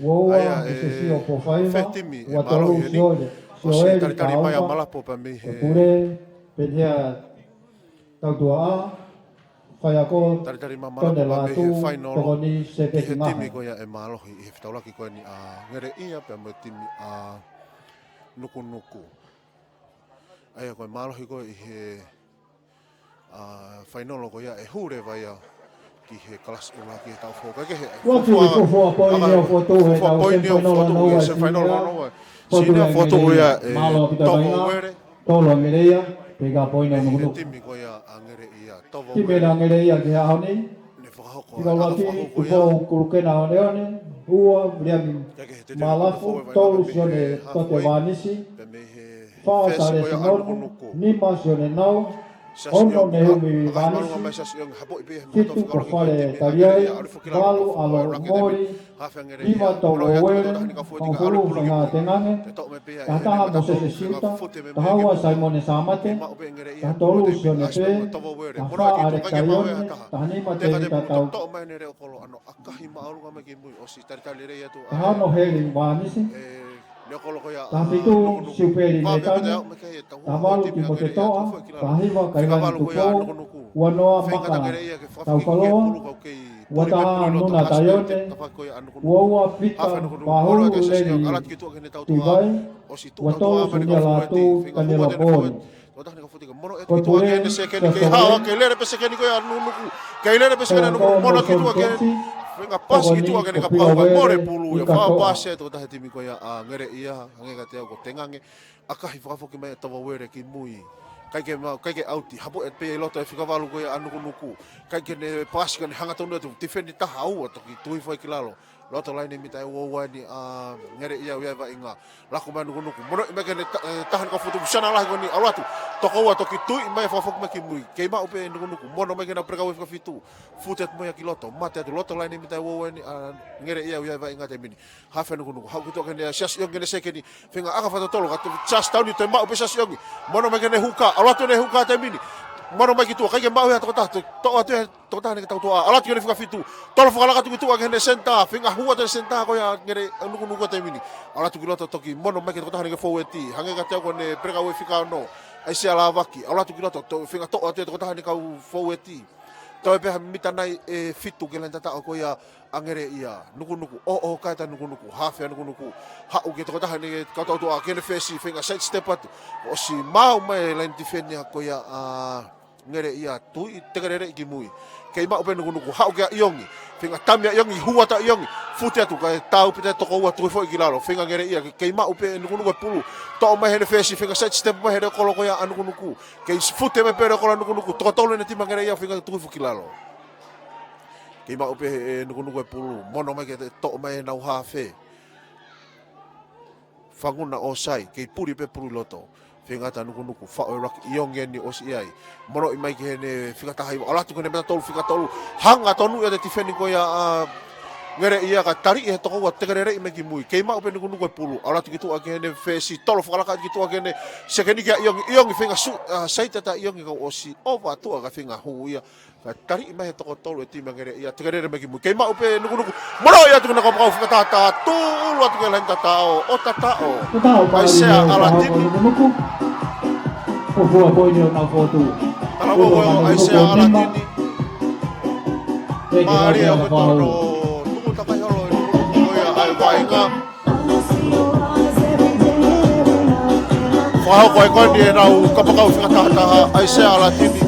ua ua Sesio Pofaiva, ua tolu Sioele, Sioeli Taufa, pule Penhea Tautuaʻa, faiako Tone Latu, tokoni Sepeti Maha. Timi ko ia ʻe mālohi ʻi he fetaulaki ko eni ʻa Ngeleʻia pea mo e timi ʻa Nukunuku. ʻA ia ko e mālohi ko ē ʻi he fainolo ko ia ʻe hū leva ia ki he kalasi ʻuluaki he taʻu foʻou. Kae kehe, ua ki fuofua poini ʻo fotu he taʻu foʻou poini ʻo fotu he semifinal ʻo e semifinal ia ʻe Tovo Uele. Tolo Ngeleʻia, pea ka poini ʻa Nukunuku. Timi ko ia ʻa Ngeleʻia, Tovo Uele. Timi ʻa Ngeleʻia ki he ʻaho ni. Fika ʻuluaki, Tupou Kulukena Oneone, ua Viliami Malafu, tolu Sione Tote Vanisi, fā Sale Simonu, nima Sione Nau, ono Nehumi Vanisi, fitu Kofale Taliai, valu ʻAlo Moli, hiva Tovo Uele, hongofulu Fanga Tengange, taha taha Mosese Siuta, taha ua Saimone Samate, taha tolu Sione Pe, taha fā ʻAleki Taione, taha nima Tevita Taufa. Taha ono Heli Vanisi, taha fitu Siupeli Metani, taha valu Timote Toʻa, taha hiva Kaivani Tupou, ua noa Maka Taufaloa, ua taha Nuna Taione, ua ua Pita Pahulu Leli Tuivai, ua tolu Sunia Latu Kaneloponi. Ko e pule, kei lele pē sekeni ko ia ʻa Nukunuku. Kei lele pē sekeni ʻa Nukunuku. Mono ki tuʻa ke feinga pasi ki tuʻa ke ne ka pau mai mole pulu ia. Fā pasi ʻe tokotaha timi ko ia ʻa Ngeleʻia, hangē kiate au ko Tengange. ʻAkahi fakafoki mai ʻa Tovo Uele ki mui. ʻIkai ke mau, ʻikai ke ʻauti. Hapo ʻe pē ʻi loto e fika valu ko ia ʻa Nukunuku. ʻIkai ke ne pasi ka ne hanga tonu atu. Tifeni taha ua toki tui foʻi ki lalo. Loto laine mita ʻe ua ua eni ʻa Ngeleʻia ʻo ʻi ai e vaʻinga. Laku mai Nukunuku. Mono mai ke ne taha ni ka futu musana lahi ko eni ʻalu atu. Toko ua toki tui mai fakafoki mai ki mui. Kei maʻu pē Nukunuku. Mono mai ke na prekau e fika fitu. Fute atu mai ki loto. Mate atu loto laine mita ʻe ua ua eni ʻa Ngeleʻia ʻo ʻi ai e vaʻinga taimi ni. Hafe Nukunuku. Haʻu ki tuʻa ke ne Siasi ʻIongi ne sekeni. Feinga ʻaka fakatotolo ka te Siasi Tauni te maʻu pē Siasi ʻIongi. Mono mai ke ne huka. ʻAlu atu ne huka taimi ni. Mono mai ki tuʻa. ʻIkai ke maʻu ia tokotaha. Toʻo atu ia tokotaha ne ke tau tuʻa. ʻAlu atu ke ne fika fitu. Tolo fakalaka atu ki tuʻa ke ne senitā. Feinga hua te senitā ko ia Ngeleʻia Nukunuku taimi ni. ʻAlu atu ki loto toki. Mono mai ke tokotaha ne ke foueti. Hangē kiate au ko ne prekau e fika ono. ʻAisea Lauaki. ʻAlu atu ki loto. Feinga toʻo atu ia tokotaha ne kau foueti. Toe pē ha mita nai ʻe fitu ke laine tataʻo ko ia ʻa Ngeleʻia. Nukunuku, ʻo, ʻo, kae ta Nukunuku, hafe ʻa Nukunuku. Haʻu ke tokotaha ne kau tau tuʻa ke ne fesi, feinga side step atu. ʻOsi maʻu mai e laine tifeni ko ia ʻa Ngeleʻia, tui, tekelele ki mui. Kei maʻu pē Nukunuku, haʻu ki ʻa ʻIongi. Feinga tami ʻa ʻIongi, hua atu ʻIongi. Fute atu, kae tau pē toko ua tui foʻi ki lalo. Feinga Ngeleʻia, kei maʻu pē Nukunuku e pulu. Toʻo mai heʻene fesi, feinga side step mai heʻene kolo ko ia ʻa Nukunuku. Kei fute mai pē ʻa e kolo ʻa Nukunuku, toko tolu ʻene timi ʻa Ngeleʻia feinga tui foki ki lalo. Kei maʻu pē ʻe Nukunuku e pulu, mono mai ke toʻo mai ʻenau hafe. Fanguna ʻOsai, kei puli pē pulu ʻi loto. Feinga atu ʻa Nukunuku, faʻo e laki ʻIongi eni ʻosi ʻi ai. Mono mai ki heʻene fika taha hiva, ʻalu atu ki heʻene mita tolu fika tolu. Hanga tonu ia te tifeni ko ia ʻa Ngeleʻia ka tali ʻe he toko ua tekelele mai ki mui. Kei maʻu pē Nukunuku e pulu, ʻalu atu ki tuʻa ki heʻene fesi, tolo fakalaka ki tuʻa ki heʻene sekeni ki ʻa ʻIongi, ʻIongi feinga su, ʻa, saita ta ʻIongi ka ʻosi ʻova tuʻa ka feinga hū ia. Ka tali mai he toko tolu e timi ʻa Ngeleʻia, tekelele mai ki mui. Kei maʻu pē Nukunuku, mono ia atu ki na kapakau fika tata, tū ulu atu ki laine tataʻo, ʻo tataʻo. ʻAisea ʻAlatini. Nukunuku. Fuofua poini ʻo nau fotu. Talavou ko ē ʻo ʻAisea ʻAlatini. Mālie ʻaupito hono tuku takai holo e nukunuku ko ia ʻa e vaʻinga. Fakahoko ai ko eni ʻenau kapakau fika tahataha ʻAisea ʻAlatini,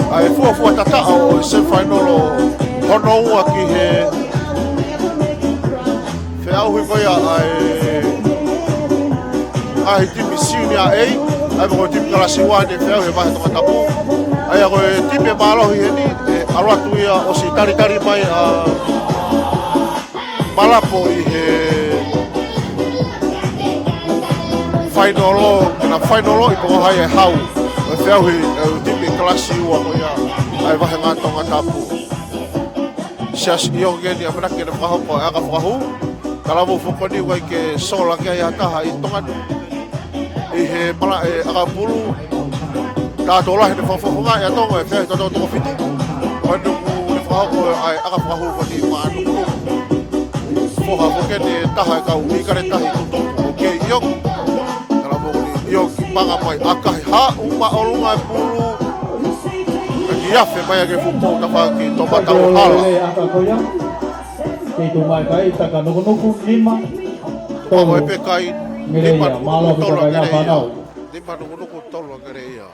ʻa e fuofua tataʻo ʻo e semifinal hono ua ki he feʻauhi ko ia ʻa e ngaahi timi senior A, ʻa ia ko e timi kalasi ua ni feʻauhi he vahe Tongatapu. ʻA ia ko e timi ʻe mālohi heni, ʻe ʻalu atu ia ʻosi talitali mai ʻa Malapo ʻi he fainolo, ke na fainolo ʻi Pongohai ʻe hau. ʻE feʻauhi ʻe he timi kalasi ua ko ia ʻa e vahenga Tongatapu. Siasi ʻIongi eni ʻamanaki ke ne fakahoko e ʻaka fakahū. Talavou foki ko eni ʻoku ʻikai ke sola ki ai ha taha ʻi Tonga ni ʻi he malaʻe ʻakapulu. Tautolu lahi ne fakafofonga ʻi Tonga ʻe feʻauhi tautolu toko fitu. Ko eni ʻoku ne fakahoko ʻa e ʻaka fakahū ko eni maʻa Nukunuku. Foha foki eni e taha e kau ʻIkale Tahi tutupu ʻo Kei ʻIongi. Talavou ko eni ʻIongi panga mai ʻakahi haʻu māʻolunga e pulu. Ka ki afe mai ake fuʻu pou tafaʻaki tomatau hala. Lele ʻaka ko ia. Kei tu mai kai taka Nukunuku nima. Tolu. Pako e pekai. Ngereia, mālō ʻaupito tolu kakai Ngereia. Fānau. Nima Nukunuku tolu Ngereia.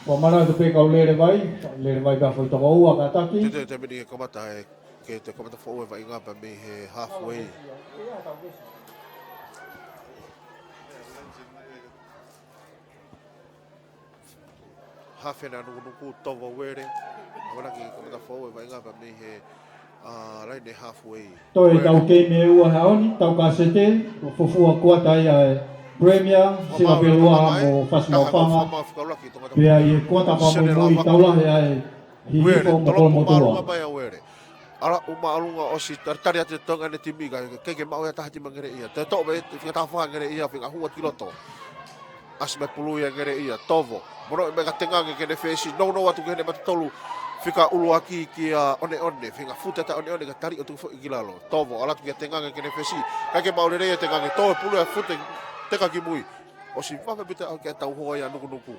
Ua mana tu pē kau lele vai, lele vai pē foʻi toko ua kātaki. Te te te mini ke kamata e, ke te kamata foʻou e vaʻinga pē mei he halfway. Hafe ʻa Nukunuku, Tovo Uele. ʻAmanaki ke kamata foʻou e vaʻinga pē mei he, ʻa, laine halfway. Toe Uele. Tau keimi ʻe ua he ʻaho ni, tau kasete, ʻo fuofua kuata ia e Premier, Singapore mo Fasi Maʻufanga. Pea ʻi he kuata pea muimui, tau lahi ai, Hihifo mo Kolomotuʻa. Uele, tolopo māʻolunga mai ʻa Uele. ʻAlu ʻo māʻolunga ʻosi talitali atu e Tonga ni timi ka, ke, ke maʻu e taha timi Ngereia. Te toʻo mai e fika tafaʻaki Ngereia, feinga hū atu ki loto. ʻAsi mai pulu ia Ngereia, Tovo. Mono mai ka tengange ke ne fesi, nounou atu ki heʻene mata tolu. Fika ʻuluaki kia ʻOneʻone, feinga fute atu ʻOneʻone ka tali atu foʻi ki lalo. Tovo, ʻalu atu kia tengange ke ne fesi. ʻIkai ke maʻu lelei e tengange, toe pulu e fute, teka ki mui. ʻOsi vave pē ʻo aʻu ki he tauhoa ia Nukunuku.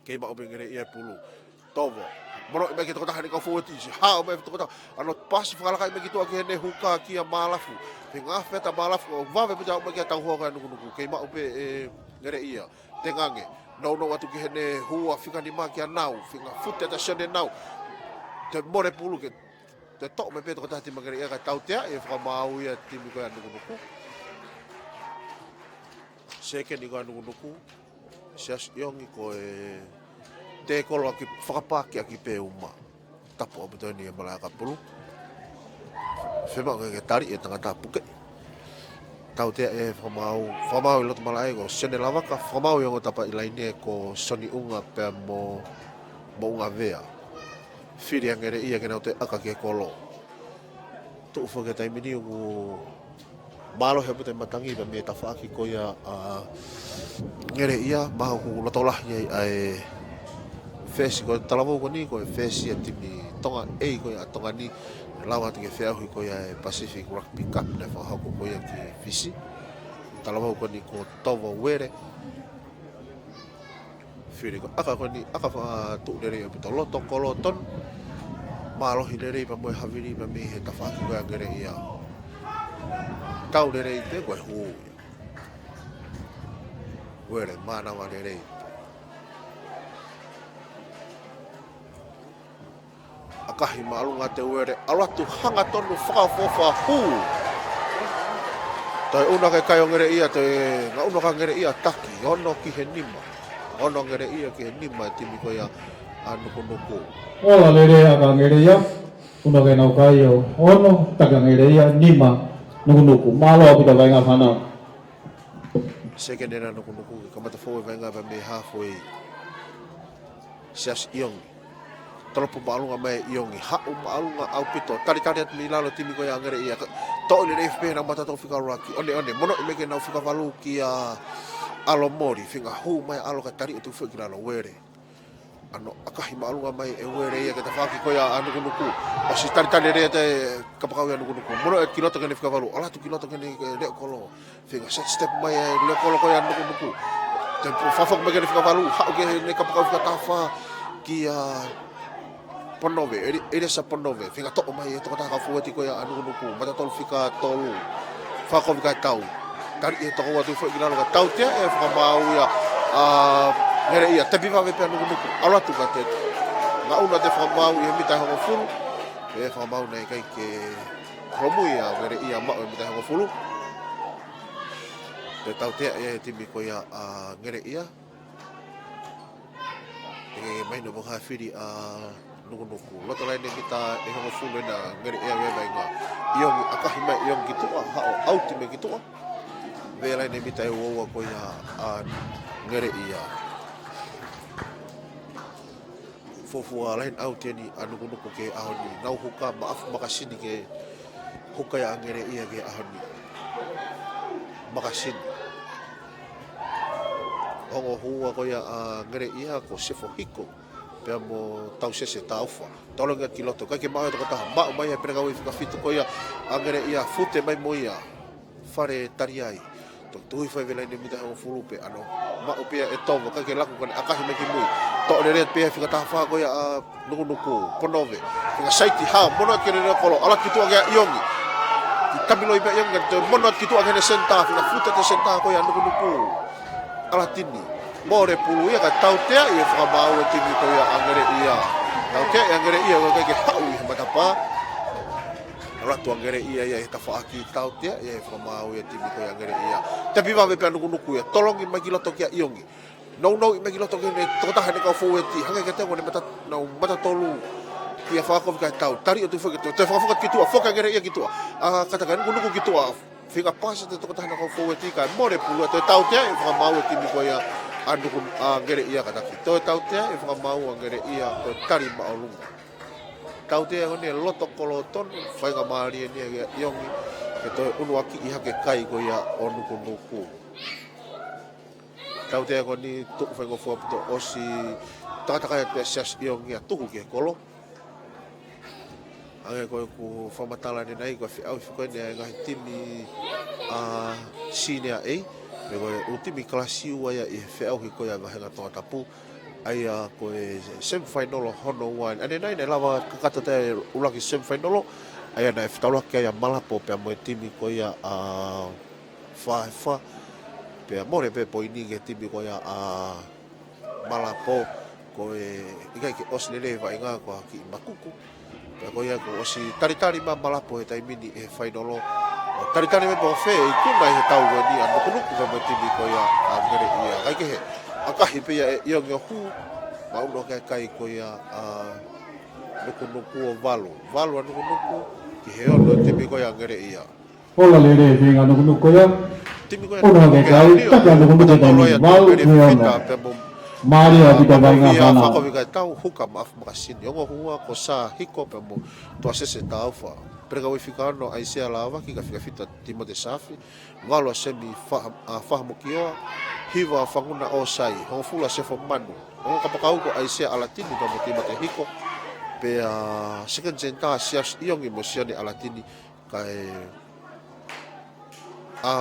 Kei maʻu pē Ngereia e pulu. Tovo. Mono mai ki he tokotaha ʻene kau fōueti. Haʻu mai tokotaha. ʻAno pasi fakalaka mai ki tuʻa ki heʻene huka kia Malafu. Feinga feta Malafu. ʻO vave pē ʻo aʻu mai ki he tauhoa ko ia Nukunuku. Kei maʻu pē ʻe Ngereia. Tengange. Nounou atu ki heʻene hua fika nima kia Nau. Feinga fute atu Sione Nau. Toe mole pulu ke, toe toʻo mai pē tokotaha timi Ngereia ka tautea e fakamaau ia timi ko ia Nukunuku. Sekeni ko ia Nukunuku. Siasi ʻIongi ko e tēkolo ʻaki fakapakiʻaki pē uma. Tapu ʻaupito eni e malaʻe ʻakapulu. Fiemaʻu ke, ke tali e tangata puke. Tautea e fakamaau, fakamaau ʻi loto malaʻe ko Sione Lavaka, fakamaau ʻi ongo tapa ʻi laine ko Soni ʻUnga pea mo, mo ʻUngavea. Fili ʻa Ngereia ke nau toe ʻaka ki he kolo. Tuʻu foki he taimi ni ʻoku mālohi ʻaupito e matangi pea mei he tafaʻaki ko ia ʻa Ngereia, mahalo ʻoku loto lahi ai ʻa e fesi ko e talavou ko eni, ko e fesi ʻa e timi Tonga A ko ia ʻa Tonga ni, lau atu ki he feʻauhi ko ia e Pacific Rugby Cup naʻe fakahoko ko ia ki Fisi. Talavou ko eni ko Tovo Uele. Fili ko e ʻaka ko eni, ʻaka fakatuʻu lelei ʻaupito loto kolo tonu. Mālohi lelei pea mo e havili pea mei he tafaʻaki ko ia Ngereia. Tau lelei pē ko e hū. Uele, mānava lelei. ʻAkahi māʻolunga ʻa Uele, ʻalu atu hangatonu fakaʻofoʻofa hū. Toe ʻuna ki he kai ʻo Ngereia, toe ngaʻunu ʻa Ngereia taki, ono ki he nima. Ono Ngereia ki he nima e timi ko ia ʻa Nukunuku. Ola lelei ʻa Ngereia, ʻuna ki heʻenau kai ʻo ono, taki ʻa Ngereia, nima Nukunuku. Mālō ʻaupito vaʻinga fānau. Sekeni ena Nukunuku, ke kamata foʻou e vaʻinga pea mei he halfway. Siasi ʻIongi. Tolopo māʻolunga mai ʻIongi. Haʻu māʻolunga ʻaupito. Talitali atu mei lalo timi ko ia Ngereia. Toʻo lelei pē ʻenau mata tolu fika ʻuluaki. ʻOneʻone. Mono mai ke nau fika valu kia ʻAlomoli. Feinga hū mai ʻAlo ka tali atu foʻi ki lalo Uele. ʻAno ʻakahi māʻolunga mai ʻe Uele ia ki he tafaʻaki ko ia ʻa Nukunuku. ʻOsi talitali lelei atu e kapakau ia Nukunuku. Mono e ki loto ki heʻene fika valu. ʻAlu atu ki loto ki heʻene leʻo kolo. Feinga set step mai e leʻo kolo ko ia Nukunuku. Toe fakafoki mai ki heʻene fika valu, haʻu ki heʻene kapakau fika taha fā. kia Ponove, Eli-, Eliesa Ponove, feinga toʻo mai e tokotaha kau fōueti ko ia ʻa Nukunuku, mata tolu fika tolu, fakakovi kae tau. Tali e toko ua, tui foʻi ki lalo ka tautea e fakamaau ia ʻa Ngeleʻia, tepi vave pē ʻa Nukunuku, ʻalu atu ka te. Ngaʻunu atu e fakamaau ʻi he mita ʻe hongofulu, e fakamaau naʻe ʻikai ke homui ʻa Ngeleʻia maʻu e mita ʻe hongofulu. Pea tautea e timi ko ia ʻa Ngeleʻia. E mai no mo ha fili ʻa Nukunuku. Loto laine mita ʻe hongofulu ena Ngeleʻia, vela inga ʻIongi, ʻakahi mai ʻIongi ki tuʻa, haʻu ʻauti mai ki tuʻa. Vela laine mita ʻe uaua ko ia ʻa Ngeleʻia. Fuofua laine ʻauti eni ʻa Nukunuku ki he ʻaho ni. Nau huka maʻafu makasini ki he huka ia ʻa Ngeleʻia ki he ʻaho ni. Makasini. Ongo hua ko ia ʻa Ngeleʻia ko Sefo Hiko pea mo Tausese Taufa. Tolongi atu ki loto, ʻikai ke maʻu e tokotaha, maʻu mai e pelekauʻi fika fitu ko ia ʻa Ngeleʻia, fute mai mo ia. Fale tali ai. Toki tuhi fai vela laine mita ʻe hongofulu pē ʻa Nukunuku. Maʻu pē ia ʻe Tovo, ʻikai ke laku ka ne ʻakahi mai ki mui. Toʻo lelei pē ia fika taha fā ko ia ʻa Nukunuku, Ponove. Fika saiti hao, mono atu ki he leʻo kolo, ʻalu atu ki tuʻa ki he ʻIongi. Ki tamiloi pē ʻIongi, ka toe mono atu ki tuʻa ki heʻene senitā, fika fute atu e senitā ko ia ʻa Nukunuku. ʻAlatini. Mole pulu ia ka tautea e fakamaau e timi ko ia ʻa Ngeleʻia. Tautea ʻa Ngeleʻia, ʻikai ke haʻu ʻi he matapā. ʻAlu atu ʻa Ngeleʻia ia he tafaʻaki, tautea e fakamaau e timi ko ia ʻa Ngeleʻia. Tepi vave pē ʻa Nukunuku ia, tolongi mai ki loto kia ʻIongi. Nounou mai ki loto ki heʻene tokotaha ʻene kau fōueti, hangē kiate au ko ʻene mata, nau mata tolu. Kia fakakovi kae tau, tali atu foki, toe fakafoki ki tuʻa, foki ʻa Ngeleʻia ki tuʻa. ʻA, kātaki ʻa Nukunuku ki tuʻa, feinga pasi atu e tokotaha ʻene kau fōueti kae mole pulu, toe tautea e fakamaau e timi ko ia ʻa Nuku, ʻa Ngeleʻia kātaki. Toe tautea e fakamaau ʻa Ngeleʻia, toe tali māʻolunga. Tautea ko eni e loto kolo tonu, faingamālie eni ia kia ʻIongi ke toe ʻunuakiʻi hake e kai ko ia ʻo Nukunuku. Tautea ko eni, tuʻu faingofua ʻaupito, ʻosi takatakai atu pē ʻa Siasi ʻIongi ʻo tuku ki he kolo. Hangē ko ʻeku fakamatala ʻanenai, ko e feʻauhi ko eni ʻa e ngaahi timi ʻa Senior A, pea ko e ʻū timi kalasi ua ia ʻi he feʻauhi ko ia ʻa e vāhenga Tongatapu. ʻA ia ko e semifinal hono ua ʻanenai, naʻe lava kakato atu e ʻuluaki semifinal, ʻa ia naʻe fetaulaki ai ʻa Malapo pea mo e timi ko ia ʻa Faefa, pea mole pē poini ki he timi ko ia ʻa Malapo, ko e ʻikai ke ʻosi lelei e vaʻinga, ko ha kiʻi makuku. Pea ko ia kuo ʻosi talitali mai ʻa Malapo he taimi ni he fainolo. ʻO talitali mai pē ʻo fē ikuna ʻi he tau ko eni ʻa Nukunuku pea mo e timi ko ia ʻa Ngeleʻia. Kae kehe, ʻakahi pē ia ʻe ʻIongi ʻo hū, maʻu ʻa e kai ko ia ʻa Nukunuku ʻo valu. Valu ʻa Nukunuku ki he ono e timi ko ia ʻa Ngeleʻia. Ola lelei e feinga ʻa Nukunuku ia. Timi ko ia ʻo Nukunuku ke kai, taki ʻa Nukunuku ke kai, valu ki he ono. Mālie ʻaupito e vaʻinga fānau. Fakakovi kae tau, huka maʻafu makasini. Ongo hua ko Sā Hiko pea mo Tuasese Taufa. Pelekauʻi fika ono ʻAisea Lāvaki kae fika fitu ʻa Timote Safi. Valu ʻa Semi Fa-, ʻa Fahamokioa. Hiva ʻa Fanguna ʻOsai. Hongofulu ʻa Sefo Manu. Ongo kapakau ko ʻAisea ʻAlatini pea mo Timote Hiko. Pea second center Siasi ʻIongi mo Sione ʻAlatini. Kae, ʻa,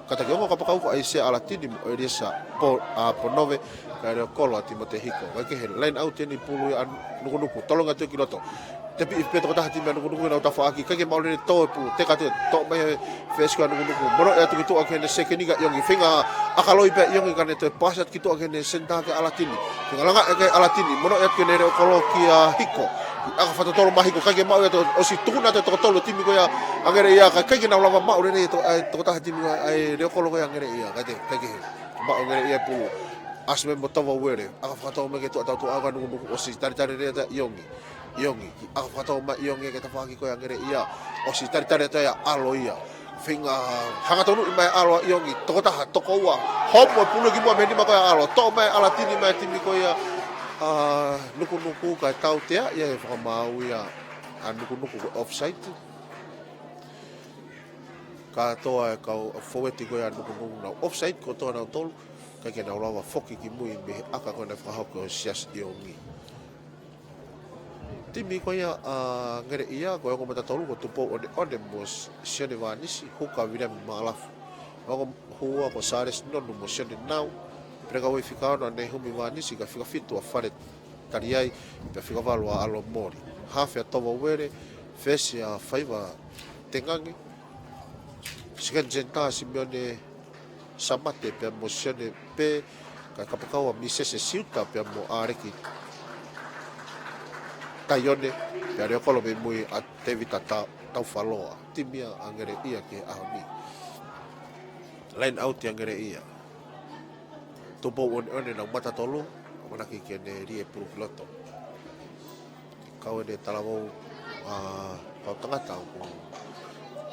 kātaki ongo kapakau ko ʻAisea ʻAlatini mo ʻEliesa Po-, ʻa, Ponove, kae leʻo kolo ʻa Timote Hiko. Kae kehe, line out eni pulu ia ʻa Nukunuku, tolongi atu ki loto. Tepiʻi pē tokotaha timi ʻa Nukunuku ʻenau tafaʻaki, ʻikai ke maʻu lelei e tō e pulu, teka atu, toʻo mai e fesi ko ia ʻa Nukunuku. Mono atu ki tuʻa ki heʻene sekeni kia ʻIongi, feinga ʻakaloi pē ʻIongi ka ne toe pasi atu ki tuʻa ki heʻene senitā kia ʻAlatini. Feinga langa ʻe kia ʻAlatini, mono atu ki heʻene leʻo kolo kia Hiko. ʻAka fakatotolo mai Hiko, ʻikai ke maʻu ia, toe ʻosi tukuna atu e toko tolu e timi ko ia ʻa Ngeleʻia, ka ʻikai ke nau lava maʻu lelei e to-, ʻa e tokotaha timi ko ia, ʻa e leʻo kolo ko ia ʻa Ngeleʻia, ʻikai ke, ʻikai ke maʻu ʻe Ngeleʻia e pulu. ʻAsi mai mo Tova Uele, ʻaka fakatau mai ki tuʻa tau tuʻa ʻa Nukunuku, ʻosi talitali lelei atu ʻIongi. ʻIongi, ʻaka fakatau mai ʻIongi ki he tafaʻaki ko ia ʻa Ngeleʻia, ʻosi talitali atu ia ʻa ʻAlo ia. Feinga hangatonu mai ʻAlo ʻa ʻIongi, tokotaha, toko ua, homo e pulu ki muʻa mei he nima ko ia ʻa ʻAlo, toʻo mai ʻAlatini mei he timi ko ia ʻa Nukunuku kae tautea ia e fakamaau ia ʻa Nukunuku ko e offside. Kātoa e kau fōueti ko ia ʻa Nukunuku nau offside kotoa nautolu, ʻikai ke nau lava foki ki mui mei he ʻaka ko ē naʻe fakahoko ʻe Siasi ʻIongi. Timi ko ia ʻa Ngeleʻia, ko e ongo mata tolu ko Tupou ʻOneʻone mo Sione Vānisi, huka Viliami Maʻalafu. Ongo hua ko Sālesi Nonu mo Sione Nau, pelekauʻi fika ono ʻa Nehumi Vānisi kae fika fitu ʻa Fale Taliai, pea fika valu ʻa ʻAlo Moli. Hafe ʻa Tovo Uele, fesi ʻa Faiva Tengangi, sekeni senitā Simione Samate pea mo Sione Pē, kae kapakau ʻa Misese Siuta pea mo ʻAleki Taione, pea leʻo kolo mei mui ʻa Tēvita Ta-, Taufaloa, timi ʻa Angeleʻia ki he ʻaho ni. Line out ʻa Angeleʻia. Tupou ʻOneʻone nau mata tolu, ʻamanaki ke ne lie pulu ki loto. Kau ʻene talavou, ʻa, kau tangata ʻoku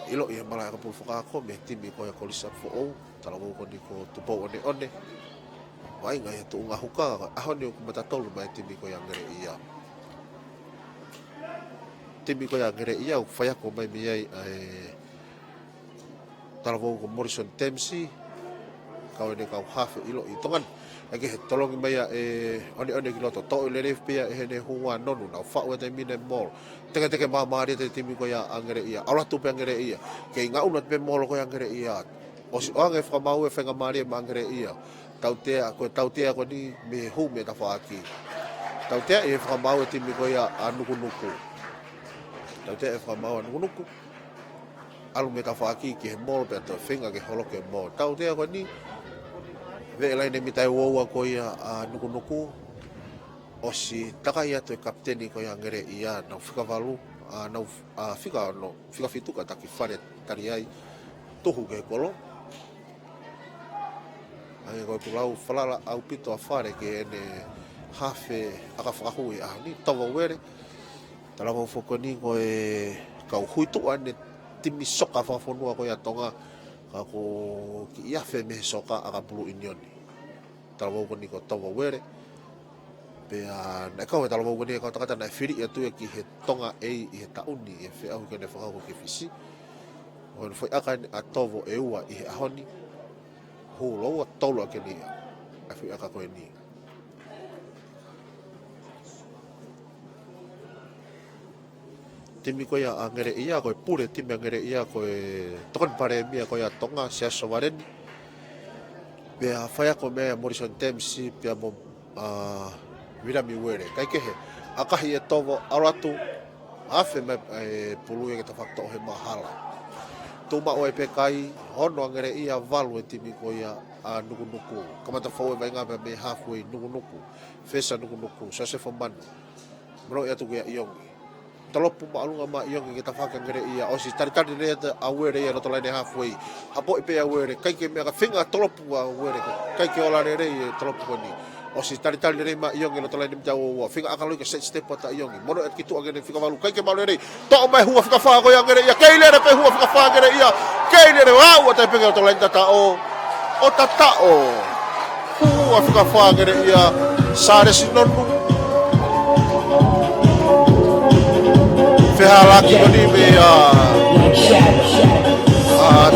ʻiloʻi he malaʻe ʻakapulu fakaako mei he timi ko ia Kolisi ʻApifoʻou, talavou ko eni ko Tupou ʻOneʻone. Vaʻinga he tuʻunga huka, ʻaho ni ʻoku mata tolu mai timi ko ia Angeleʻia. Timi ko ia Angeleʻia, ʻoku faiako mai mei ai ʻa e talavou ko Morrison Dempsey, kau ʻene kau hafe ʻiloʻi ʻi Tonga ni. ʻIkai ke he tolongi mai ʻa e ʻOneʻone ki loto, toʻo lelei pē ia ʻe heʻene hū ʻa Nonu, nau faʻu e taimi ni e molo. Teketeke māmālie ʻa e timi ko ia Angeleʻia, ʻalu atu pē Angeleʻia, kei ngaʻunu atu pē molo ko ia Angeleʻia. ʻOsi ʻoange fakamaau e faingamālie maʻa Angeleʻia. Tautea, ko e tautea ko eni mei he hū mei tafaʻaki. Tautea ʻi he fakamaau e timi ko ia ʻa Nukunuku. Tautea ʻi he fakamaau ʻa Nukunuku. ʻAlu mei tafaʻaki ki he molo pea toe feinga ke holoki e molo. Tautea ko eni, veʻe laine mita ʻe ua ua ko ia ʻa Nukunuku. ʻOsi takai atu e kapiteni ko ia Angeleʻia, nau fika valu, ʻa, nau, ʻa, fika ono, fika fitu ka taki Fale Taliai, tuhu ki he kolo. Hangē ko ʻeku lau, falala ʻaupito ʻa Fale ki heʻene hafe ʻakafakahui ʻaho ni, Tovo Uele. Talavou foki eni ko e kau huituʻa ʻene timi soka fakafonua ko ia Tonga, ka ʻoku kiʻi afe mei he soka ʻakapulu ʻiunioni. Talavou ko eni ko Tovo Uele. Pea naʻe kau e talavou ko eni he kau tangata naʻe fili atu ia ki he Tonga A ʻi he taʻu ni ʻi he feʻauhi ko eni fakahoko ki Fisi. Ko e foʻi ʻaka eni ʻa Tovo ʻe ua ʻi he ʻaho ni. Hū lōua tolu ʻa Kenia ʻa e foʻi ʻaka ko eni. Timi ko ia Angeleʻia, ko e pule timi Angeleʻia, ko e tokoni palēmia ko ia Tonga, Siaosi Sovaleni. Pea faiako mei ai ʻa Morrison Dempsey, pea mo, ʻa, Viliami Uele. Kae kehe, ʻakahi ʻe Tovo, ʻalu atu, afe mai e pulu ia ke ta fakatoʻo he mahala. Tuʻu maʻu ai pē kai, ono Angeleʻia, valu e timi ko ia ʻa Nukunuku. Kamata fou e vaʻinga pea mei he halfway Nukunuku. Fesi ʻa Nukunuku, Siosefo Manu. Manoʻi atu kia ʻIongi. Tolopu māʻolunga mai ʻIongi ki he tafaʻaki Angeleʻia. ʻOsi talitali lelei atu ʻa Uele ia loto laine halfway. Hapoʻi pē ʻa Uele, ʻikai ke meʻa ka feinga tolopu ʻa Uele. ʻIkai ke ola lelei e tolopu ko eni. ʻOsi talitali lelei mai ʻIongi loto laine mita ua ua. Feinga ʻakaloi ka side step atu ʻa ʻIongi. Manoʻi atu ki tuʻa Angeleʻia fika valu. ʻIkai ke maʻu lelei. Toʻo mai hua fika fā ko ia Angeleʻia. Kei lele pē hua fika fā Angeleʻia. Kei lele, ʻo aʻu atu ai pē ki loto laine tataʻo. ʻO tataʻo. Hua fika fā Angeleʻia, Sālesi Nonu. Fehālaaki ko eni mei he, ʻa,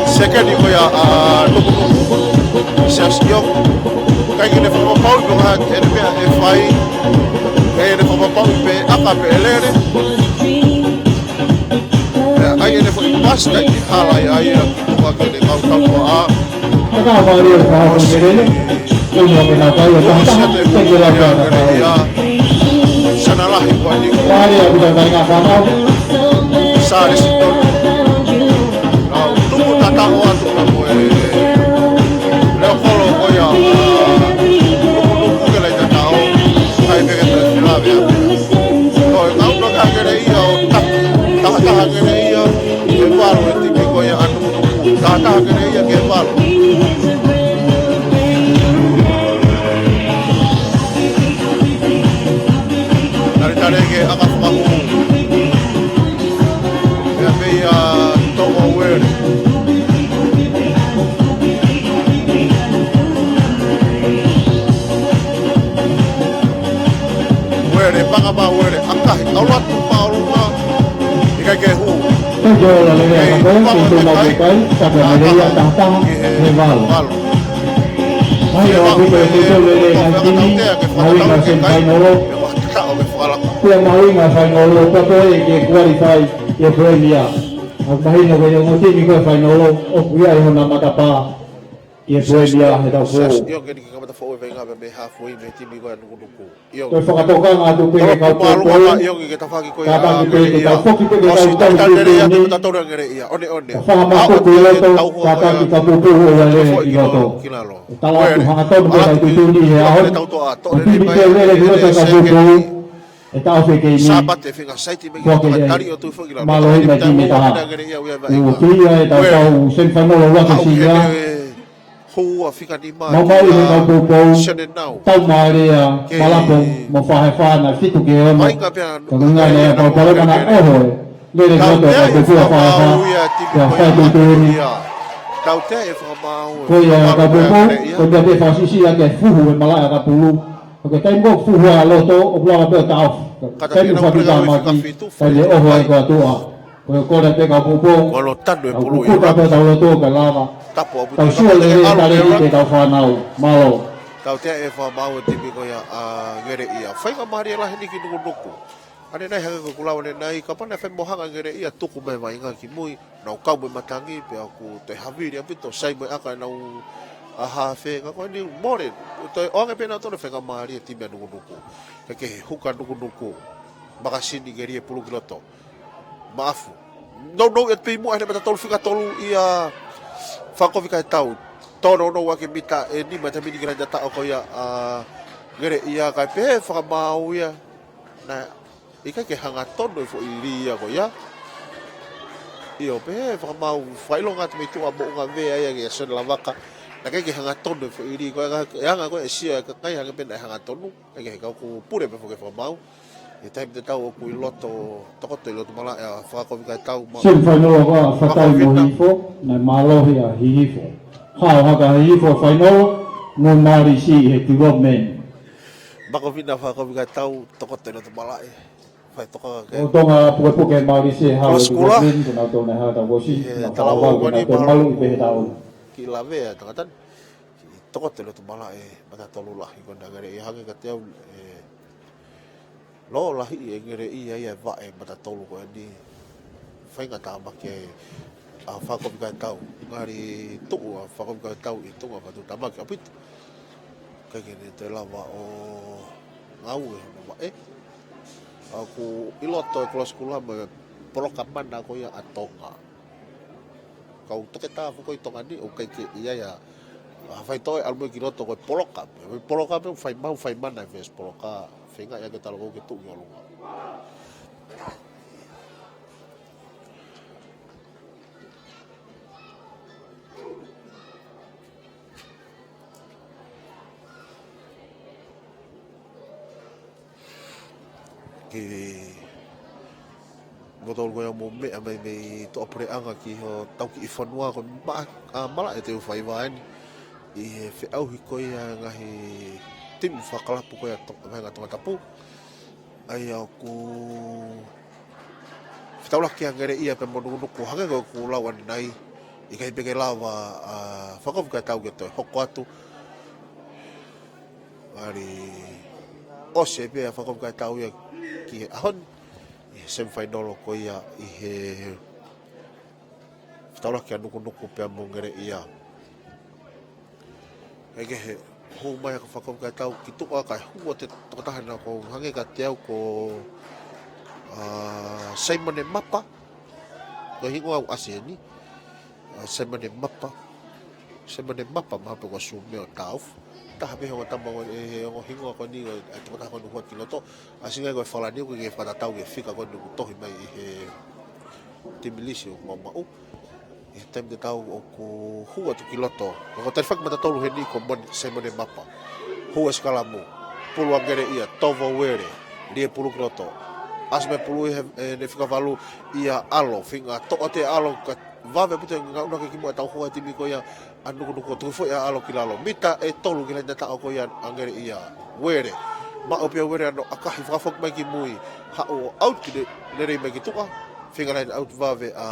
sekeni ko ia ʻa Nukunuku. Siaosi ʻIongi. ʻIkai ke ne fakapapauʻi pe ko e hā ʻene meʻa ʻe fai. ʻIkai ke ne fakapapauʻi pe ʻe ʻaka pe ʻe lele. Pea ʻai ʻene foʻi pasi kae ʻikai ke hala ia, ʻai ia ki tuʻa ki heʻene kau tapuaʻa. Ka ka pale o ka ko lele. Ko mo ke na kai o ka. Ko si atu e pulu ia Angeleʻia. Sana lahi ko eni ko. Pale o ka kai ka ka. Sālesi Nonu. Nau tuku tataʻo atu ka ko e leʻo kolo ko ia. Tuku ke lai tataʻo. Kai peke te fila vea. Ko e kau no ka Angeleʻia ʻo ta-, taha taha Angeleʻia, ke valu e timi ko ia ʻa Nukunuku. Taha taha Angeleʻia ke valu. Talitali ke ʻaka fakahū. Pea pē ia Tovo Uele. Uele, panga mā Uele, ʻakahi, ʻalu atu māʻolunga, ʻikai ke hū. Ko e ola lelei ʻa e kapo, ke tū mau ke kai, ka ko e lelei ʻa taha taha, he valu. Valu. Mai o api ko e kuto lelei ʻa e timi, mahuʻinga semifainolo. Pea mahuʻinga fainolo, ka ko e ke qualify, ke Premier. ʻOku mahino ko e ongo timi ko e fainolo, ʻoku ʻi ai hona matapā. ʻIo, pea ʻi he ʻaho ni ʻoku tau foʻou. ʻIo, ke ni ke kamata foʻou e vaʻinga mei he hafui mei he timi ko ia ʻa Nukunuku. ʻIo. Ko e fakatokanga atu pē ki he kau poupou. ʻIo, ke tafaki ko ia. Kātaki pē ke tau foki pē ke tau tau lele atu ki he tau tau ngere ia. ʻOne, ʻone. Ka fanga mākoko ʻi loto, kātaki ka poupou ʻo ia lele ki loto. ʻE tala atu hangatonu pē ʻetau tuʻutuʻuni he ʻaho ni. Ko e timi ke lele ki loto ka poupou. ʻE taʻofi e keimi. Sāpate, fenga saiti mai ki he tali ʻo tui foki la. Mālō e timi ʻe taha. ʻOku ʻi ai ʻetau semifinal ʻuluaki ʻe siʻi ia. Hua fika nima. Maumau ʻi he kau poupou. Tau mālie ʻa Malapo mo Fahefana fitu ki he ono. Ka ko e ngaahi ʻa e kau palopana ʻoho e. Lele ki loto e kau poupou ʻa Fahefa. Ko e fai tuʻutuʻuni. Tautea e fakamaau. Ko ia kau poupou, ko e meʻa pē fakasiʻisiʻi ʻa e fuhu e malaʻe ʻakapulu. Ko e taimi ko ē fuhu ʻa loto, ʻoku lava pē ʻo taʻofi. Taimi ʻoku fatu tāmaki, taimi ʻoho ai ko atu ʻa. Ko e kole pē kau poupou. Ko lo tanu e pulu ia. Kukuta pē tau loto ka lava. Tau sio lelei tali ki he kau fānau. Mālō. Tautea e fakamaau e timi ko ia ʻa Ngere ia. Faingamālie lahi eni ki Nukunuku. ʻAnenai hangē ko ʻeku lau ʻanenai, kapau naʻe fai mo hanga Ngere ia tuku mai vaʻinga ki mui. Nau kau mo e matangi, pea ʻoku toe havili ʻaupito, sai mo e ʻaka ʻenau ʻa hafe, ka ko eni mole, toe ʻoange pē nautolu e faingamālie e timi ʻa Nukunuku. Ke ke huka Nukunuku, makasini Ngere ia pulu ki loto. Maʻafu. Nounou e pei muʻa ʻene mata tolu fika tolu ia Fakakovi Kaitau. Tō nounou ake mita ʻe nima e taimi ni ki he laini taʻo ko ia ʻa Ngere ia kae pehē fakamaau ia. Naʻe ʻikai ke hangatonu e foʻi lī ia ko ia. ʻIo, pehē fakamaau fakaʻilonga atu mei tuʻa moʻunga vea ia ki he Sione Lavaka. Naʻe ʻikai ke hangatonu e foʻi lī ko ia, e anga ko ē ʻe sio e kakai hangē pē naʻe hangatonu. ʻIkai ke he kau ku pule pē foki e fakamaau. ʻI he taimi tatau ʻoku ʻi loto, tokoto ʻi loto malaʻe ʻa Fakakovi Kaitau ma. Semifinal ʻa Fatai mo Hihifo, naʻe mālohi ʻa Hihifo. Hao haka Hihifo final, mo Malisi he development. Makovina Fakakovi Kaitau, tokoto ʻi loto malaʻe. Fai toka ke. ʻO Tonga pukepuke Malisi hao he development, ko nau tō ne hao tau kosi, na talau fakavau ko nau tō malu ʻi pehē tau. Ki Lavea, tangata ni. Ki tokoto ʻi loto malaʻe, mata tolu lahi, ko na Ngere ia hangē kiate au, ʻe lō lahi ʻe Ngere ia ia e vaʻe mata tolu ko eni. Fainga tāmaki ʻa Fakakovi Kaitau. Ngali tuʻu ʻa Fakakovi Kaitau ʻi Tonga fatu tāmaki ʻaupito. ʻIkai ke ne toe lava ʻo ngāue hono vaʻe. ʻOku ʻi loto e kolosi kulama e poloka mana ko ia ʻa Tonga. Kau toketā foki ʻi Tonga ni, ʻoku ʻikai ke ʻi ai ʻa, ʻa faitoʻo e ʻalu mai ki loto ko e poloka. Poloka pē, fai maau, fai mana e veesi poloka, feinga ia ke talo ko ke tuʻu ki ʻolunga. Ke motolu ko ia mo meʻa mai mei toʻa puleʻanga ki ho tau kiʻi fonua ko ma-, ʻa malaʻe te u fai vā eni. ʻI he feʻauhi ko ia ngaahi timi fakalapu ko ia to-, vahenga Tongatapu. ʻA ia ʻoku fetaulaki ʻa Ngere ia pea mo Nukunuku hangē ko ʻeku lau ʻanenai. ʻIkai pē ke lava ʻa Fakakovi Kaitau ke toe hoko atu. Ngali ʻosi pē ʻa Fakakovi Kaitau ia ki he ʻaho ni. ʻI he semifinal ko ia ʻi he fetaulaki ʻa Nukunuku pea mo Ngere ia. ʻIkai ke he hū mai ʻa Fakakovi Kaitau ki tuʻa kae hū atu e tokotaha naʻa ku hangē kiate au ko, ʻa, Saimone Mapa. Ko e hingoa ʻoku ʻasi eni. ʻA, Saimone Mapa. Saimone Mapa maha pē ko Sumeo Tauf. Taha pē he ongo tama ko eni, he ongo hingoa ko eni, ʻa e tokotaha ko eni ʻoku hū atu ki loto. ʻAsi ngai ko e Falani ʻoku ʻikai ke fakatatau ki he fika ko eni ʻoku tohi mai ʻi he timi lisi ʻoku mau maʻu. ʻI he taimi tatau ʻoku hū atu ki loto. Ko e talifaki mata tolu heni ko Mon-, Saimone Mapa. Hū e sikalamu. Pulu ʻa Ngere ia, tovo Uele. Lie pulu ki loto. ʻAsi mai pulu ʻi he, ʻe, ne fika valu ia ʻAlo. Feinga toʻo atu e ʻAlo ka vave ʻaupito e ngaʻunu hake ki muʻa e tauhoa e timi ko ia ʻa Nukunuku, tuku foʻi ʻa ʻAlo ki lalo. Mita ʻe tolu ki he laini taʻo ko ia ʻa Ngere ia. Uele. Maʻu pē ʻa Uele ʻa hono ʻakahi fakafoki mai ki mui. Haʻu ʻo ʻauti le-, lelei mai ki tuʻa. Feinga laine ʻauti vave ʻa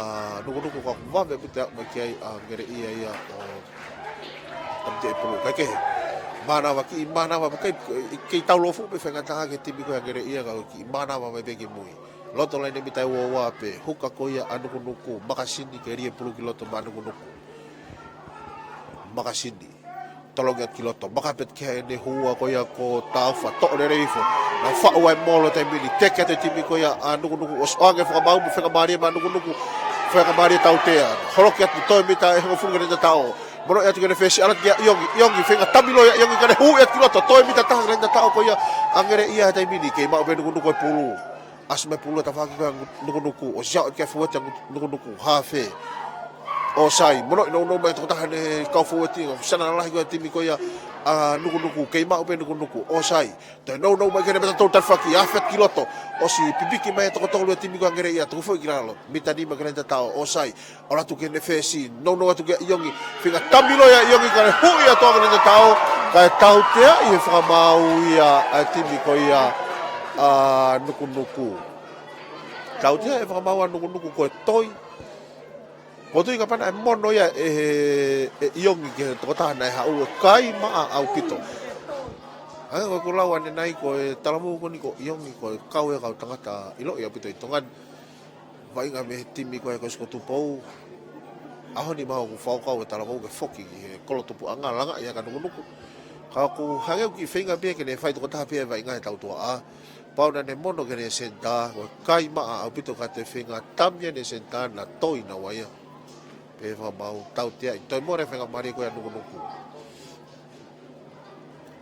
Nukunuku ka vave ʻaupito e aʻu mai ki ai ʻa Ngere ia ia ʻo ʻaupito e pulu. Kae kehe. Mānava kiʻi mānava, kei, kei tau lōfuʻu pē faingataʻa ki he timi ko ia ʻa Ngere ia ka kiʻi mānava mai pē ki mui. Loto laine mita ʻe ua ua pē, huka ko ia ʻa Nukunuku, makasini ke lie pulu ki loto maʻa Nukunuku. makasini. Tolongi atu ki loto, maka pē ki heʻene hua ko ia ko Taufa, toʻo lelei hifo. Naʻe faʻu ai molo taimi ni, teke atu e timi ko ia ʻa Nukunuku, ʻosi ʻoange fakamaau mo faingamālie maʻa Nukunuku, faingamālie tautea. Holoki atu toe mita ʻe hongofulu ki he laini tataʻo. Mono atu ki heʻene fesi, ʻalu atu kia ʻIongi, ʻIongi, feinga tami loi ʻa ʻIongi kae ne hū atu ki loto, toe mita taha ki he laini tataʻo ko ia ʻa Ngeleʻia he taimi ni, kei maʻu pē Nukunuku e pulu. ʻAsi mai pulu ʻa e tafaʻaki ko ia Nukunuku, ʻosi aʻu ki he fōueti ʻa Nukunuku, hafe. ʻOsai, mono ʻi nounou mai tokotaha ʻene kau fōueti, ʻo sana lahi ko ia timi ko ia ʻa Nukunuku, kei maʻu pē Nukunuku, ʻosai. Toe nounou mai ki heʻene mata tolu tafaʻaki, afe ki loto, ʻosi pipiki mai e toko tolu e timi ko ia Ngeleʻia, tuku foʻi ki lalo, mita nima ki he laini tataʻo, ʻosai. ʻAlu atu ki heʻene fesi, nounou atu kia ʻIongi, feinga tami loi ʻa ʻIongi kae ne hū atu ki he laini tataʻo, kae tauteaʻi he fakamaau ia ʻa e timi ko ia ʻa Nukunuku. Tauteaʻi he fakamaau ʻa Nukunuku ko e toi. Ko e toi kapau naʻe mono ia ʻe he, ʻe ʻIongi ki he tokotaha naʻe haʻu, ʻe kai maʻa ʻaupito. ʻA ia ko ʻeku lau ʻanenai ko e talavou ko eni ko ʻIongi ko e kau e kau tangata ʻiloʻi ʻaupito ʻi Tonga ni. Vaʻinga mei he timi ko ē ko Siko Tupou. ʻAho ni mahalo ʻoku fakakaukau e talavou ke foki ki he kolo tupuʻanga, langaʻi ʻa Nukunuku. Ka ʻoku hangē ʻoku kiʻi feinga pē ke ne fai tokotaha pē e vaʻinga he tau tuaʻa. Pau naʻa ne mono ki heʻene senitā, ko e kai maʻa ʻaupito ka te feinga tami ʻene senitā naʻa toe ʻi naua ia. Pea fakamaau tauteaʻi, toe mole faingamālie ko ia ʻa Nukunuku.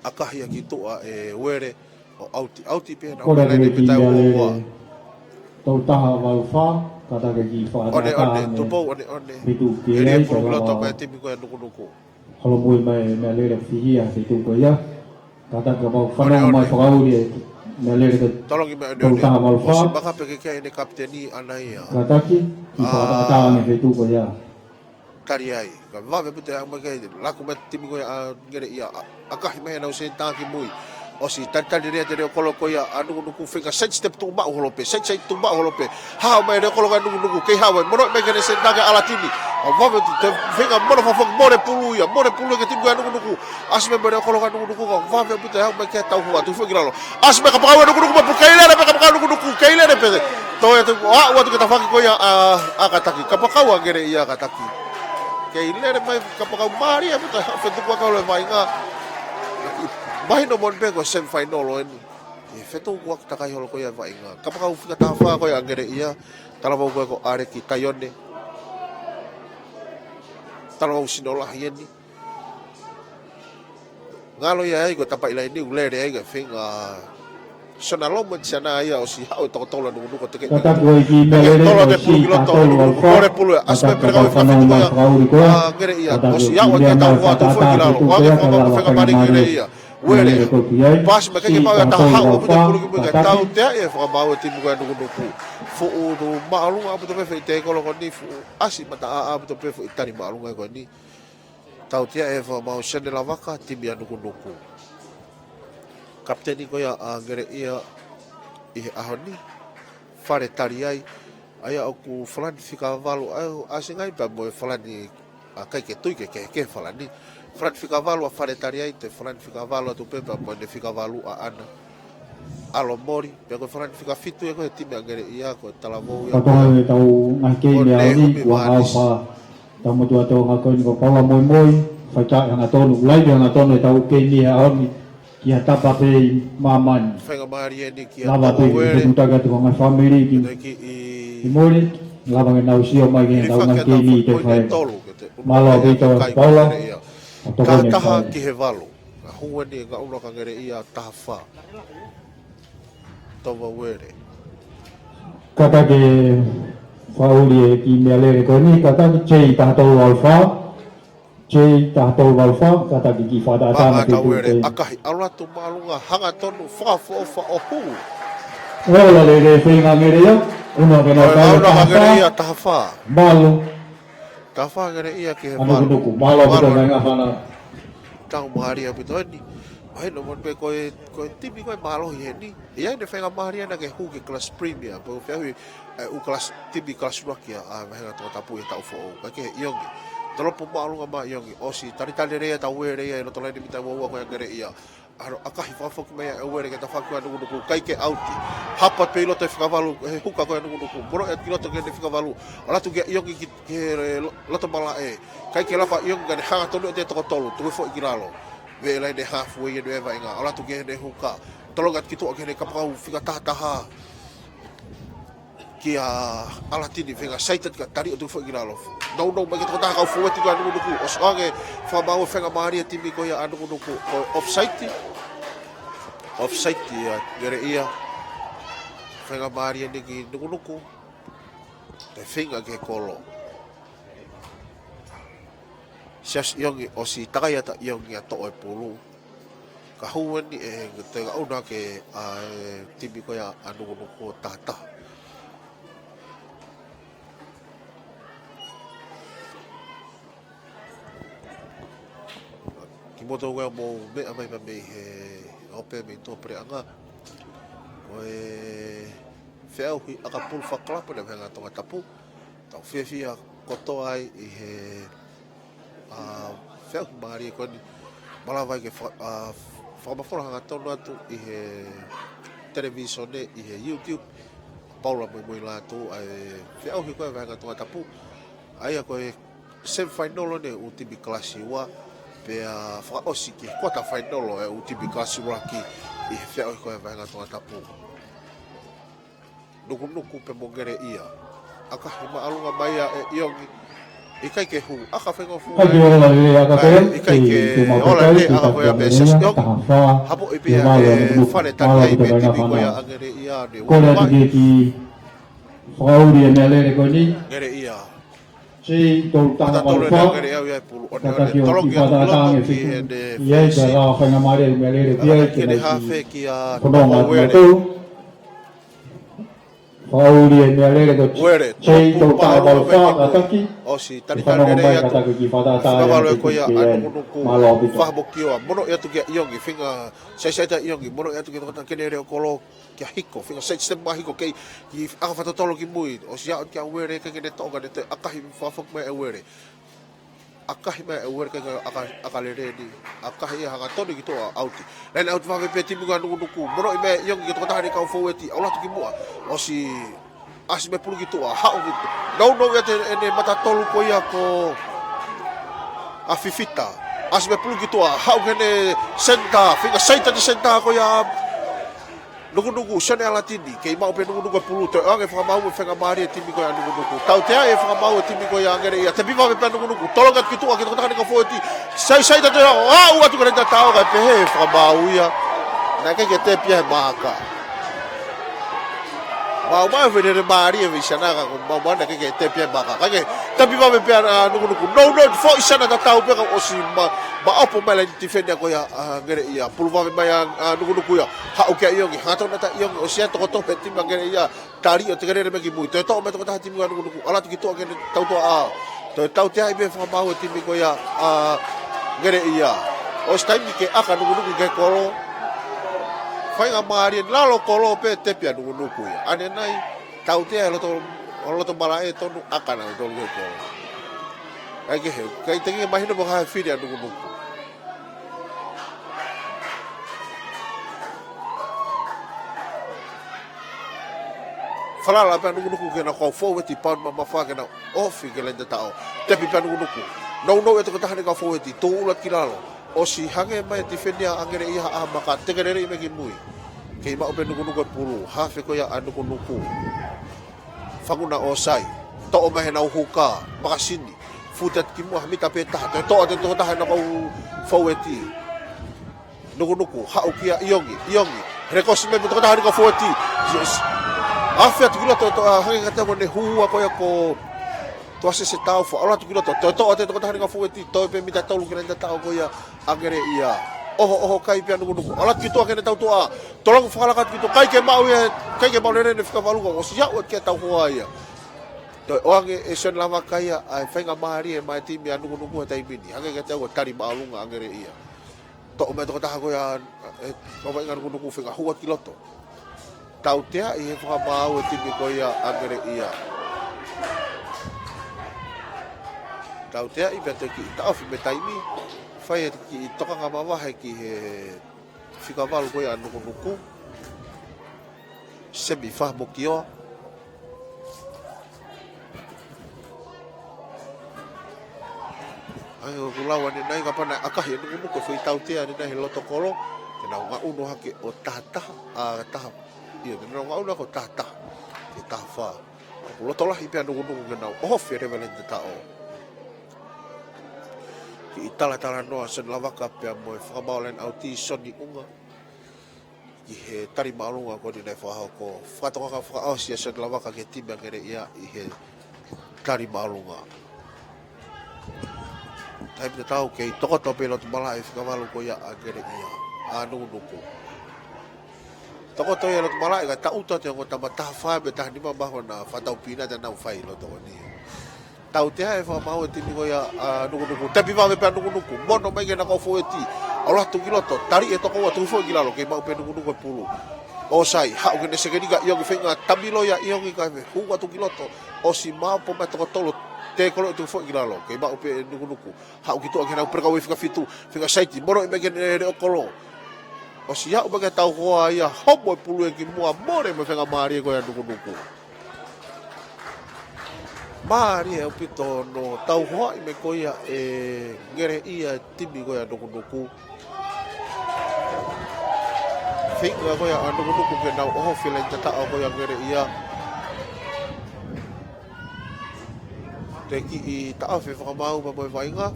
ʻAkahi ʻaki tuʻa ʻe Uele, ʻo ʻauti, ʻauti pē naua. Kole ʻa Ngeleʻia ki he laini mita ua ua. Tolu taha valu fā, kātaki ki he fakatātā ʻOne, ʻone, mei Tupou, ʻone, ʻone. Fitu ki Elia ai, pulu ki loto lava mai timi ko ia Nukunuku. Holomui mai meʻalele fihia he tuʻu ko ia. Kātaki kapau fanongo mai fakauli e meʻalele ko Tolongi mai ʻone, ʻone. Tolu taha valu fā. ʻOsi maka pē ke kia ʻene kapiteni ʻaʻana ia. Kātaki, ki he fakatātā mei he tuʻu ko ia. Tali ai. Ka vave ʻaupito e haʻu mai ke laku mai timi ko ia ʻa Ngeleʻia, ʻa, ʻakahi mai ʻenau senitā ki mui. ʻOsi talitali lea ʻe he leʻo kolo ko ia ʻa Nukunuku, feinga side step tuʻu maʻu holo pē, side side tuʻu maʻu holo pē. Haʻu mai leʻo kolo ko ia ʻa Nukunuku, kei haʻu mai, mono mai ki heʻene senitā ko ia ʻAlatini. ʻA vave ʻaupito, feinga mono fakafoki, mole pulu ia, mole pulu ki he timi ko ia ʻa Nukunuku. ʻAsi mai leʻo kolo ko ia ʻa Nukunuku, ka vave ʻaupito e haʻu mai ke tau hua, tuku foʻi ki lalo. ʻAsi mai kapakau ʻa Nukunuku, mapu kei lele pē kapakau ʻa Nukunuku, kei lele pē. Toe atu, ʻo aʻu atu ki he tafaʻaki ko ia ʻa, ʻa Kātaki. Kapakau ʻa Ngeleʻia ʻa Kātaki. Kei lele mai kapakau, mālie ʻaupito e fetukuaki holo e vaʻinga. Mahino moʻoni pē ko e semifinal ʻeni. ʻE fetukuaki takai holo ko ia e vaʻinga. Kapakau fika taha fā ko ia ʻa Ngeleʻia. Talavou ko ē ko ʻAleki Taione. Talavou sino lahi ʻeni. Ngalo ia ai ko e tapa ʻi laini ʻoku lele ai ka feinga sona lomo ʻi sana ia ʻosi haʻu e toko tolu ʻa Nukunuku teke. Kātaki ʻo e ki meʻalele ʻosi taha tolu valu fā. Kātaki kapau fanongo mai fakauli ko ia. Kātaki ʻo e ki meʻa mai fakatātā ki tuʻu ko ia ka lava faingamālie. Uele. Pasi mai ke mau ia taha haʻu ʻaupito pulu ki mui ka tauteaʻi e fakamaau e timi ko ia Nukunuku. Fuʻu māʻolunga ʻaupito pē foʻi tēkolo ko eni, fuʻu ʻasi mataʻāʻā ʻaupito pē foʻi tali māʻolunga ko eni. Tauteaʻi e fakamaau Sione Lavaka, timi ʻa Nukunuku. Kapiteni ko ia ʻa Ngeleʻia ʻi he ʻaho ni, Fale Taliai, ʻa ia ʻoku falani fika valu, ʻa ia ʻoku ʻasi ngai pea mo e falani, ʻa, ʻikai ke tui ke kehekehe falani. Falani fika valu ʻa Fale Taliai, toe falani fika valu atu pē pea mo ʻene fika valu ʻaʻana. ʻAlomoli, pea ko e falani fika fitu ia ko e timi ʻa Ngeleʻia, ko e talavou ia. Ka ko e tau ngaahi keimi ʻaho ni, ua ngau fa. Tau motuʻa Tonga ko eni ko Paula Moimoi, faikaʻi hangatonu, laivi hangatonu e tau keimi he ʻaho ni, ki ha tapa pē ʻi māmani. Faingamālie ʻeni kia Tova Uele. Lava pē ke tutaki atu ko e ngaahi fāmili ki muli, lava ke nau sio mai ki he tau ngaahi keimi te fai. Mālō ʻaupito Paula. Taha taha ki he valu. Ka hū ʻeni e ngaʻunu ʻa Ngeleʻia taha fā. Tova Uele. Kātaki fakauli e ki meʻalele ko eni, kātaki J taha tolu valu fā. J taha tolu valu fā, kātaki ki fakatātā mei he tuʻu ko ia. ʻAkahi, ʻalu atu māʻolunga hangatonu, fakaʻofoʻofa ʻo hū. Ola lelei e feinga Ngeleʻia, ʻuno ke nau kai taha fā. Mālō. Taha fā Ngeleʻia ki he valu. Nukunuku, mālō ʻaupito e vaʻinga fānau. Tau mālie ʻaupito ʻeni. Mahino moʻoni pē ko e, ko e timi ko ē mālohi heni. ʻI ai ʻene faingamālie ʻana ke hū ki he kalasi Premier, pea ko e feʻauhi e ʻū kalasi, timi kalasi ʻuluaki ʻa e vāhenga Tongatapu ʻi he taʻu foʻou. Kae kehe ʻIongi. Tolopo māʻolunga mai ʻIongi. ʻOsi talitali lelei ʻa Uele ia ʻi loto laini mita ua ua ko ia Ngeleʻia. ʻAlu ʻo ʻakahi fakafoki mai ʻa Uele ki he tafaʻaki ʻa Nukunuku, ʻikai ke ʻauti. Hapa pē ʻi loto e fika valu, he huka ko ē ʻa Nukunuku. Mono ʻi loto ki heʻene fika valu. ʻAlu atu kia ʻIongi ki, ki he lo-, loto malaʻe. ʻIkai ke lava ʻIongi kae ne hangatonu ʻa e toko tolu, tuku foʻi ki lalo. Veʻe laine hafu ʻi heʻene vaʻinga. ʻAlu atu ki heʻene huka. Tolonga ki tuʻa ki heʻene kapakau fika taha taha. Kia ʻAlatini, feinga saita ka tali ʻo tuku foʻi ki lalo. Nounou mai ki he tokotaha kau fōueti ko ē ʻa Nukunuku. ʻOsi ʻoange fakamaau e faingamālie e timi ko ia ʻa Nukunuku. Ko e offside. Offside ia, Ngeleʻia. Faingamālie eni ki Nukunuku. Toe feinga ki he kolo. Siasi ʻIongi, ʻosi takai atu ʻa ʻIongi ʻa toʻo e pulu. Ka hū eni ʻe he toe ngaʻunu hake ʻa e timi ko ia ʻa Nukunuku ʻo taha taha. Kimoutolu ʻoku mou meʻa mai pē mei he ope mei tuʻa puleʻanga. Ko e feʻauhi ʻakapulu fakakalapu ʻa e Vahenga Tongatapu. Tau fiefia kotoa ai ʻi he, ʻa, feʻauhi mālie ko eni. Malava ai ke fa-, ʻa, fakamafola hangatonu atu ʻi he televīsone, ʻi he YouTube. Paula Moemoelātū, ʻa e feʻauhi ko ē ʻa e Vahenga Tongatapu. ʻA ia ko e semifinal eni ʻa e ʻū timi kalasi ua, pea fakaʻosi ki he quarter final ʻa e ʻū timi kalasi ua ki ʻi he feʻauhi ko ē ʻa e Vahenga Tongatapu. Nukunuku pea mo Ngeleʻia. ʻAkahi māʻolunga mai ʻa e ʻIongi. ʻIkai ke hū, ʻaka faingofua. ʻIkai ke ola lelei ʻaka ʻIkai, pea, ʻikai ke ke, ke ola lelei ʻaka ko ia pē Siasi ʻIongi. Hapo ʻi pē ʻa e fale tali ai pē timi ko ia ʻa Ngeleʻia ne ua mai. Kole atu ke ki fakauli e meʻalele ko eni. Ngeleʻia. Sei tolu taha valu fā. Tataki ʻo tolongi atu ki loto ki heʻene fesi. Ia, ʻi he lava faingamālie ʻa e meʻalele ki ai, ki heʻene hafe kia Toko Uele. Fakauli e meʻalele ko Uele, sei tolu taha valu fā, tataki. ʻOsi talitali lelei atu. Tataki ki fakatatau. Fakaʻapaʻapa ko ia ʻa Nukunuku. Mālō ʻaupito. Fakamokioa. Mono ʻi atu kia ʻIongi, feinga saisai atu ʻIongi. Mono ʻi atu ki he tokotaha ke ne leo kolo. Kia Hiko, feinga saisai atu mo Hiko kei, ʻi ʻaka fakatotolo ki mui, ʻosi aʻu kia Uele, ʻikai ke ne toʻo, ka ne toe ʻakahi fakafoki mai ʻe Uele. ʻAkahi mai ʻe Uele, ʻikai ke ʻaka, ʻaka lelei ni, ʻakahi ia hangatonu ki tuʻa ʻauti. Laine ʻauti vave pē timi ko ia ʻa Nukunuku, mono ʻi mai ʻIongi ki he tokotaha ʻene kau fōueti, ʻalu atu ki muʻa, ʻosi ʻasi mai pulu ki tuʻa, haʻu ki tuʻa. Nounou ia ʻa ʻene mata tolu ko ia ko ʻa Fifita. ʻAsi mai pulu ki tuʻa, haʻu ki heʻene senitā, feinga saisai atu e senitā ko ia Nukunuku, Sione ʻAlatini, kei maʻu pē Nukunuku e pulu, toe ʻoange fakamaau e faingamālie e timi ko ia ʻa Nukunuku. Tautea e fakamaau e timi ko ia ʻa Ngeleʻia, tepi vave pē ʻa Nukunuku, tolonga ki tuʻa ki he tokotaha ʻene kau fōueti, saisai atu ʻo aʻu atu ki he laine tataʻo kae pehē e fakamaau ia. Naʻe ʻikai ke tepi ia he maaka. Maumau e fenere mālie e vei siana ka ko maumau naʻe ʻikai ke tepi ia he maaka. Kae tepi vave pē ʻa Nukunuku. Nounou foʻi siana tatau pē ka ʻosi ma, maʻopo mai laine tifeni ko ia ʻa Ngeleʻia. Pulu vave mai ʻa, ʻa Nukunuku ia. Haʻu kia ʻIongi, hangatonu atu ʻa ʻIongi, ʻosi ʻa e toko tolu pē timi ʻa Ngeleʻia. Tali ʻo tekelele mai ki mui. Toe toʻo mai e tokotaha timi ʻa Nukunuku. ʻAlu atu ki tuʻa ki heʻene tautuʻa. Toe tauteaʻi pē fakamaau e timi ko ia ʻa Ngeleʻia. ʻOsi taimi ke ʻaka Nukunuku ki he kolo. Faingamālie, lalo kolo pē tepi ʻa Nukunuku ia. ʻAnenai, tautea e loto, loto malaʻe tonu ʻaka nautolu ki he kolo. ʻIkai ke hū, ʻikai teʻeki mahino mo ha fili ʻa Nukunuku. Falala pē ʻa Nukunuku ki heʻena kau fōueti pauni mamafa ke na ofi ki he laine tataʻo. Tepi pē ʻa Nukunuku. Nounou e tokotaha ʻene kau fōueti, tuʻu ʻula ki lalo. ʻOsi hangē mai e tifeni ʻa Ngeleʻia ha maaka, tekelele mai ki mui. Kei maʻu pē Nukunuku e pulu, hafe ko ia ʻa Nukunuku. Fanguna ʻo sai. Toʻo mai heʻenau huka, makasini. Futa ki muʻa ha mita pē taha. Toe toʻo atu e tokotaha ʻene kau fōueti. Nukunuku, haʻu kia ʻIongi, ʻIongi. Rekosi mai mo e tokotaha ʻene kau fōueti. Yes. Afe atu ki loto, toe hangē kiate au ko ʻene hua ko ia ko Tuʻasesetaufa. ʻAlu atu ki loto, toe toʻo atu e tokotaha ʻene kau fōueti. Toe pē mita tolu ki he laine tataʻo ko ia ʻa Ngeleʻia. ʻOho, ʻoho kai pē ʻa Nukunuku. ʻAlu atu ki tuʻa ki heʻene tautuʻa. Tolonga fakalaka atu ki tuʻa, ʻikai ke maʻu ia, ʻikai ke maʻu lelei ʻene fika valu ka ʻosi aʻu ki he tauhoa ia. Toe ʻoange ʻe Sione Lavaka ia ʻa e faingamālie maʻa e timi ʻa Nukunuku he taimi ni. Hangē kiate au ʻoku tali māʻolunga ʻa Ngeleʻia. Toʻo mai e tokotaha ko ia, ʻe, ʻo vaʻinga Nukunuku feinga hua ki loto. Tauteaʻi he fakamaau e timi ko ia ʻa Ngeleʻia. Tauteaʻi pea toe kiʻi taʻofi mei taimi. Fai e kiʻi tokanga mavahe ki he fika valu ko ia ʻa Nukunuku. Semi Fahamokioa. ʻA ia ko e lau ʻanenai, kapau naʻe ʻakahi ʻe Nukunuku e foʻi tautea ʻanenai he loto kolo, te nau ngaʻunu hake ʻo taha taha, ʻa taha, ʻio, te nau ngaʻunu hake ʻo taha taha, ʻe taha fā. Ko e loto lahi pē ʻa Nukunuku ke nau ʻohofi e leveli ʻo e taʻu. Kiʻi talatalanoa Sione Lavaka pea mo e fakamaau laine ʻauti Soni Unga ki he tali māʻolunga ko eni naʻe fakahoko. Fakatokanga fakaʻosi ʻa Sione Lavaka ki he timi ʻa Ngeleʻia ʻi he tali māʻolunga. Taimi tatau kei tokoto pē loto malaʻe fika valu ko ia ʻa Ngeleʻia, ʻa Nukunuku. Tokoto ia loto malaʻe ka taʻuta te ongo tama taha fā mo e taha nima mahona fakataupina te nau fai loto ko eni. Tautea e fakamaau e timi ko ia ʻa Nukunuku. Tepi vave pē ʻa Nukunuku. Mono mai ke na kau foʻi ʻeti. ʻAlu atu ki loto. Tali e toko ua tuku foʻi ki lalo. Kei maʻu pē Nukunuku e pulu. ʻOsi ai. Haʻu ke ne sekelika ʻIongi feinga tamilo ia ʻIongi kae hū atu ki loto. ʻOsi maʻu pē mo e toko tolu. Tēkolo e tuku foʻi ki lalo. Kei maʻu pē Nukunuku. Haʻu ki tuʻa ke nau pereka uefi ka fitu. Feinga saiti. Mono mai ke ne leʻo kolo. ʻOsi aʻu mai ke tau hoa ia. Homo e pulu ē ki muʻa mole mo e feinga mālie ko ia Nukunuku. Mālie ʻaupito hono tau hoaʻi mai ko ia ʻe Ngeleʻia e timi ko ia Nukunuku. Feinga ko ia ʻa Nukunuku ke nau ʻohofi e laine tataʻo ko ia Ngeleʻia. Te kiʻi taʻofi e fakamaau pea mo e vaʻinga.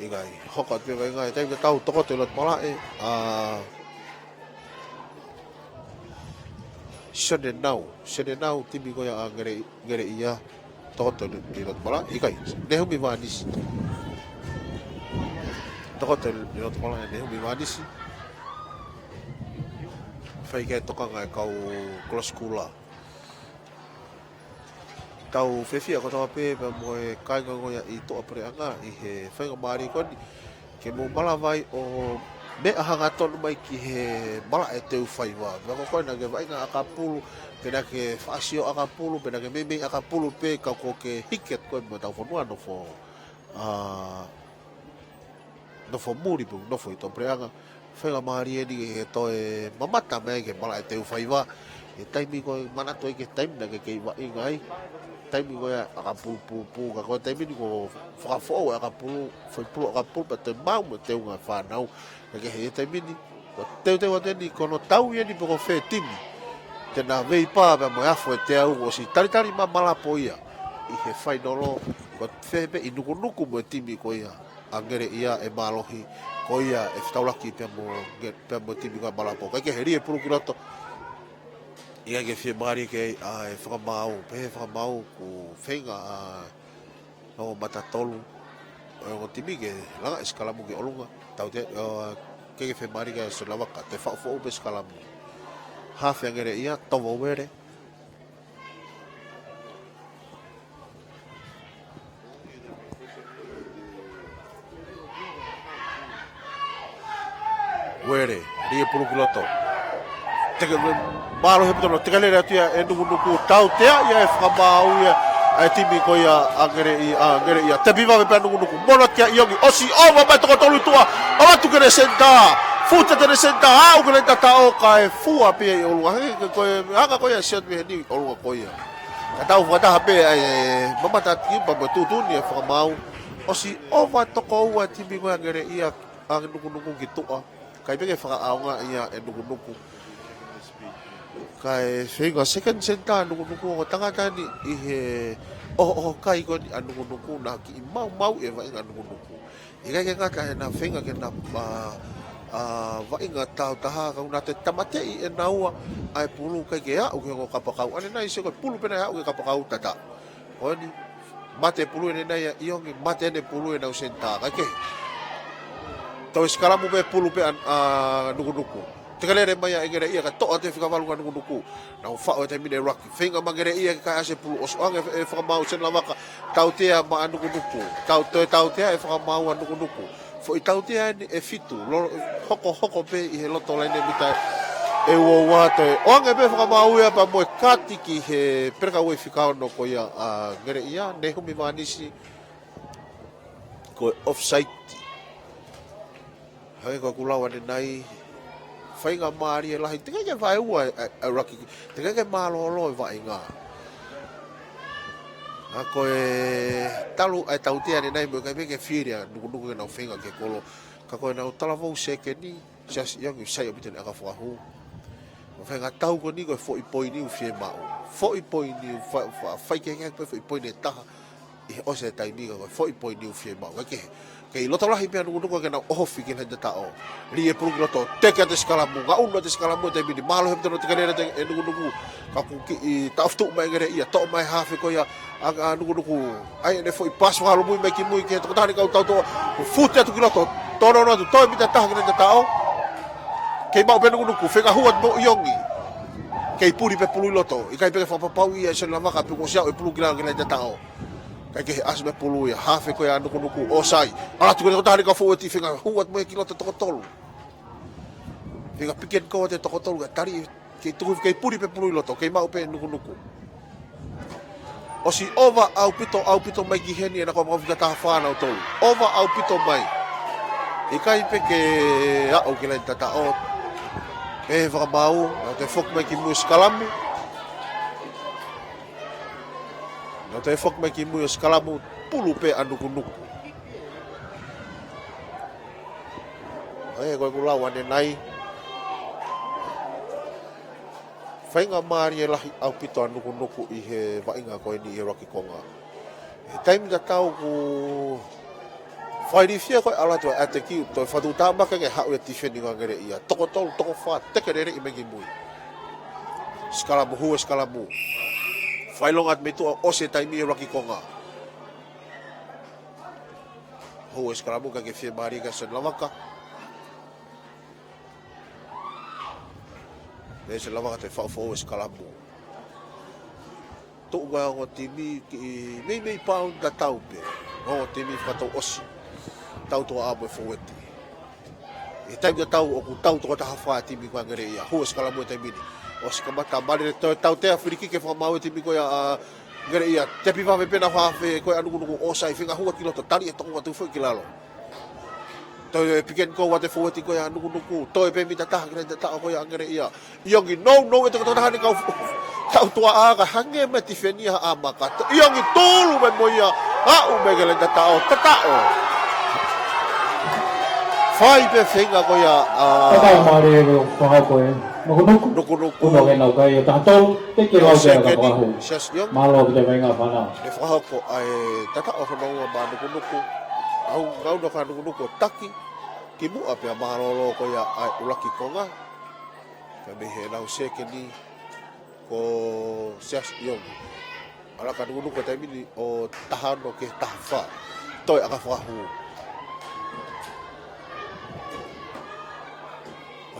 ʻIkai, hoko atu pē vaʻinga, ʻe taimi tatau tokoto ʻi loto malaʻe, ʻa Sione Nau, Sione Nau timi ko ia ʻa Ngele, Ngeleʻia, tokoto ʻi loto malaʻe, ʻikai, Nehumi Vanisi. Tokoto ʻi loto malaʻe, Nehumi Vanisi. Fai ke tokanga e kau kolosi kula. Tau fiefia kotoa pē pea mo e kāinga ko ia ʻi tuʻapuleʻanga ʻi he feinga mālie ko eni. Ke mou malava ai ʻo meʻa hangatonu mai ki he malaʻe teu faiva. Meʻa ko ē naʻa ke vaʻinga ʻakapulu, pe naʻa ke faʻa sio ʻakapulu, pe naʻa ke meimei ʻakapulu pē ka ko ke hiki atu ko ē mo e tau fonua nofo. ʻA, nofo muli pē, nofo ʻi tuʻapuleʻanga. Feinga mālie eni ke toe mamata mai ki he malaʻe teu faiva. ʻI he taimi ko ē manatu ai ki he taimi naʻa ke kei vaʻinga ai. Taimi ko ē ʻakapulu pulu pulu, ka ko e taimi ni ko e fakafoʻou e ʻakapulu, foʻi pulu ʻakapulu, pea toe maʻu mo e teunga fānau. Ka ke he taimi ni, ko e teuteu atu eni ko hono tau eni pe ko fē timi. Te na veipā pea mo e afo e teau ʻosi talitali mai malapo ia. ʻI he fainolo, ko fē pē ʻi Nukunuku mo e timi ko ia ʻa Ngeleʻia ʻe mālohi, ko ia ʻe fetaulaki pea mo Nge-, pea mo e timi ko ia malapo. Kae kehe, lie pulu ki loto. ʻIkai ke fiemālie ke, ʻa, e fakamaau, pehē fakamaau ʻoku feinga ʻa, ʻo mata tolu ʻo e ongo timi ke langa e sikalamu ki ʻolunga. Tautea, ʻo, ʻikai ke fiemālie ke Sione Lavaka, te faʻu foʻou pē sikalamu. Hafe ʻa Ngeleʻia, tovo Uele. Uele, lie pulu ki loto. Teke, mālohi ʻaupito, tekelele atu ia ʻe Nukunuku, tautea ia e fakamaau ia ʻa e timi ko ia ʻa Ngeleʻi-, ʻa Ngeleʻia. Tepi vave pē ʻa Nukunuku, mono atu kia ʻIongi, ʻosi ʻova mai toko tolu ʻi tuʻa, ʻalu atu ki he senitā, fute atu e senitā, aʻu ki he tataʻo kae fua pē ia ʻi ʻolunga. He ko e hanga ko ia ʻa Sione Veheni ʻi ʻolunga ko ia. Ka tau fakataha pē ʻa e mamata atu ki pea mo e tuʻutuʻuni e fakamaau. ʻOsi ʻova toko ua e timi ko ia ʻa Ngeleʻia, ʻa Nukunuku ki tuʻa. ʻIkai pē ke fakaʻaongaʻi ia ʻe Nukunuku. Kae feinga second senitā Nukunuku, ongo tangata eni ʻi he ʻohoʻoho kai ko eni ʻa Nukunuku, naʻa kiʻi maumauʻi e vaʻinga ʻa Nukunuku. ʻIkai ke ngata heʻena feinga ke na, ʻa, ʻa, vaʻinga taautaha, ka ʻoku na toe tāmateʻi ʻe naua ʻa e pulu kae ʻikai ke aʻu ki he ongo kapakau. ʻAnenai, sio ko e pulu pē naʻe aʻu ki he kapakau tata. Ko eni, mate pulu ʻanenai ʻa ʻIongi, mate ʻene pulu ʻenau senitā, kae kehe. Toe sikalamu pē pulu pē ʻa, ʻa Nukunuku. Tekelele mai ʻa Ngeleʻia kae toʻo atu e fika valu ʻa Nukunuku. Nau faʻu e taimi ni e ruck. Feinga mai Ngeleʻia ke kai ʻasi e pulu, ʻosi ʻoange e fakamaau Sione Lavaka. Tautea mai ʻa Nukunuku. Tau, toe tautea e fakamaau ʻa Nukunuku. Foʻi tautea eni ʻe fitu. Lo-, hokohoko pē ʻi he loto laine mita ʻe ua ua, toe ʻoange pē fakamaau ia pea mo e kati ki he peleka uefi fika ono ko ia ʻa Ngeleʻia, Nehumi Vanisi. Ko e offside. Hangē ko ʻeku lau ʻanenai, Faingamālie lahi, teʻeki ke vaeua e, e, e ʻuluaki, teʻeki ke mālōlō e vaʻinga. ʻA ko e talu ʻa e tautea ʻanenai mo e ʻikai pē ke fili ʻa Nukunuku ke nau feinga ke kolo. Ka ko ʻenau talavou sekeni, Siasi ʻIongi sai ʻaupito ʻene ʻakafakahū. Ko e faʻahinga tau ko eni ko e foʻi poini ʻoku fiemaʻu. Foʻi poini ʻoku fa-, fa-, fai ke ke foʻi poini ʻe taha ʻi he ʻosi e taimi ka ko e foʻi poini ʻoku fiemaʻu. Ka ke, kei loto lahi pē ʻa Nukunuku ke nau ʻohofi ki he laini tataʻo. Lī e pulu ki loto, teke atu e sikalamu, ngaʻunu atu e sikalamu he taimi ni, mālohi ʻaupito hono teke lele atu e Nukunuku. Ka kuo kiʻi taʻofi tuʻu mai e Ngeleʻia, toʻo mai hafe ko ia ʻa, ʻa Nukunuku. ʻAi ʻene foʻi pasi fakalumui mai ki mui ki he tokotaha ni kau tautoʻa. Fute atu ki loto, tonono atu, toe mita taha ki he laini tataʻo. Kei maʻu pē Nukunuku, feinga hū atu mo ʻIongi. Kei puli pē pulu ʻi loto, ʻikai pē ke fakapapauʻi ʻe Sione Lavaka pe kuo ʻosi aʻu e pulu ki lalo ki he laini tataʻo. Kae kehe, ʻasi mai e pulu ia, hafe ko ia ʻa Nukunuku, ʻōsai. ʻAlu atu ki he tokotaha ni kau fōueti, feinga hū atu mo ia ki loto toko tolu. Feinga pick and go atu e toko tolu, kae tali, kei tuku, kei puli pē pulu ʻi loto, kei maʻu pē Nukunuku. ʻOsi ʻova ʻaupito, ʻaupito mai ki heni ʻenau kau maʻu fika taha fā nautolu. ʻOva ʻaupito mai. ʻIkai pē ke aʻu ki he laini tataʻo. Pehē fakamaau, nau toe foki mai ki mui e sikalamu. Nau toe foki mai ki mui e sikalamu, pulu pē ʻa Nukunuku. ʻE, ko ʻeku lau ʻanenai. Faingamālie lahi ʻaupito ʻa Nukunuku ʻi he vaʻinga ko eni ʻi he ʻuluaki konga. He taimi tatau kuo fai lifia ko e ʻalu atu e ʻateki, toe fatu tāmaki ange haʻu e tifeni ko ia ʻa Ngeleʻia. Toko tolu, toko fā, teke leleʻi mai ki mui. Sikalamu, hū e sikalamu. Fakaʻilonga atu mei tuʻa ʻosi e taimi ʻi he ʻuluaki konga. Hū e sikalamu kae kehe, fiemālie kia Sione Lavaka. Pea Sione Lavaka toe faʻufaʻu e sikalamu. Tuʻu ko ia e ongo timi kiʻi meimei pauni tatau pē. Ongo timi fakatouʻosi. Tautoʻa mo e fōueti. ʻI he taimi tatau ʻoku tau toko taha fā e timi ko ia ʻa Ngeleʻia. Hū e sikalamu he taimi ni. ʻOsi kamata, mali e toe tautea, filikiki ke fakamaau e timi ko ia ʻa Ngeleʻia. Tepi vave pē ʻenau hafe ko ia ʻa Nukunuku, ʻōsai, feinga hū atu ki loto, tali e toko atu foʻi ki lalo. Toe pick and go atu e fōueti ko ia ʻa Nukunuku. Toe pē mita taha ki he laini tataʻo ko ia ʻa Ngeleʻia. ʻIongi nounou e tokotaha ni kau tautoʻa, ka hangē mai e tifeni ia ha ʻamaka. ʻIongi tulu mai mo ia, aʻu mai ki he laini tataʻo, tataʻo. Fai pē feinga ko ia ʻa Tataʻo mālie e fakahoko ē. Nukunuku. Nukunuku. Kuno ke nau kai e taha tolu, teke lau pē ʻa e sekeni, fakahū. Siasi ʻIongi. Mālō ʻaupito e vaʻinga fānau. ʻE fakahoko ʻa e tataʻo hono ua maʻa Nukunuku. ʻAu, ngaʻunu ʻa Nukunuku ʻo taki. Kimuʻa pea mālōlō ko ia ʻa e ʻuluaki konga. Ka mei he lau sekeni ko Siasi ʻIongi. ʻAlu ʻa Nukunuku he taimi ni ʻo taha ono ki he taha fā. Toe ʻakafakahū.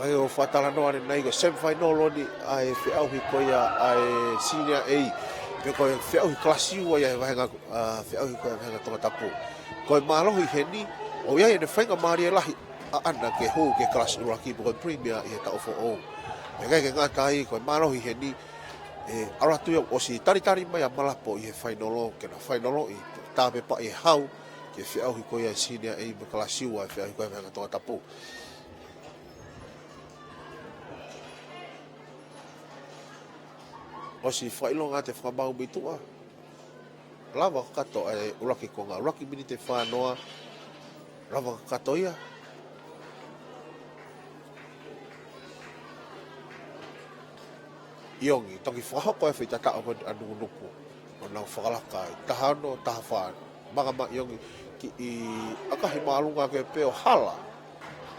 ʻA ia ʻoku fakatalanoa ʻanenai ko e semifinal ʻeni ʻa e feʻauhi ko ia ʻa e Senior A. Pe ko e feʻauhi kalasi ua ia he vāhenga, ʻa, feʻauhi ko ia he vāhenga Tongatapu. Ko e mālohi heni, ʻoku ʻi ai ʻene faingamālie lahi ʻaʻana ke hū ki he kalasi ʻuluaki pe ko e Premier ʻi he taʻu foʻou. Pea ʻikai ke ngata ai, ko e mālohi heni, ʻe ʻalu atu ia ʻosi talitali mai ʻa Malapo ʻi he fainolo, ke na fainolo ʻi tāpepaʻi e hau, ke feʻauhi ko ia e Senior A mo e kalasi ua he feʻauhi ko ia he vāhenga Tongatapu. ʻOsi fakaʻilonga atu e fakamaau mei tuʻa. Lava kakato ʻa e ʻuluaki konga, ʻuluaki miniti ʻe fā noa. Lava kakato ia. ʻIongi, toki fakahoko e foʻi tataʻo ko eni ʻa Nukunuku. ʻO nau fakalaka ai. Taha ono, taha fā. Maka mai ʻIongi kiʻi ʻakahi māʻolunga ke peo hala.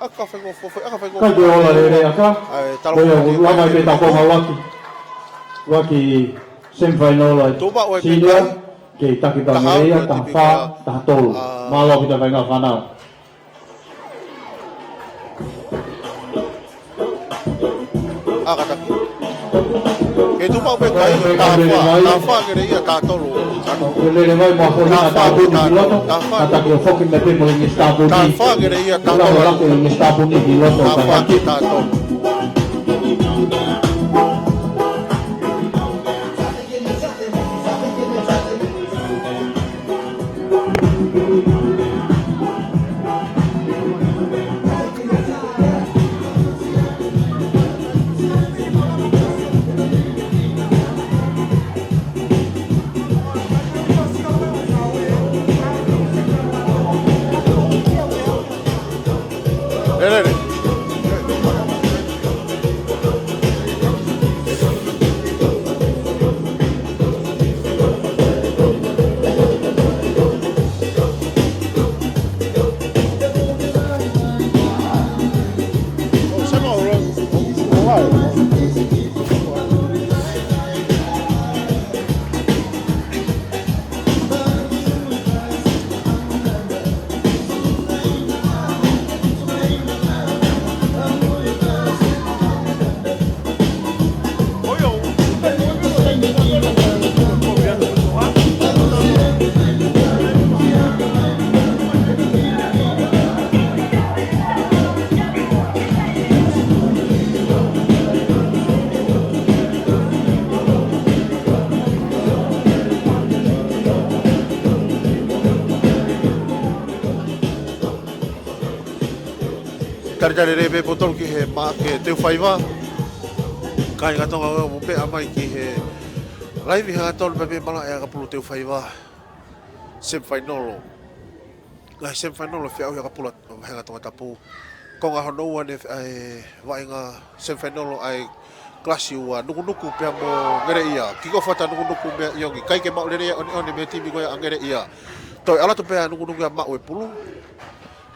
ʻAka faingofua, ʻaka faingofua. Kai ke ola lelei ʻaka. ʻAi, talo ko ia, ko ia ʻuluaki mai pē tau konga ʻuluaki. ʻUluaki semifinal ʻa e Senior, kei taki pē ʻa Ngeleʻia, taha fā, taha tolu. Mālō ʻaupito e vaʻinga fānau. ʻAka taki. Ke tuʻu maʻu pē kai, taha fā, taha fā Ngeleʻia, taha tolu. Ke lele mai mo e foʻi taha fā tāpuni ki loto, taha fā. Ka taki ʻo foki mai pē mo e ngaahi tāpuni. Taha fā Ngeleʻia, taha tolu. Lako e ngaahi tāpuni ki loto, taha fā, taha tolu. Talitali lelei pē ʻa e potolo ki he ma-, ki he teufaiva. Kāinga Tonga, ʻoku mou meʻa mai ki he laivi hangatonu pē mei he malaʻe ʻakapulu teufaiva. Semifinolo. Ngaahi semifinolo feʻauhi ʻakapulu ʻa e vahenga Tongatapu. Konga hono ua ʻeni ʻa e vaʻinga semifinolo ʻa e kalasi ua, Nukunuku pea mo Ngeleʻia. Kick off atu ʻa Nukunuku meia ʻIongi. ʻIkai ke maʻu lelei ʻa e ʻoneʻone mei he timi ko ia ʻa Ngeleʻia. Toe ʻalu atu pē ʻa Nukunuku ia ʻo maʻu e pulu.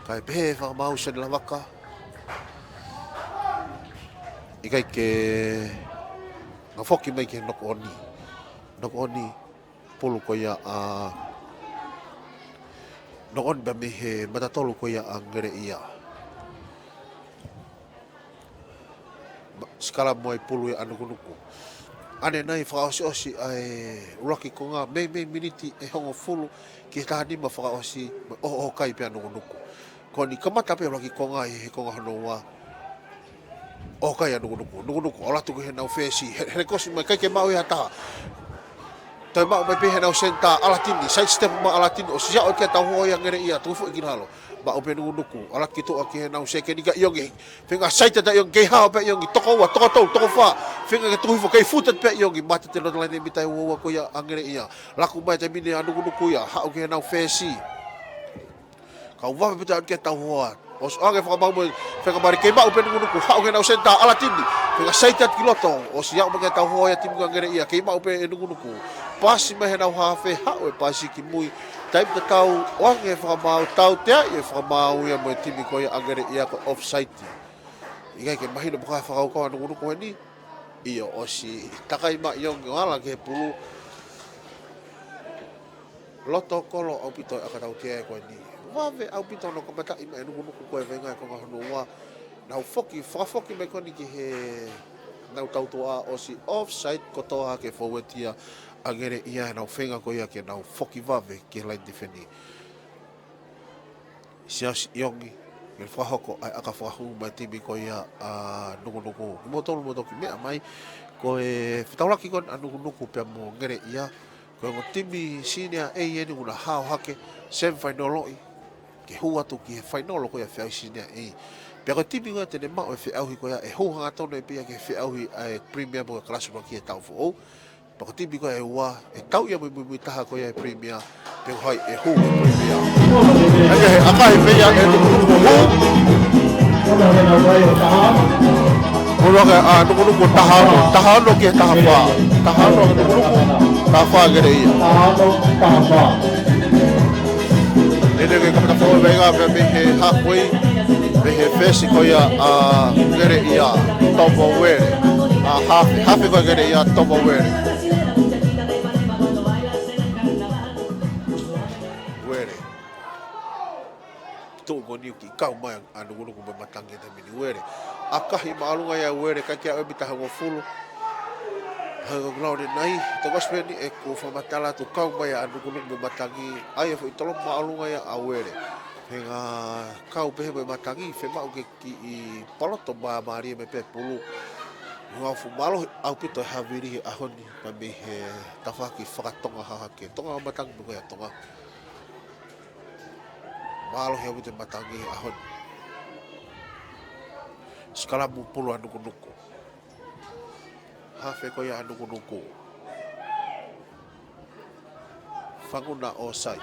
Kae pehē ʻe he fakamaau Sione Lavaka, ʻikai ke ngata foki mai ki he knock on. Knock on, pulu ko ia ʻa, knock on pē mei he matatolu ko ia ʻa Ngeleʻia. Ma-, sikalamu ai pulu ia ʻa Nukunuku. ʻAnenai fakaʻosiʻosi ʻa e ʻuluaki konga, meimei miniti ʻe hongofulu ki he taha nima fakaʻosi, mo e ʻohoʻoho kai pē ʻa Nukunuku. Ko ʻeni kamata pē ʻuluaki konga ʻi he konga hono ua. ʻOhoʻoho kai ʻa Nukunuku. Nukunuku, ʻalu atu ki heʻenau fesi. He, he kosi mai, ʻikai ke maʻu ʻe ha taha. Toe maʻu mai pē heʻenau senitā, ʻAlatini, side step mai ʻa ʻAlatini, ʻosi aʻu ki he tauhoa ia ʻa Ngeleʻia, tuku foʻi ki lalo. Maʻu pē ʻe Nukunuku, ʻalu atu ki tuʻa ki heʻenau sekeni ka ʻIongi. Feinga side atu ʻa ʻIongi, kei hao pē ʻa ʻIongi, toko ua, toko tolu, toko fā. Feinga ke tuku hifo, kei futa pē ʻa ʻIongi, mate ʻi he loto laine mita ʻe uaua ko ia ʻa Ngeleʻia. Laku mai taimi ni ʻa Nukunuku ia, haʻu ki heʻenau fesi. Kau vave pē ʻa e tauhoa. ʻOsi ʻoange fakamaau mo e feinga mali kei maʻu pē ʻe Nukunuku, haʻu ki heʻenau senitā ʻAlatini. Feinga side atu ki loto, ʻosi aʻu mai ki he tauhoa ia ʻa e timi ko ia ʻa Ngeleʻia, kei maʻu pē ʻe Nukunuku. Pasi mai heʻenau hafe, haʻu e pasi ki mui. Taimi tatau, ʻoange fakamaau, tauteaʻi e fakamaau ia mo e timi ko ia ʻa Ngeleʻia ko e offside. ʻIkai ke mahino pe ko e hā e fakakaukau ʻa Nukunuku ʻeni. ʻIo, ʻosi takai mai ʻa ʻIongi ʻo ala ki he pulu. Loto kolo ʻaupito ʻa e ʻakatautea ko ʻeni. Vave ʻaupito hono kamataʻi mai ʻa Nukunuku ko e vaʻinga ʻi he konga hono ua. Nau foki, fakafoki mai ko ʻeni ki heʻenau tautuʻa, ʻosi offside kotoa hake forward ia ʻa Ngeleʻia, ʻenau feinga ko ia ke nau foki vave ki he laine tifeni. Siaosi ʻIongi, ke fakahoko ʻa e ʻaka fakahū mai timi ko ia ʻa Nukunuku. Kimoutolu ʻoku mou toki meʻa mai, ko e fetaulaki ko ʻeni ʻa Nukunuku pea mo Ngeleʻia, ko e ongo timi senior A ʻeni ʻoku na hao hake, semifinolo ʻi, ke hū atu ki he fainolo ko ia feʻauhi senior A. Pea ko e timi ko ia te ne maʻu e feʻauhi ko ia ʻe hū hangatonu ai pē ia ki he feʻauhi ʻa e Premier mo e kalasi ʻuluaki ʻi he taʻu foʻou. Pea ko e timi ko ia ʻe ua, ʻe tau ia mo e muimui taha ko ia ʻi he Premier, pe ko hai ʻe hū he Premier. ʻIkai ke he ʻakahi pē ia ʻe Nukunuku hū. Hū hake ʻa Nukunuku taha ono, taha ono ki he taha fā. Taha ono ʻa Nukunuku, taha fā Ngeleʻia. Taha ono, taha fā. ʻEne ke kamata fou vaʻinga pē mei he halfway, mei he fesi ko ia ʻa Ngeleʻia, Tomo Uele. ʻA hafe, hafe ko ia ʻa Ngeleʻia, Tomo Uele. Uele. Tuʻu ko ʻeni ʻoku kau mai ʻa Nukunuku mo e matangi he taimi ni. Uele. ʻAkahi māʻolunga ia ʻa Uele, ʻikai ke aʻu ia mita hongofulu. Hangē ko e lau ʻanenai, tokosiʻi pē ʻeni ʻeku fakamatala atu kau mai ʻa Nukunuku mo e matangi, ʻa ia foʻi tolo māʻolunga ia ʻa Uele. Feinga kau pehē mo e matangi, fiemaʻu ke kiʻi paloto māmālie mai pē pulu. Ngaahi fuʻu mālohi ʻaupito e havili he ʻaho ni, pea mei he tafaʻaki fakatonga hahake. Tonga matangi mo e Tonga. Mālohi ʻaupito e matangi he ʻaho ni. Sikalamu pulu ʻa Nukunuku. Hafe ko ia ʻa Nukunuku. Fanguna ʻōsai.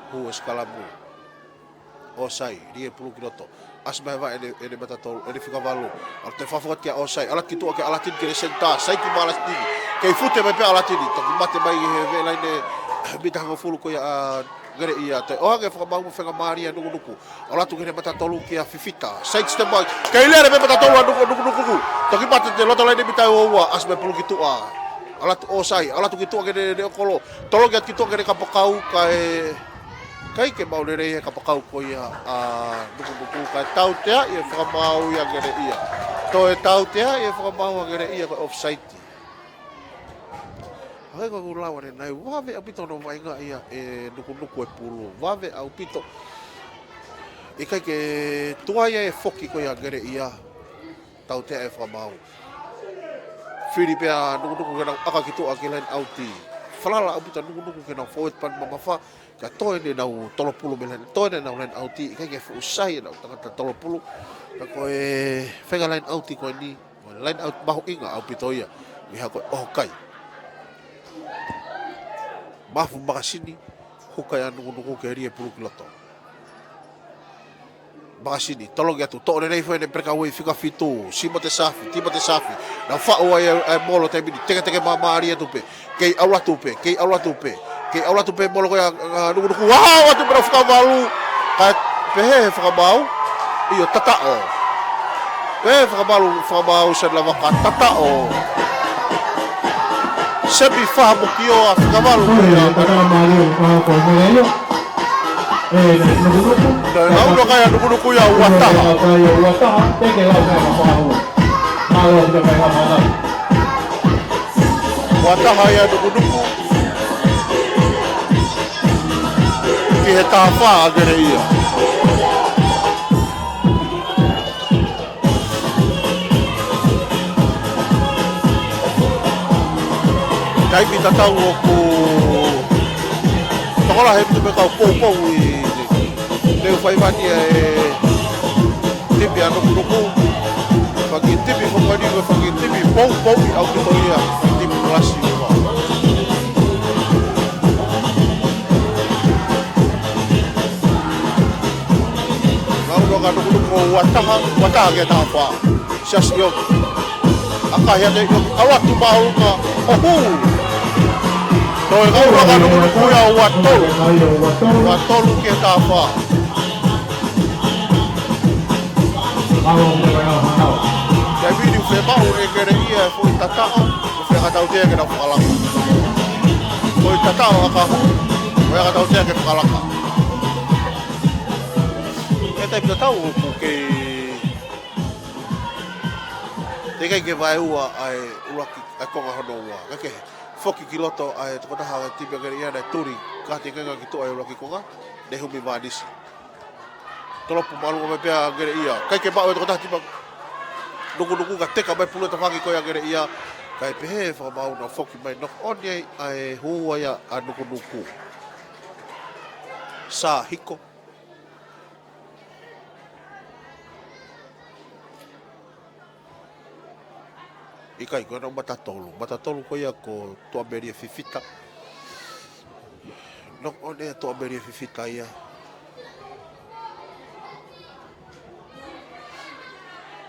Hū e sikalamu. ʻŌsai, lie pulu ki loto. ʻAsi mai vaʻe ʻene, ʻene mata tolu, ʻene fika valu. ʻAlu atu e fakafoki kia ʻŌsai, ʻalu atu ki tuʻa kia ʻAlatini ki he senitā, sai ki māʻa ʻAlatini. Kei fute mai pē ʻa ʻAlatini, toki mate mai he vaʻe laine mita hongofulu ko ia ʻa Gereʻia, toe ʻoange fakamaau mo e faingamālie ʻa Nukunuku. ʻAlu atu ki he mata tolu kia Fifita. Side step mai. Kei lele pē mata tolu ʻa Nuku, Nukunuku. Toki mate ʻi he loto laine mita ua ua. ʻAsi mai pulu ki tuʻa. ʻAlu atu ʻo sai. ʻAlu atu ki tuʻa ki heʻene, heʻene ʻokolo. Toloki atu ki tuʻa ki heʻene kapakau kae ʻikai ke maʻu lelei ʻe he kapakau ko ia ʻa Nukunuku. Kae tauteaʻi e fakamaau ia ʻa Gereʻia. Toe tauteaʻi e fakamaau ʻa Gereʻia ko e offside. ʻA ia ko e lau ʻanenai, vave ʻaupito hono vaʻinga ia ʻe Nukunuku e pulu. Vave ʻaupito. ʻIkai ke tuai e foki ko ia ʻa Gereʻia. Tauteaʻi e fakamaau. Fili pē ʻa Nukunuku ke nau ʻaka ki tuʻa ki he line out. Falala ʻaupito ʻa Nukunuku ke nau forward pan mamafa. Ka toe ne nau tolo pulu mei he line, toe ne nau line out, ʻikai ke fuʻu sai ʻenau tangata tolo pulu. Ka ko e faʻahinga line out ko eni, ko e line out mahuʻinga ʻaupito ia, ʻi he ko e ʻoho kai. Mafu makasini, huka ia Nukunuku ke lie pulu ki loto. Makasini, toloki atu, toʻo lelei foki ʻene breakaway fika fitu, Timote Safi, Timote Safi. Nau faʻu ai e, e molo taimi ni, teketeke māmālie atu pē. Kei ʻalu atu pē, kei ʻalu atu pē. Kei ʻalu atu pē molo ko ia ʻa Nukunuku. Wow, atu pē nau fika valu. Kae pehē he fakamaau. ʻIo, tataʻo. Pehē he fakamaau, fakamaau San Lavaka, tataʻo. Semi faha mo kio ʻa fika valu ko ia. Tataʻo mālie, ko e mea ia. Naʻe ʻalu ʻa Nukunuku ia ua taha. Ua taha ia Nukunuku. Ki he taha fā ʻa Gereʻia. Taimi tatau ʻoku tokolahi e timi kau poupou ʻi he ʻū faiva ni ʻa e timi ʻa Nukunuku. Fanga kiʻi timi fakaʻani, fanga kiʻi timi poupou ʻi ʻaupito ia timi kalasi ua. Nau ʻalu ʻa Nukunuku ua taha, ua taha ki he taha fā. Siasi ʻIoki. ʻAkahi atu ʻIoki, ʻalu atu māʻolunga, ʻohu. Toe ʻalu ʻa Nukunuku ia ua tolu. Ua tolu ki he taha fā. Taimi ni ʻoku fiemaʻu ʻe Gereʻia e foʻi tataʻo, ʻoku fiemaʻu ke tautea ke nau fakalaka. Foʻi tataʻo ʻa Kahu, ʻoku fiemaʻu ke tautea ke fakalaka. ʻI he taimi tatau ʻoku kei teʻeki ke vaeua ʻa e ʻuluaki, ʻa e konga hono ua. Kae kehe, foki ki loto ʻa e tokotaha ʻa e timi ʻa Gereʻia naʻe tuli, ka teʻeki ke tuʻa e ʻuluaki konga, Nehumi Vanisi. Tolopu māʻolunga mai pē ʻa Gereʻia. ʻIkai ke maʻu e tokotaha timi ʻa Nukunuku ka teka mai pulu e tafaʻaki ko ia ʻa Gereʻia. Kae pehē fakamaau nau foki mai knock on ai ʻa e hū ia ʻa Nukunuku. Sā hiko. ʻIkai ko ena mata tolu. Mata tolu ko ia ko Tuʻamelie Fifita. Knock on ʻe Tuʻamelie Fifita ia.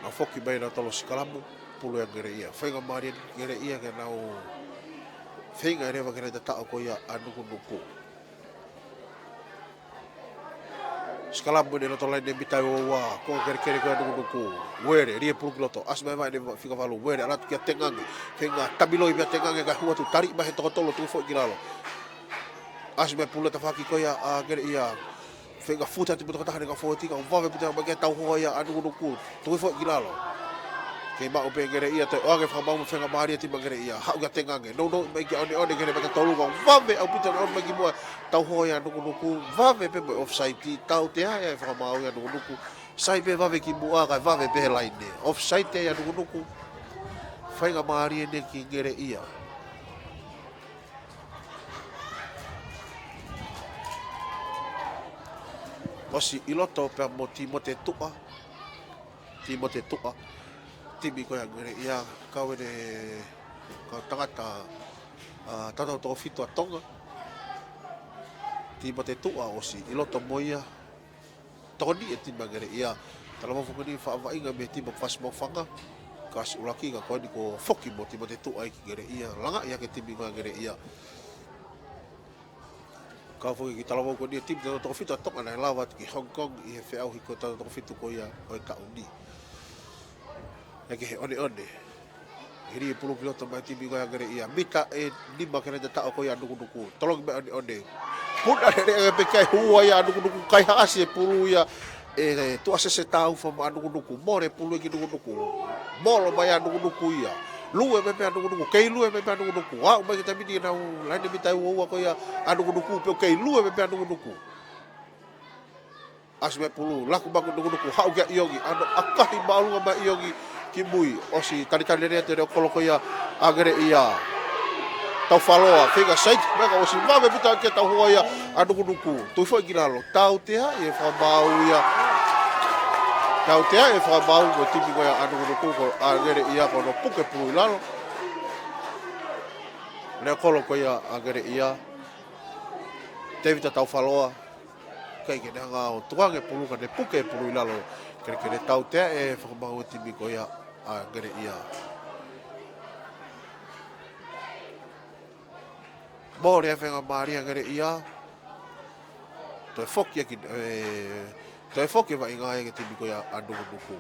Nau foki mai nautolu sikalamu, pulu ʻa Gereʻia. Faingamālie Gereʻia ke nau feinga leva ke nau tataʻo ko ia ʻa Nukunuku. Sikalamu ʻi he loto laine mita ua ua, ko e kelekele ko ia ʻa Nukunuku. Uele, lie pulu ki loto. ʻAsi mai vaʻe ʻene fika valu, Uele, ʻalu atu kia Tengange. Feinga tabiloi pē ʻa Tengange, kae hū atu tali mai he toko tolu, tuku foʻi ki lalo. ʻAsi mai pulu e tafaʻaki ko ia ʻa Gereʻia. Feinga futa atu pē tokotaha ʻene kau fōueti, kae vave pē ʻa e tau hoa ia ʻa Nukunuku. Tuku foʻi ki lalo. Kei maʻu pē Gereʻia, toe ʻoange fakamaau mo e faingamālie e timi ʻa Gereʻia. Haʻu kia Tengange. Nounou mai ki ʻaneʻane ki he mata tolu, kae vave ʻaupito nounou mai ki muʻa. Tau hoa ia Nukunuku, vave pē mo e offside, tautea e fakamaau ia Nukunuku. Sai pē vave ki muʻa, kae vave pē he laine. Offside ia Nukunuku. Faingamālie eni ki Gereʻia. ʻOsi ʻi loto pea mo Timote Tuʻa. Timote Tuʻa. Timi ko ia ʻa Gereʻia, kau ʻene kau tangata, ʻa, tautau toko fitu ʻa Tonga. Timote Tuʻa ʻosi ʻi loto mo ia. Tokoni e timi ʻa Gereʻia. Talavou fokoni faʻa vaʻinga mei he timi ʻa Fasi Maʻufanga. Kasi ʻuluaki ka ko eni kuo foki mo Timote Tuʻa ia ki Gereʻia. Langaʻi hake timi ko ia ʻa Gereʻia. Pau foki ki talavou ko eni e timi tautolu toko fitu ʻa Tonga naʻe lava atu ki Hong Kong ʻi he feʻauhi ko e tautolu toko fitu ko ia ʻo e taʻu ni. ʻE kehe ʻoneʻone. Hili e pulu ki loto mai timi ko ia ʻAngeleʻia. Mita ʻe nima ke ne tataʻo ko ia ʻa Nukunuku. Tolongi mai ʻoneʻone. Puna lelei ange pē ki ai, hū ai ʻa Nukunuku, kaihaʻasi e pulu ia ʻe Tuʻasese Taufa maʻa Nukunuku. Mole pulu ia ki Nukunuku. Molo mai ʻa Nukunuku ia. Lue mai pē ʻa Nukunuku. Kei lue mai pē ʻa Nukunuku. Aʻu mai ki he taimi ni ʻenau laine mita ʻe uaua ko ia ʻa Nukunuku. Pea ʻoku kei lue mai pē ʻa Nukunuku. ʻAsi mai pulu, laku maku Nukunuku, haʻu kia ʻIongi, ʻa hono ʻakahi māʻolunga mai ʻIongi ki mui, ʻosi talitali lelei atu e leʻo kolo ko ia ʻAngeleʻia. Taufaloa, feinga saiti, mea ka ʻosi vave puta kia Tauhoa ia ʻa Nukunuku. Tui foʻi ki lalo, tauteaʻi e fakamaau ia. Tauteaʻi e fakamaau ko e timi ko ia ʻa Nukunuku ko ʻAngeleʻia ko hono puke pulu ʻi lalo. Leʻo kolo ko ia ʻAngeleʻia. Tevita Taufaloa. ʻIkai ke ne hanga ʻo tukuange pulu ka ne puke pulu ʻi lalo. Kelekele, tauteaʻi e fakamaau e timi ko ia ʻAngeleʻia. Mole e faingamālie ʻAngeleʻia. Toe foki ʻaki, ē, toe foki e vaʻinga ia ki he timi ko ia ʻa Nukunuku.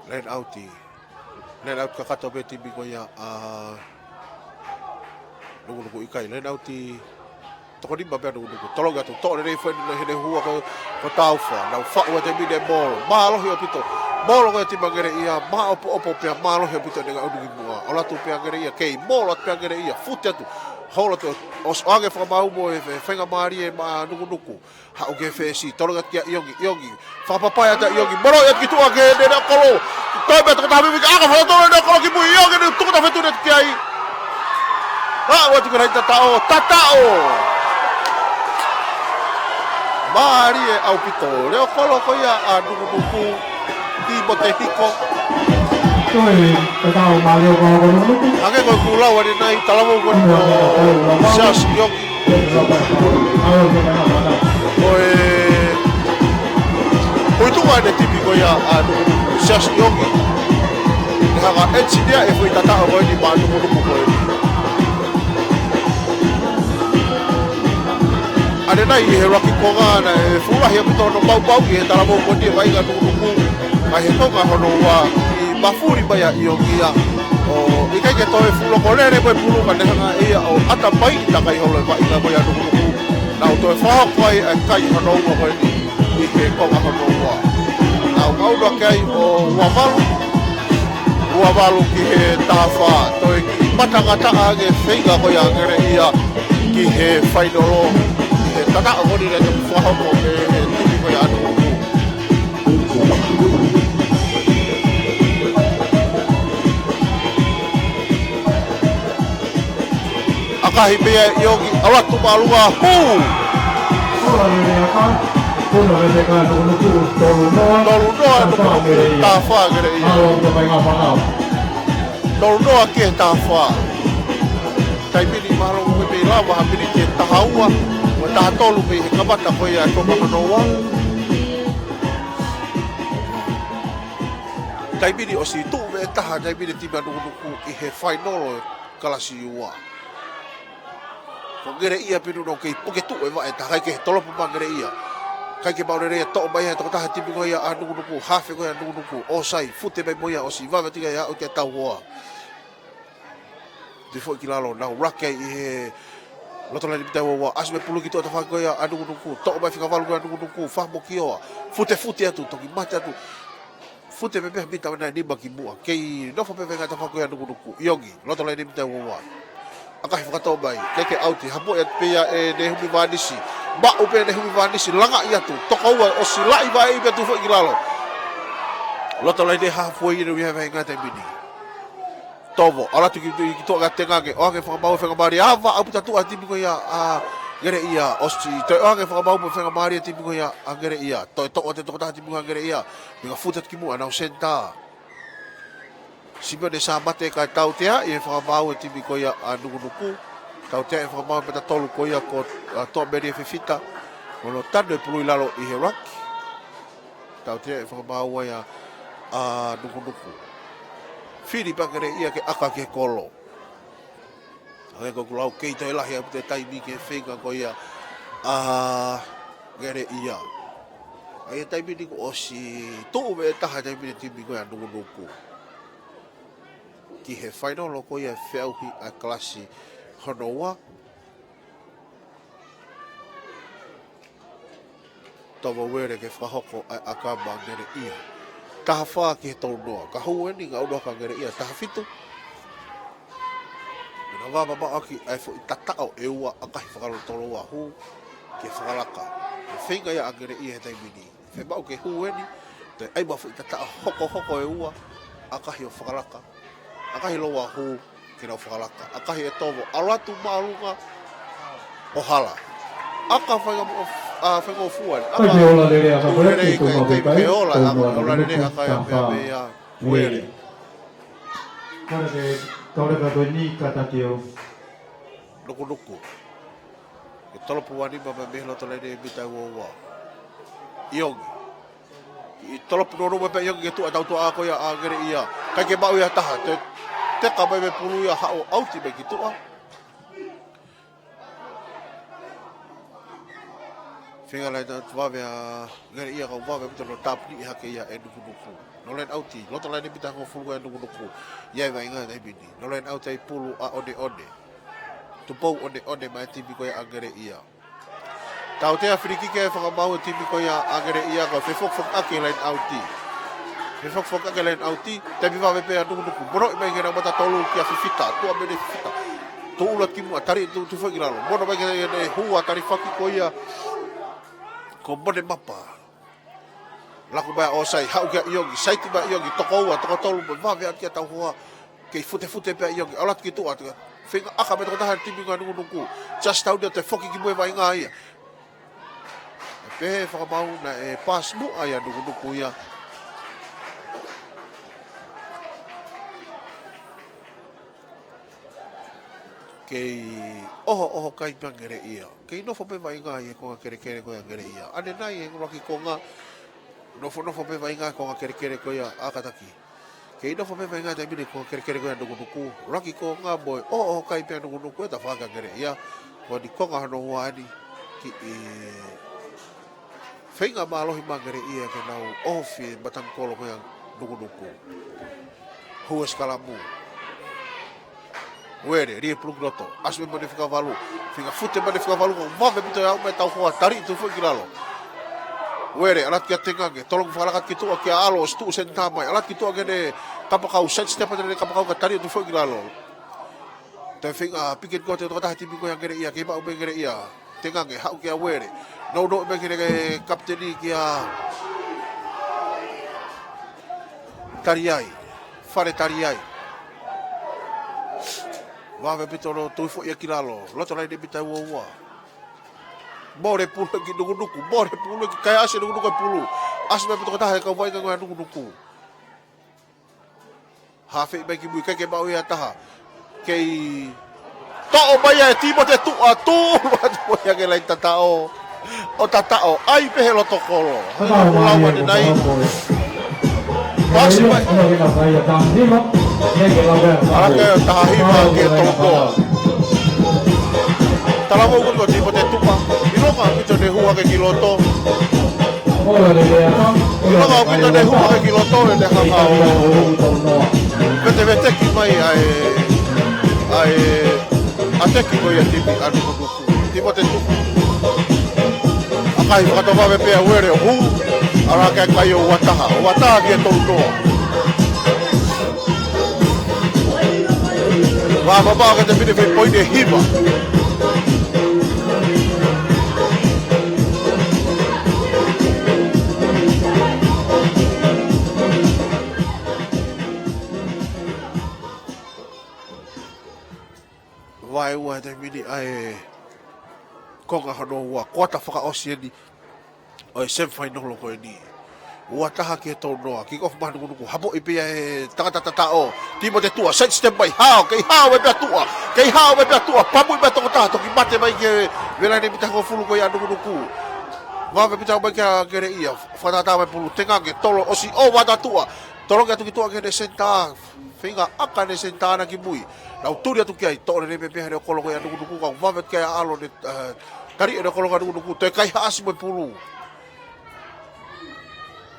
Line out. Line out kakato pē timi ko ia ʻa Nukunuku, ʻikai. Line out toko nima pē ʻa Nukunuku. Tolongi atu, toʻo lelei foʻi ʻene, ʻene hua ko, ko Taufa. Nau faʻu atu e mine molo. Mālohi ʻaupito. Molo ko e timi ʻAngeleʻia, māʻopoʻopo pea mālohi ʻaupito ʻene ngaʻunu ki muʻa. ʻOlo atu pē ʻAngeleʻia, kei molo atu pē ʻAngeleʻia. Fute atu. Holo atu, ʻosi ʻoange fakamaau mo e, e faingamālie maʻa Nukunuku. Haʻu ki he fesi, tolongi atu kia ʻIongi, ʻIongi. Fakapapai atu ʻIongi, moloʻi atu ki tuʻa ki he leʻo kolo. Toe pē tokotaha pē, ʻaka fakatolo leʻo kolo ki mui, ʻIongi, ne tuku tafetune atu ki ai. Haʻu atu ki he laine tataʻo, tataʻo. Mālie ʻaupito, leʻo kolo ko ia ʻa Nukunuku. Timote Hiko. Ko e tataʻo mālie ʻa Nukunuku. Hangē ko e kulau ʻanenai, talavou ko eni ʻo Siaosi ʻIongi. Ko e, ko e tuʻa ʻene timi ko ia ʻa Nukunuku, Siaosi ʻIongi. ʻE hanga ʻe Sinia e foʻi tataʻo ko eni maʻa Nukunuku ko eni. ʻAnenai ʻi he ʻuluaki konga naʻe fuʻu lahi ʻaupito hono maumauʻi ʻe he talavou ko eni e vaʻinga ʻa Nukunuku. Ka ʻi he konga hono ua, ʻi mafuli mai ʻa ʻIongi ia. ʻO ʻikai ke toe fuʻu loko lele mo e pulu ka ne hanga ʻe ia ʻo ʻata mai ʻi he takai holo e vaʻinga ko ia ʻa Nukunuku. Nau toe fakahoko ai e kai hono ua ko eni ʻi he konga hono ua. Nau ngaʻunu hake ai ʻo ua valu. Ua valu ki he taha fā, toe kiʻi matangataʻa ange e feinga ko ia ʻAngeleʻia ki he fainolo, ki he tataʻo ko eni naʻe toki fakahoko ʻe he timi ko ia ʻa Nukunuku. ʻAkahi pē ia ʻe ʻIongi, ʻalu atu māʻolunga, hū! Tolu noa Nukunuku, taha fā ʻAngeleʻia. Tolu noa ki he taha fā. Taimi ni mahalo ko e mei lava ha miniti ʻe taha ua, mo e taha tolu mei he kamata ko ia e konga hono ua. Taimi ni ʻosi tuʻu mei he taha, taimi ni timi ʻa Nukunuku ʻi he fainolo kalasi ua. Ko ʻAngeleʻia pē ʻoku nau kei puke tuʻu e vaʻe, taha kai ke tolopo mai ʻAngeleʻia. Kai ke maʻu lelei e toʻo mai ʻe he tokotaha timi ko ia ʻa Nukunuku, hafe ko ia ʻa Nukunuku, ʻōsai, fute mai mo ia ʻosi vave atu ia ʻo aʻu ki he tauhoa. Tui foʻi ki lalo, nau lake ai ʻi he loto laine mita ua ua, ʻasi mai pulu ki tuʻa tafaʻaki ko ia ʻa Nukunuku, toʻo mai fika valu ko ia ʻa Nukunuku, fakamoʻoni ʻo fute fute atu, toki mate atu. Fute pē pea mita ʻe nima ki muʻa. Kei nofo pē vaʻinga tafaʻaki ko ia ʻa Nukunuku. ʻIongi, loto laine mita ua ua. ʻAkahi fakatō mai, keke ʻauti, hamoʻi atu pē ia ʻe Nehumi Vanisi. Maʻu pē Nehumi Vanisi, langaʻi atu. Toka ua, ʻosi laʻi vaʻe pē atu foʻi ki lalo. Loto laine hafu ia ʻa e vaʻinga taimi ni. Tovo, ʻalu atu ki, ki tuʻa ka tengage, ʻoange fakamaau e faingamālie, ava, ʻalu atu tuʻa timi ko ia ʻa ʻAngeleʻia, ʻosi, toe ʻoange fakamaau mo e faingamālie timi ko ia ʻa ʻAngeleʻia, toe toʻo atu e tokotaha timi ko ia ʻa ʻAngeleʻia, mei ka fute atu ki muʻa nau senitā. Simione Sāmate kae tauteaʻi e fakamaau e timi ko ia ʻa Nukunuku, tauteaʻi e fakamaau e mata tolu ko ia ko, ʻa, Toʻamelie Fifita, mo hono tanu e pulu ʻi lalo ʻi he laki. Tauteaʻi e fakamaau ia ʻa Nukunuku. Fili pē ʻa Ngereʻia ke ʻaka ki he kolo. ʻA ia ko ʻeku lau kei toe lahi ʻaupito e taimi ki he feinga ko ia ʻa Ngereʻia. ʻA ia taimi ni kuo ʻosi tuʻu veʻe taha taimi ni timi ko ia Nukunuku ki he fainolo ko ia feʻauhi ʻa e kalasi hono ua. Tova Uele ke fakahoko ʻa e ʻaka maʻa Ngereʻia. Taha fā ki he tolu noa. Ka hū eni, ngaʻunu ʻaka ʻa Ngereʻia, taha fitu. Mena vāmamaʻo ʻaki ʻa e foʻi tataʻo ʻe ua ʻakahi fakalotoloa hū ki he fakalaka. Ko e feinga ia ʻa Ngereʻia he taimi ni. Fiemaʻu ke hū eni, toe ʻai mai foʻi tataʻo hokohoko ʻe ua ʻakahi ʻo fakalaka. ʻAkahi loua hū ke nau fakalaka. ʻAkahi ʻe Tovo, ʻalu atu māʻolunga ʻo hala. ʻAka fainga mo-, ʻa, faingofua ni. ʻAka Kai ke ola lele ʻaka ko ia, Uele ke i tau kai, maʻu kai, kai ke ola, tau ʻa, maʻu ola lele ʻaka ia pea pea ia Uele. Kole ke, kole ka ko eni ka taki au. Nukunuku. Ke tolopu ua nima mai mei he loto laine mita ua ua. ʻIongi. ʻI tolopu nono mai pē ʻIongi ke tuʻa tautua ko ia ʻa Ngereʻia. Kai ke maʻu ia taha. Te, teka mai mei pulu ia haʻu ʻauti mai ki tuʻa. Feinga laine ʻauti vave ʻa Ngereʻia ka ʻoku vave ʻaupito hono tāpuni hake ia ʻe Nukunuku. No line ʻauti, loto laine mita hongofulu ʻa Nukunuku. ʻI ai e vaʻinga taimi ni. No line ʻauti ʻa e pulu ʻa ʻOneʻone. Tupou ʻOneʻone maʻa e timi ko ia ʻa Ngereʻia. Tautea filikiki ʻe fakamaau e timi ko ia ʻa Ngereʻia ko e fefokifokiʻaki e line ʻauti. Fefokifokiʻaki e line ʻauti, taimi vave pē ʻa Nukunuku. Monoʻi mai ke nau mata tolu kia Fifita, tuʻa mei he Fifita. Tō ʻulu atu ki muʻa, tali atu tuʻu foʻi ki lalo. Mono mai ke ne hū ʻa e talifaki ko ia ko Monemapa. Laku mai ʻo sai, haʻu kia ʻIongi, saiti mai ʻIongi, toko ua, toko tolu, mo vave atu kia Tauhoa, kei futefute pē ʻIongi, ʻalu atu ki tuʻa, feinga ʻaka mei he tokotaha timi ko ia Nukunuku, just tau dia te foki ki muʻa e vaʻinga ia. Pehē fakamaau naʻe pass muʻa ia Nukunuku ia. Kei ʻohoʻoho kai pē ʻa Ngereʻia. Kei nofo pē vaʻinga ʻi he konga kelekele ko ia ʻa Ngereʻia. ʻAnenai e ʻuluaki konga, nofonofo pē vaʻinga konga kelekele ko ia ʻa Kataki. Kei nofo pē vaʻinga taimi ni konga kelekele ko ia ʻa Nukunuku. ʻUluaki konga mo e ʻohoʻoho kai pē ʻa Nukunuku ʻe tafaʻaki ʻa Ngereʻia. Ko eni konga hono ua eni ki he feinga mālohi mai ʻa Ngereʻia ke nau ʻohofi e matangi kolo ko ia ʻa Nukunuku. Hū e sikalamu. Uele, lie pulu ki loto. ʻAsi mai mo e fika valu. Fika fute mo e fika valu, ko e vave ʻaupito e aʻu mai Tauhoa, tali atu foki ki lalo. Uele, ʻalu atu kia Tengange, tolongi fakalaka ki tuʻa kia ʻAlo, ʻosi tuʻu senitā mai. ʻAlu atu ki tuʻa ki heʻene kapakau, side step atu heʻene kapakau kae tali atu foki ki lalo. Toe feinga pick and go atu e tokotaha timi ko ia ʻa Ngereʻia, kei maʻu mei Ngereʻia. Tengange, haʻu kia Uele. Nounou mai ki he kapiteni kia Taliai. Fale Taliai. Vave ʻaupito hono tui foʻi ia ki lalo. Loto laine mita ua ua. Mole pulu ki Nukunuku. Mole pulu ki kai ʻasi Nukunuku e pulu. ʻAsi mai ʻaupito tokotaha e kau vaʻinga ko ia ʻa Nukunuku. Hafei mai ki mui, kai ke maʻu ia taha. Kei toʻo mai ia ʻe Timote Tuʻa, tū atu ia ki he laine tataʻo. ʻO tataʻo, ʻai pē he loto kolo. Tataʻo mai ʻe ʻAnenai. Pasi mai. ʻAlu atu e taha hiva ki he tolu noa. Talavou ko Timote Tuʻa. ʻIlonga ʻaupito ʻene hū hake ki loto. ʻIlonga ʻaupito ʻene hū hake ki loto ʻene hanga ʻo veteveteki mai ʻa e, ʻa e ʻateki ko ia timi ʻa Nukunuku. Timote Tuʻa. ʻAkahi fakatovave pē ʻa Uele ʻo hū. ʻAlu hake ʻa e kai ʻo ua taha. Ua taha ki he tolu noa. Vāmamaʻo ke te mine fei poini ʻe hiva. Vaeua he taimi ni ʻa e konga hono ua, kuata fakaʻosi eni ʻo e semifinal ko eni. Ua taha ki he tolu noa, kick off mai ʻa Nukunuku, hapoʻi pē ia ʻe he tangata tataʻo. Timote Tuʻa, side step mai, hao, kei hao mai pē ʻa Tuʻa, kei hao mai pē ʻa Tuʻa, pamuʻi mai ʻa e tokotaha, toki mate mai ki he laine mita hongofulu ko ia ʻa Nukunuku. Vave ʻaupito mai kia Ngereʻia, fakatātā mai pulu, Tengange, tolo, ʻosi ʻova atu ʻa Tuʻa. Toloki atu ki tuʻa ki heʻene senitā, feinga ʻaka ʻene senitā ʻana ki mui. Nau tuli atu ki ai, toʻo lelei pē pea he leʻo kolo ko ia ʻa Nukunuku, ka ʻoku vave atu ki ai ʻa ʻAlo, ʻene, eh, tali ʻene kolo ko ia ʻa Nukunuku, toe kaihaʻasi mo e pulu.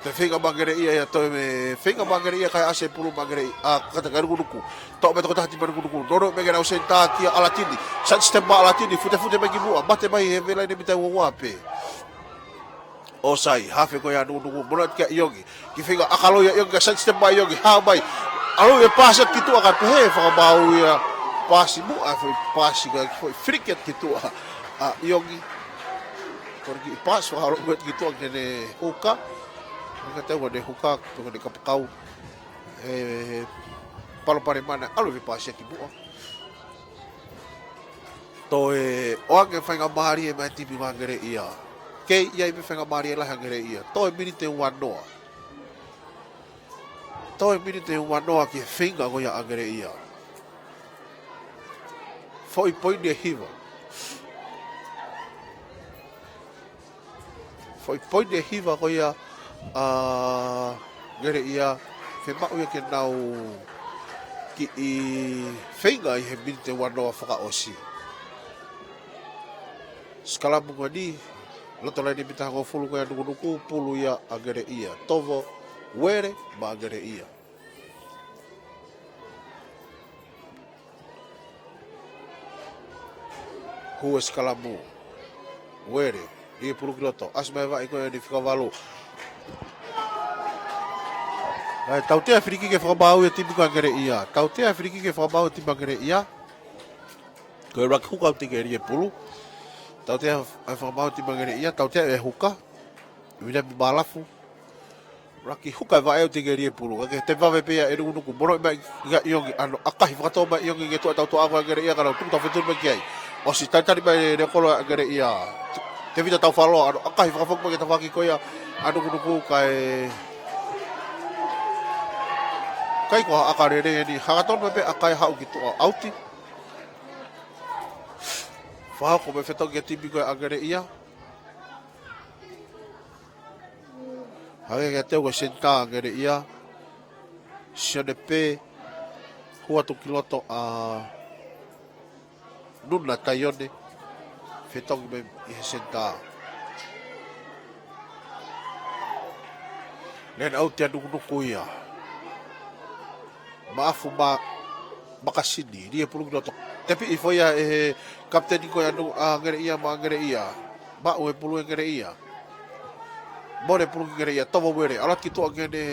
Toe feinga maʻa Angeleʻia ia, toe feinga maʻa Angeleʻia, kaihaʻasi e pulu maʻa Angeleʻia, ʻa, kātaki ʻa Nukunuku. Toʻo mei he tokotaha timi ʻa Nukunuku, nounou mei he nau senitā kia ʻAlatini. Side step maʻa ʻAlatini, futefute mai ki muʻa, mate mai he vela ʻene mita ua ua pē. ʻOsi ai, hafe ko ia ʻa Nukunuku, monūʻia atu kia ʻIongi. Kiʻi feinga ʻakaloa ʻa ʻIongi, ka side step maʻa ʻIongi, hā mai. ʻAlu e paasi atu ki tuʻa kae pehē, fakamaau ia paasi muʻa, foʻi paasi ka foʻi flick atu ki tuʻa. ʻA ʻIongi, ko e kiʻi paasi, fakamaau atu ki tuʻa ki heʻene huka. Ka tau ʻene huka, ko ʻene kapakau. E palopalema naʻe ʻalu e paasi atu ki muʻa. Toe ʻoange faingamālie maʻa e timi ʻa Angeleʻia. Kei ʻi ai pē faingamālie lahi ʻa Angeleʻia. Toe miniti ua noa. Toe miniti ua noa ki he feinga ko ia ʻa Angeleʻia. Foʻi poini ʻe hiva. Foʻi poini ʻe hiva ko ia ʻa Angeleʻia, fiemaʻu ia ke nau kiʻi feinga ʻi he miniti ua noa fakaʻosi. Sikalamu ko eni, loto laine mita hongofulu ko ia ʻa Nukunuku, pulu ia ʻa Angeleʻia. Tovo Uele maʻa Angeleʻia. Hū e sikalamu. Uele. Lie pulu ki loto. ʻAsi mai vaʻe ko eni fika valu. ʻAi, tautea filikiki ke fakamaau e timi ko ia ʻa Angeleʻia. Tautea filikiki ke fakamaau e timi ʻa Angeleʻia. Ko e laki huka ʻoku teʻeki lie pulu. Tautea ʻa e fakamaau e timi ʻa Angeleʻia. Tautea e huka. Viliami Malafu. Laki huka e vaʻe ʻoku teʻeki lie pulu. Ka ke te vave pē ia ʻe Nukunuku. Monūʻia mai kia ʻIongi, ʻano ʻakahi fakatō mai ʻIongi ki he tuʻa tautuʻa ko ia ʻa Angeleʻia ka nau tuku tau fetuli mai ki ai. ʻOsi talitali mai e leʻo kolo ʻa Angeleʻia. Tevita Taufaloa, ʻano ʻakahi fakafoki mai ki he tafaʻaki ko ia ʻa Nukunuku kae. ʻIkai ko ha ʻaka lelei eni, hanga tonu mai pē ʻa e ʻaka ia ʻo haʻu ki tuʻa ʻauti. Fakahoko mai e fetuli ki he timi ko ia ʻa Angeleʻia. Hake ki he teu ko e senitā ʻa Angeleʻia. Sione pē, hū atu ki loto ʻa Nuna Taione. Fetuli mai ʻi he senitā. Lēniti ʻauti ʻa Nukunuku ia. Maʻafu ma-, makasini, lie pulu ki loto. Tepiʻi foʻi ia ʻe he kapiteni ko ia ʻa Nu-, ʻa Angeleʻia maʻa Angeleʻia. Maʻu e pulu ʻe Angeleʻia. Mole pulu ki Angeleʻia, tovo Uele. ʻAlu atu ki tuʻa ki heʻene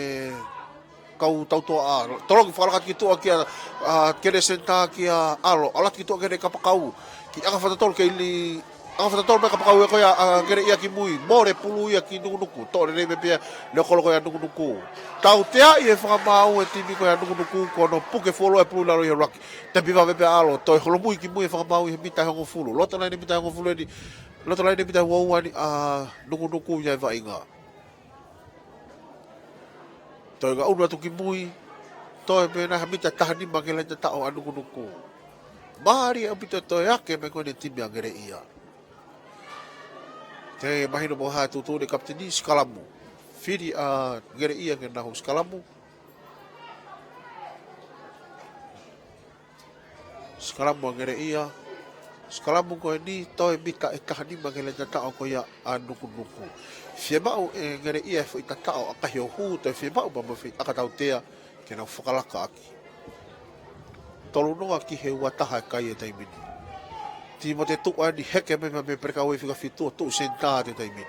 kau tautuʻa. Toloki fakalaka atu ki tuʻa kia, ʻa, ki heʻene senitā kia ʻAlo. ʻAlu atu ki tuʻa ki heʻene kapakau. Kiʻi ʻaka fakatotolo kei li-, ʻaka fakatotolo mai kapakau ē ko ia ʻa Angeleʻia ki mui. Mole pulu ia ki Nukunuku. Toʻo lelei mai pē ia leʻo kolo ko ia ʻa Nukunuku. Tauteaʻi e fakamaau e timi ko ia ʻa Nukunuku ko hono puke fuoloa e pulu ʻi lalo ʻi he laki. Tepi vave pē ʻa ʻAlo. Toe holomui ki mui e fakamaau ʻi he mita ʻe hongofulu. Loto laine mita ʻe hongofulu eni. Loto laine mita ʻe ua ua eni ʻa Nukunuku ʻi he vaʻinga. Toe ngaʻunu atu ki mui. Toe pē naʻe ha mita ʻe taha nima ki he laine tataʻo ʻa Nukunuku. Mālie ʻaupito e toe ake mai ko eni e timi ʻa Angeleʻia. Toe mahino mo ha tuʻutuʻuni ʻa e kapiteni, sikalamu. Fili ʻa Angeleʻia ke nau hū sikalamu. Sikalamu ʻa Angeleʻia. Sikalamu ko eni toe mita ʻe taha nima ki he laine tataʻo ko ia ʻa Nukunuku. Fiemaʻu ʻe Angeleʻia e foʻi tataʻo ʻakahi ʻo hū, toe fiemaʻu pea mo e foʻi ʻaka tautea ke nau fakalaka ʻaki. Tolu noa ki he ua taha e kai he taimi ni. Timote Tuʻa eni heke mai mei he pelekauei fika fitu ʻo tuʻu senitā he taimi ni.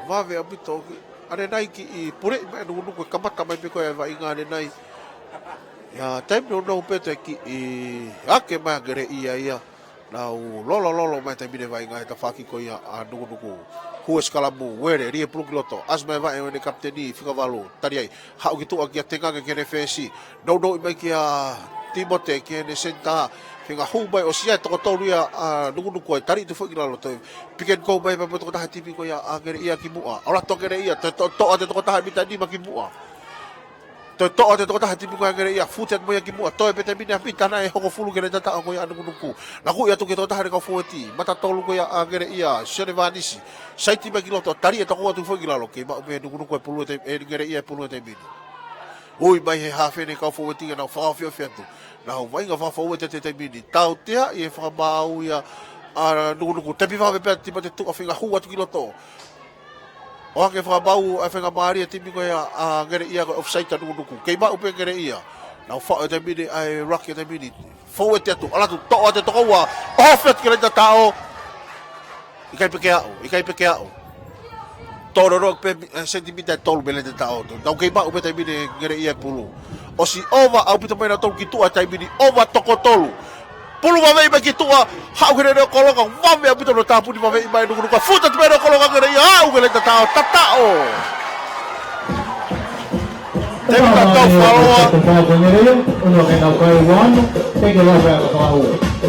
Vave ʻaupito ki, ʻanenai kiʻi puleʻi mai ʻa Nukunuku, kamata mai pē ko e vaʻinga ʻanenai. ʻIa, taimi nounou pē toe kiʻi ake mai ʻa Angeleʻia ia. Nau lolololo mai taimi ni e vaʻinga he tafaʻaki ko ia ʻa Nukunuku. Hū e sikalamu, Uele, lie pulu ki loto. ʻAsi mai vaʻe ʻo ʻene kapiteni, fika valu, tali ai. Haʻu ki tuʻa kia Tengange ki heʻene fesi. Nounou mai kia Timote ki heʻene senitā. Feinga hū mai ʻosi ia e toko tolu ia ʻa Nukunuku ai. Tali atu foʻi ki lalo toe. Pick and go mai pea mo e tokotaha timi ko ia ʻa Angeleʻia ki muʻa. ʻAlu atu ʻa Angeleʻia, toe to-, toʻo atu e tokotaha mita nima ki muʻa. Toe toʻo atu e tokotaha timi ko ia ʻa Ngereʻia, fute atu mo ia ki muʻa, toe pē taimi ni ʻa Pita naʻe hongofulu ki he laine tatao ko ia ʻa Nukunuku. Nakuʻi atu ki he tokotaha ʻa e kau fōueti, mata tolu ko ia ʻa Ngereʻia, Sione Vanisi. Saiti mai ki loto, tali e toko atu foʻi ki lalo, kei maʻu pē Nukunuku e pulu e te-, ʻe Ngereʻia e pulu he taimi ni. Ui mai he hafe ʻa e kau fōueti ke nau fakaofiofi atu. Nau vaʻinga fakafōueti he taimi ni. Tautea ʻi he fakamaau ia ʻa Nukunuku. Tepi vave pē ʻa Timate Tuʻa, feinga hū atu ki loto. ʻOange fakamaau ʻa e faingamālie ʻa e timi ko ia ʻa Ngereʻia, ko e offside ʻa Nukunuku. Kei maʻu pē Ngereʻia. Nau faʻo he taimi ni ʻa e ruck he taimi ni. Fōueti atu, ʻalu atu, toʻo atu e toko ua. ʻOhofi atu ki he laine tatao. ʻIkai pē ke aʻu, ʻikai pē ke aʻu. Tōnounou pē, eh, sentimita ʻe tolu mei he laine tatao. Nau kei maʻu pē taimi ni ʻe Ngereʻia e pulu. ʻOsi ʻova ʻaupito mai nautolu ki tuʻa he taimi ni, ʻova toko tolu. Pulu vaveʻi mai ki tuʻa, haʻu ki he neoneo koloka, vave ʻaupito hono tāpuni, vaveʻi mai Nukunuku, fute atu pē neoneo koloka Ngereʻia, aʻu ki he laine tatao, tatao. Tēvita Taufaloa.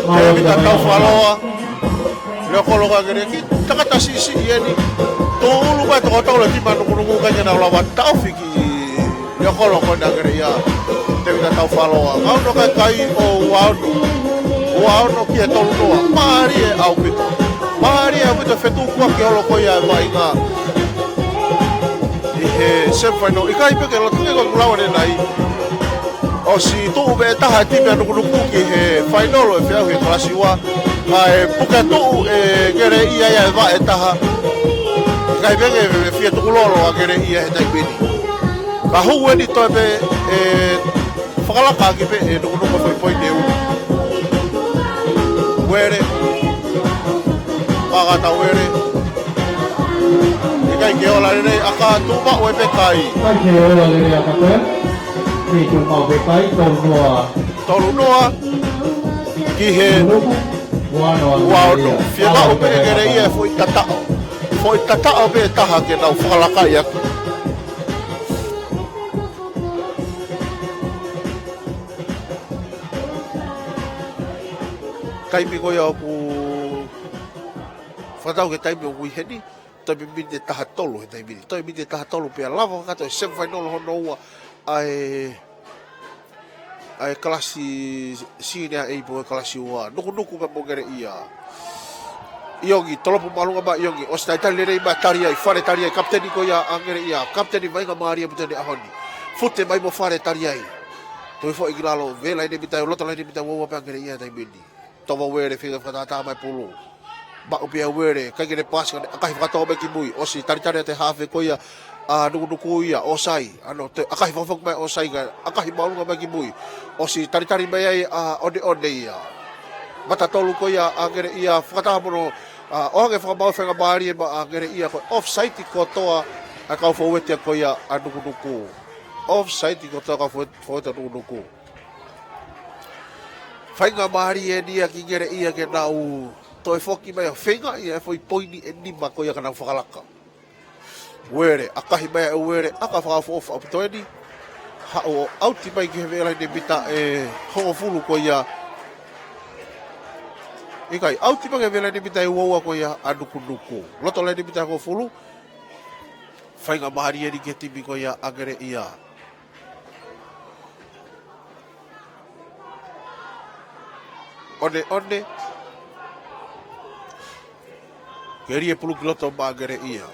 Tēvita Taufaloa. Neoneo koloka Ngereʻia, tangata siʻisiʻi eni. Tō ulu mai toko tolu e timi ʻa Nukunuku, ʻikai ke nau lava taʻofi ki he neoneo koloka ʻa Ngereʻia. Tēvita Taufaloa. Ngau no kai kai ʻo ua ono. Ua ono ki he tolu noa. Mālie ʻaupito. Mālie ʻaupito e fetukuaki holo ko ia e vaʻinga ʻi he semifinal. ʻIkai pē ke loto ke ko kulawa ne nai. ʻOsi tuʻu pē taha e timi ʻa Nukunuku ki he final ʻo e feʻauhi e kalasi ua. Kae puke tuʻu ʻe Ngereʻia ia e vaʻe taha. ʻIkai pē ke fie tukulolo ʻa Ngereʻia he taimi ni. Ka hū eni toe pē ʻe fakalaka ʻaki pē ʻe Nukunuku foʻi poini ʻe ua. Uele. Kakata Uele. ʻIkai ke ola lelei ʻa ka tuʻu maʻu e pekai. ʻIkai ke ola lelei ʻa ka pea. Kei tuʻu maʻu pekai, tolu noa. Tolu noa. Ki he Nukunuku, ua ono. Ua ono. Fie maʻu pē ʻe Ngereʻia e foʻi tataʻo. Foʻi tataʻo pē taha ke nau fakalaka ʻaki. Taimi ko ia ʻoku fakatau ki he taimi ʻoku ʻi heni, toe miniti ʻe taha tolu he taimi ni. Toe miniti ʻe taha tolu pea lava kakato e semifinal hono ua ʻa e, ʻa e kalasi senior A pe ko e kalasi ua. Nukunuku pea mo Ngereʻia. ʻIongi, tolopu māʻolunga mai ʻIongi, ʻosi talitali lelei mai Taliai, Fale Taliai, kapiteni ko ia ʻa Ngereʻia, kapiteni vaʻinga mālie ʻaupito ʻi he ʻaho ni. Fute mai mo Fale Taliai. Toe foʻi ki lalo, vela ʻi he mita, loto laine mita ua ua pē ʻa Ngereʻia he taimi ni. Tova Uele, feinga fakatātā mai pulu. Maʻu pē ʻa Uele, ʻikai ke ne paasi, ka ne ʻakahi fakatō mai ki mui. ʻOsi talitali atu e hafe ko ia ʻa Nukunuku ia, ʻosi ai. ʻAno toe ʻakahi fakafoki mai ʻosi ai, kae ʻakahi māʻolunga mai ki mui. ʻOsi talitali mai ai ʻa ʻOneʻone ia. Mata tolu ko ia ʻa Ngereʻia, fakataha mo hono, ʻa, ʻoange fakamaau e faingamālie maʻa Ngereʻia, ko e offside kotoa ʻa e kau fōueti ko ia ʻa Nukunuku. Offside kotoa e kau fōueti, fōueti ʻa Nukunuku. Faingamālie eni ia ki Ngereʻia ke nau toe foki mai ʻo feingaʻi e foʻi poini ʻe nima ko ia ka nau fakalaka. Uele, ʻakahi mai ʻe Uele, ʻaka fakaʻofoʻofa ʻaupito eni. Haʻu ʻo ʻauti mai ki he vela ʻi he mita ʻe hongofulu ko ia. ʻIkai, ʻauti mai ki he vela ʻi he mita ʻe ua ua ko ia ʻa Nukunuku. Loto laine mita ʻe hongofulu. Faingamālie eni ki he timi ko ia ʻa Ngereʻia. ʻOneʻone. Keli e pulu ki loto maʻa Ngereʻia.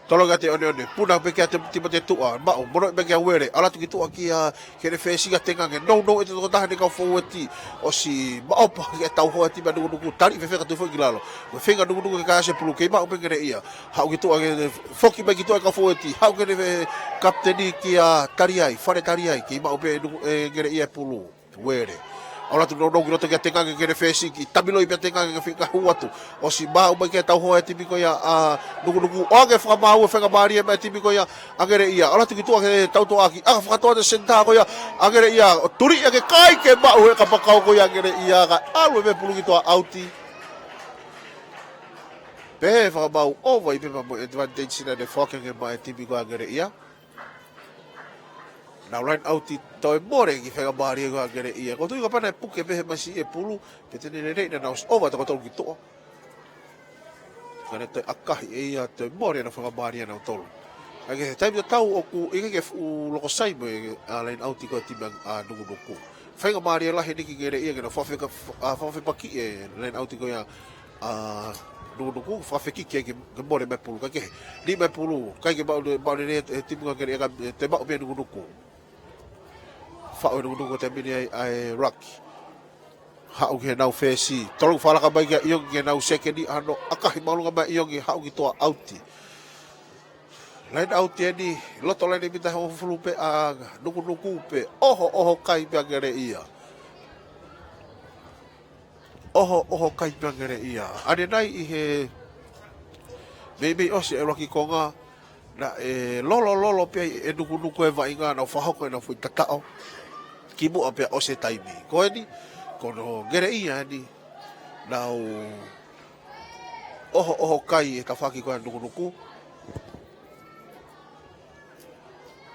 Tolo kiate ʻOneʻone. Puna pē kiate Timate Tuʻa. Maʻu, mono pē kia Uele. ʻAlu atu ki tuʻa kia Kenefesi ka tengange. Nounou e tokotaha ʻene kau fōueti. ʻOsi maʻopoʻopo ke tau hoa e timi ʻa Nukunuku. Tali fefeka tuʻu foki ki lalo. Ko e feinga ʻa Nukunuku ke kai ʻa e pulu. Kei maʻu pē Ngereʻia. Haʻu ki tuʻa ke foki mai ki tuʻa e kau fōueti. Haʻu ki he kapiteni kia Taliai, Fale Taliai, kei maʻu pē ʻe Nuku-, ʻe Ngereʻia e pulu. Uele. ʻAlu atu nounou ki loto kia tengange Kenefesi, kei tamiloi pē ʻa tengange ke feinga hū atu. ʻOsi maʻu mai ke tau hoa e timi ko ia ʻa Nukunuku. ʻOange fakamaau e faingamālie maʻa e timi ko ia ʻa Ngereʻia. ʻAlu atu ki tuʻa ke tau toʻaki. ʻAka fakatoa e senitā ko ia ʻa Ngereʻia. ʻO tuli ia ke kai ke maʻu he kapakau ko ia ʻa Ngereʻia. Kae ʻalu e pulu ki tuʻa, ʻauti. Pehē fakamaau ʻova ʻi pē pea mo e advantage naʻe foaki ange maʻa e timi ko ia ʻa Ngereʻia. Nau line out ʻi toe mole ki he faingamālie ko ia ʻa Ngereʻia. Ko tui kapau naʻe puke pē he masiʻi e pulu, pea te ne lelei naʻa nau ʻosi ʻova toko tolu ki tuʻa. Ka ne toe ʻakahi ʻe ia toe mole ʻa e faingamālie ʻanautolu. Kae kehe, taimi tatau ʻoku ʻikai ke fuʻu loko sai mo e, ʻa, line out ko e timi ʻa, ʻa Nukunuku. Faingamālie lahi eni ki Ngeleʻia ke nau fakafeka-, ʻa, fakafepakiʻi e line out ko ia ʻa Nukunuku, fakafekiki ke, ke mole mai pulu. Kae kehe, nima mai pulu, ʻikai ke maʻu, maʻu lelei e timi ko Ngeleʻia, kae toe maʻu pē Nukunuku. Faʻu e Nukunuku ko e taimi ni ai ʻa e ruck. Haʻu ki heʻenau fesi. Tolongi fakalaka mai kia ʻIongi ki heʻenau sekeni, ʻa hono ʻakahi māʻolunga mai ʻIongi, haʻu ki tuʻa, ʻauti. Line out eni, loto laine mita hongofulu pē ʻa Nukunuku pea ʻoho, ʻoho kai pē ʻa Ngeleʻia. ʻOho, ʻoho kai pē ʻa Ngeleʻia. ʻAnenai ʻi he meimei ʻosi e ʻuluaki konga, naʻe lolo, lolo pē ʻa e Nukunuku e vaʻinga, nau fakahoko ʻenau foʻi tataʻo kimuʻa pea ʻosi e taimi. Ko eni, ko hono Ngeleʻia eni, nau ʻoho, ʻoho kai e tafaʻaki ko ia ʻa Nukunuku.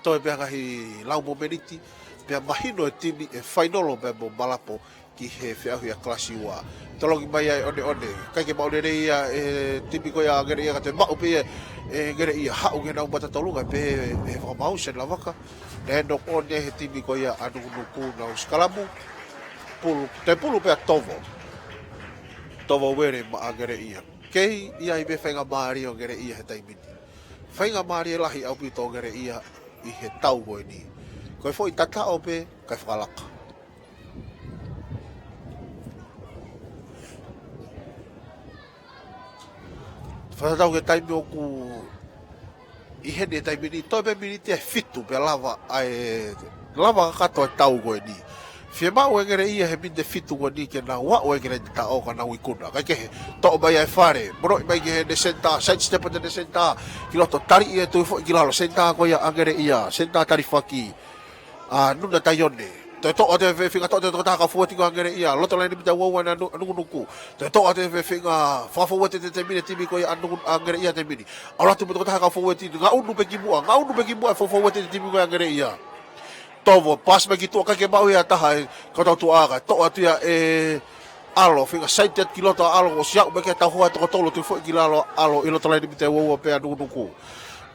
Toe pē ha ngaahi lau momeniti, pea mahino e timi ʻe fainolo pea mo Malapo ki he feʻauhi ʻa Kalasi Ua. Tolongi mai ai ʻOneʻone. ʻIkai ke maʻu lelei ia e timi ko ia ʻa Ngeleʻia, kae toe maʻu pē ia ʻe Ngeleʻia, haʻu ki heʻenau mata tolu kae pehē ʻe he fakamaau, Sen Lavaka. Naʻe knock on ia he timi ko ia ʻa Nukunuku, nau sikalamu. Pulu, toe pulu pē ʻa Tovo. Tovo Uele maʻa Ngeleʻia. Kei ʻi ai pē faingamālie ʻo Ngeleʻia he taimi ni. Faingamālie lahi ʻaupito ʻo Ngeleʻia ʻi he tau ko eni. Ko e foʻi tataʻo pē, kae fakalaka. Fakatatau ki he taimi ʻoku ʻi heni he taimi ni, toe pē miniti ʻe fitu pea lava ʻa e, lava kakato e tau ko eni. Fiemaʻu ʻe Ngeleʻia he miniti ʻe fitu ko eni ke nau aʻu ai ki he laine tataʻo ka nau ikuna. Kae kehe, toʻo mai ʻa e Fale, monoʻi mai ki heʻene senitā, side step atu ʻene senitā ki loto, taliʻi e tuʻu foʻi ki lalo, senitā ko ia ʻa Ngeleʻia, senitā talifaki ʻa Nuna Taione. Toe toʻo atu e feinga, toʻo atu e tokotaha kau fōueti ko ia ʻa Ngeleʻia, loto laine mita ua ua ʻa Nu-, ʻa Nukunuku. Toe toʻo atu e feinga fakafōueti e timi, timi ko ia ʻa Nuku-, ʻa Ngeleʻia he taimi ni. ʻAlu atu mo e tokotaha kau fōueti, ngaʻunu pē kimuʻa, ngaʻunu pē kimuʻa e fōueti e timi ko ia ʻa Ngeleʻia. Tovo, paasi mai ki tuʻa, ʻikai ke maʻu ia ʻe ha taha e kau tau tuʻa, kae toʻo atu ia ʻe ʻAlo, feinga side atu ki loto ʻa ʻAlo, ʻosi aʻu mai ki he tauhoa ʻe toko tolu, tuʻu foʻi ki lalo ʻa ʻAlo ʻi loto laine mita ua ua pē ʻa Nukunuku.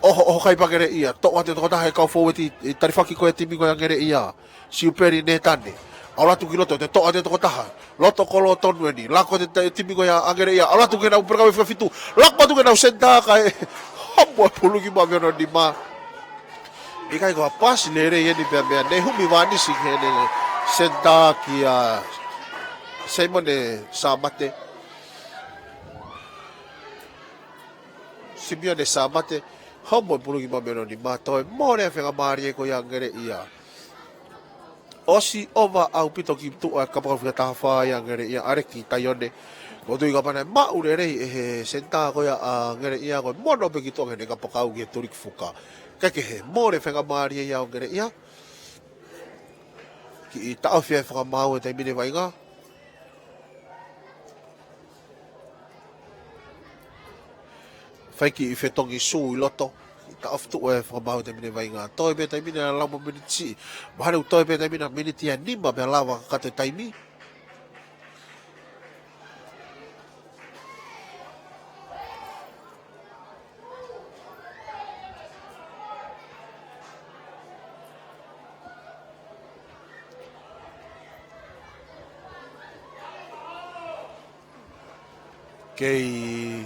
ʻOho, ʻoho kai pē ʻa Ngeleʻia, toʻo atu e tokotaha e kau fōueti, e talifaki ko ia e timi ko ia ʻa Ngeleʻia, Siupeli Netane. ʻAlu atu ki loto, toe toʻo atu e tokotaha, loto kolo tonu eni, lako atu e timi ko ia ʻa Ngeleʻia, ʻalu atu ki heʻenau pelekau ʻe fika fitu, lako atu ki heʻenau senitā kae homo e pulu ki muʻa mei hono nima. ʻIkai ko ha paasi lelei eni pea mei a Nehumi Vanisi ki heʻene senitā kia Simone Samate. Simione Samate, homo e pulu ki muʻa mei hono nima, toe mole e faingamālie ko ia ʻa Ngeleʻia. ʻOsi ʻova ʻaupito ki tuʻa e kapakau fika taha fā ia ʻa Ngeleʻia, ʻAleki Taione. Ko e tui kapau naʻe maʻu lelei ʻe he senitā ko ia ʻa Ngeleʻia, ko e mono pē ki tuʻa ki heʻene kapakau ki he tuliki fuka. Kae kehe, mole e faingamālie ia ʻo Ngeleʻia. Kiʻi taʻofi e fakamaau he taimi ni e vaʻinga. Fai kiʻi fetongi sū ʻi loto. Kiʻi taʻofi tuʻu e fakamaau he taimi ni e vaʻinga. Toe pē taimi ni ʻa e lau momeniti. Mahalo toe pē taimi ni ʻa e miniti ʻe nima pea lava kakato e taimi. Kei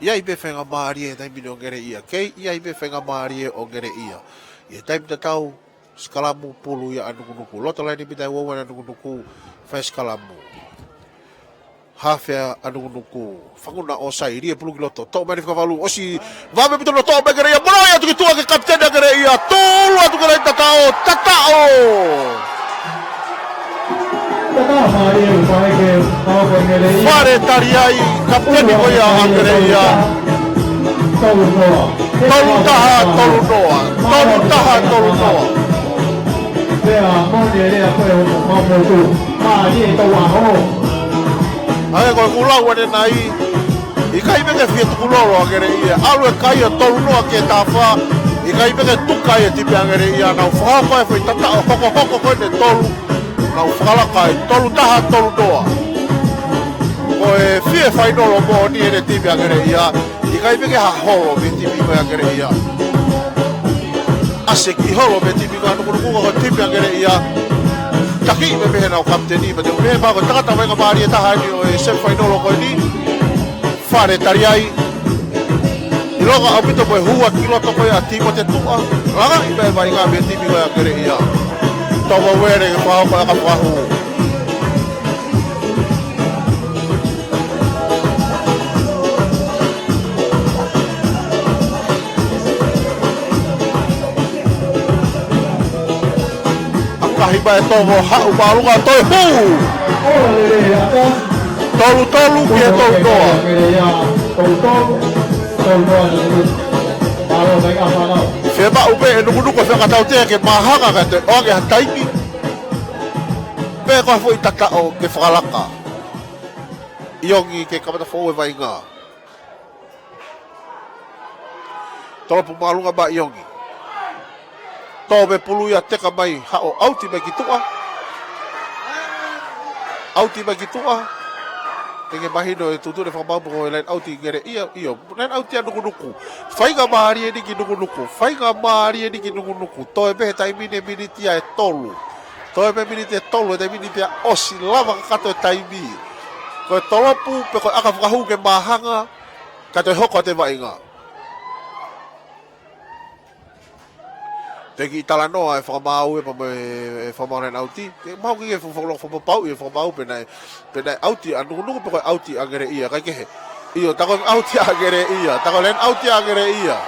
ʻi ai pē faingamālie he taimi ni ʻo Ngeleʻia. Kei ʻi ai pē faingamālie ʻo Ngeleʻia. ʻI he taimi tatau, sikalamu pulu ia ʻa Nukunuku. Loto laine mita ua ua ʻa Nukunuku, fai sikalamu. Hafe ʻa Nukunuku. Fakuna ʻo sai, lie pulu ki loto. Toʻo mai ʻene fika valu, ʻosi vave ʻaupito hono toʻo mai ʻe Ngeleʻia. Mono ia atu ki tuʻa ki he kapiteni ʻa Ngeleʻia. Tulu atu ki he laine tataʻo, tataʻo. Fale tali ai, kapiteni ko ia ʻa Ngeleʻia. Tolu taha, tolu noa. Tolu taha, tolu noa. Pea mone lea ko e homo mamotu. Mālie tau aho. ʻA ia ko e kulau ʻanenai. ʻIkai pē ke fie tukulolo ʻa Ngeleʻia. ʻAlu e kai ʻo tolu noa ki he taha fā. ʻIkai pē ke tuka e timi ʻa Ngeleʻia. Nau fakahoko e foʻi tataʻo hokohoko ko eni ʻe tolu. Nau fakalaka ai tolu taha tolu noa. Ko e fie fainolo moʻoni ʻene timi ʻa Ngeleʻia. ʻIkai pē ke ha holo mei he timi ko ia ʻa Ngeleʻia. ʻAsi e kiʻi holo mei he timi ko ē ʻa Nukunuku, ko e timi ʻa Ngeleʻia. Taki mei he ʻenau kapiteni, pea te u pehē pē ko e tangata vaʻinga mālie taha eni ʻo e semifinal ko eni. Fale Taliai. ʻIlonga ʻaupito mo e hua ki loto ko ē ʻa Timote Tuʻa. Langaʻi mei he vaʻinga mei he timi ko ē ʻa Ngeleʻia. Tomo Uele ke fakahoko e ʻakafakahū. ʻAkahi mai e tomo, haʻu māʻolunga, toe hū. Tolu tolu ki he tolu noa. Fiemaʻu pē ʻe Nukunuku e feinga tautea ke māhanga kae toe ʻoange ha taimi. Pe ko ha foʻi tataʻo ke fakalaka. ʻIongi ke kamata foʻou e vaʻinga. Tolopu māʻolunga mai ʻIongi. Tō pē pulu ia, teka mai, haʻu ʻauti mai ki tuʻa. ʻAuti mai ki tuʻa. Ke ke mahino e tuʻutuʻuni fakamaau pe ko e line ʻauti Ngeleʻia, ʻio. Line ʻauti ʻa Nukunuku. Feinga mālie eni ki Nukunuku. Feinga mālie eni ki Nukunuku. Toe pē he taimi ni e miniti ia ʻe tolu. Toe pē miniti ʻe tolu, he taimi ni pea ʻosi lava kakato e taimi. Ko e tolopu pe ko e ʻakafakahū ke māhanga, kae toe hoko atu e vaʻinga. Te u kiʻi talanoa e fakamaau ē pea mo e, e fakamaau line ʻauti. Ke maau ke ke fo-, fo-, fakapapauʻi e fakamaau pe naʻe, pe naʻe ʻauti ʻa Nukunuku pe ko e ʻauti ʻa Ngeleʻia, kae kehe. ʻIo, tā ko e ʻauti ʻa Ngeleʻia, tā ko e line ʻauti ʻa Ngeleʻia.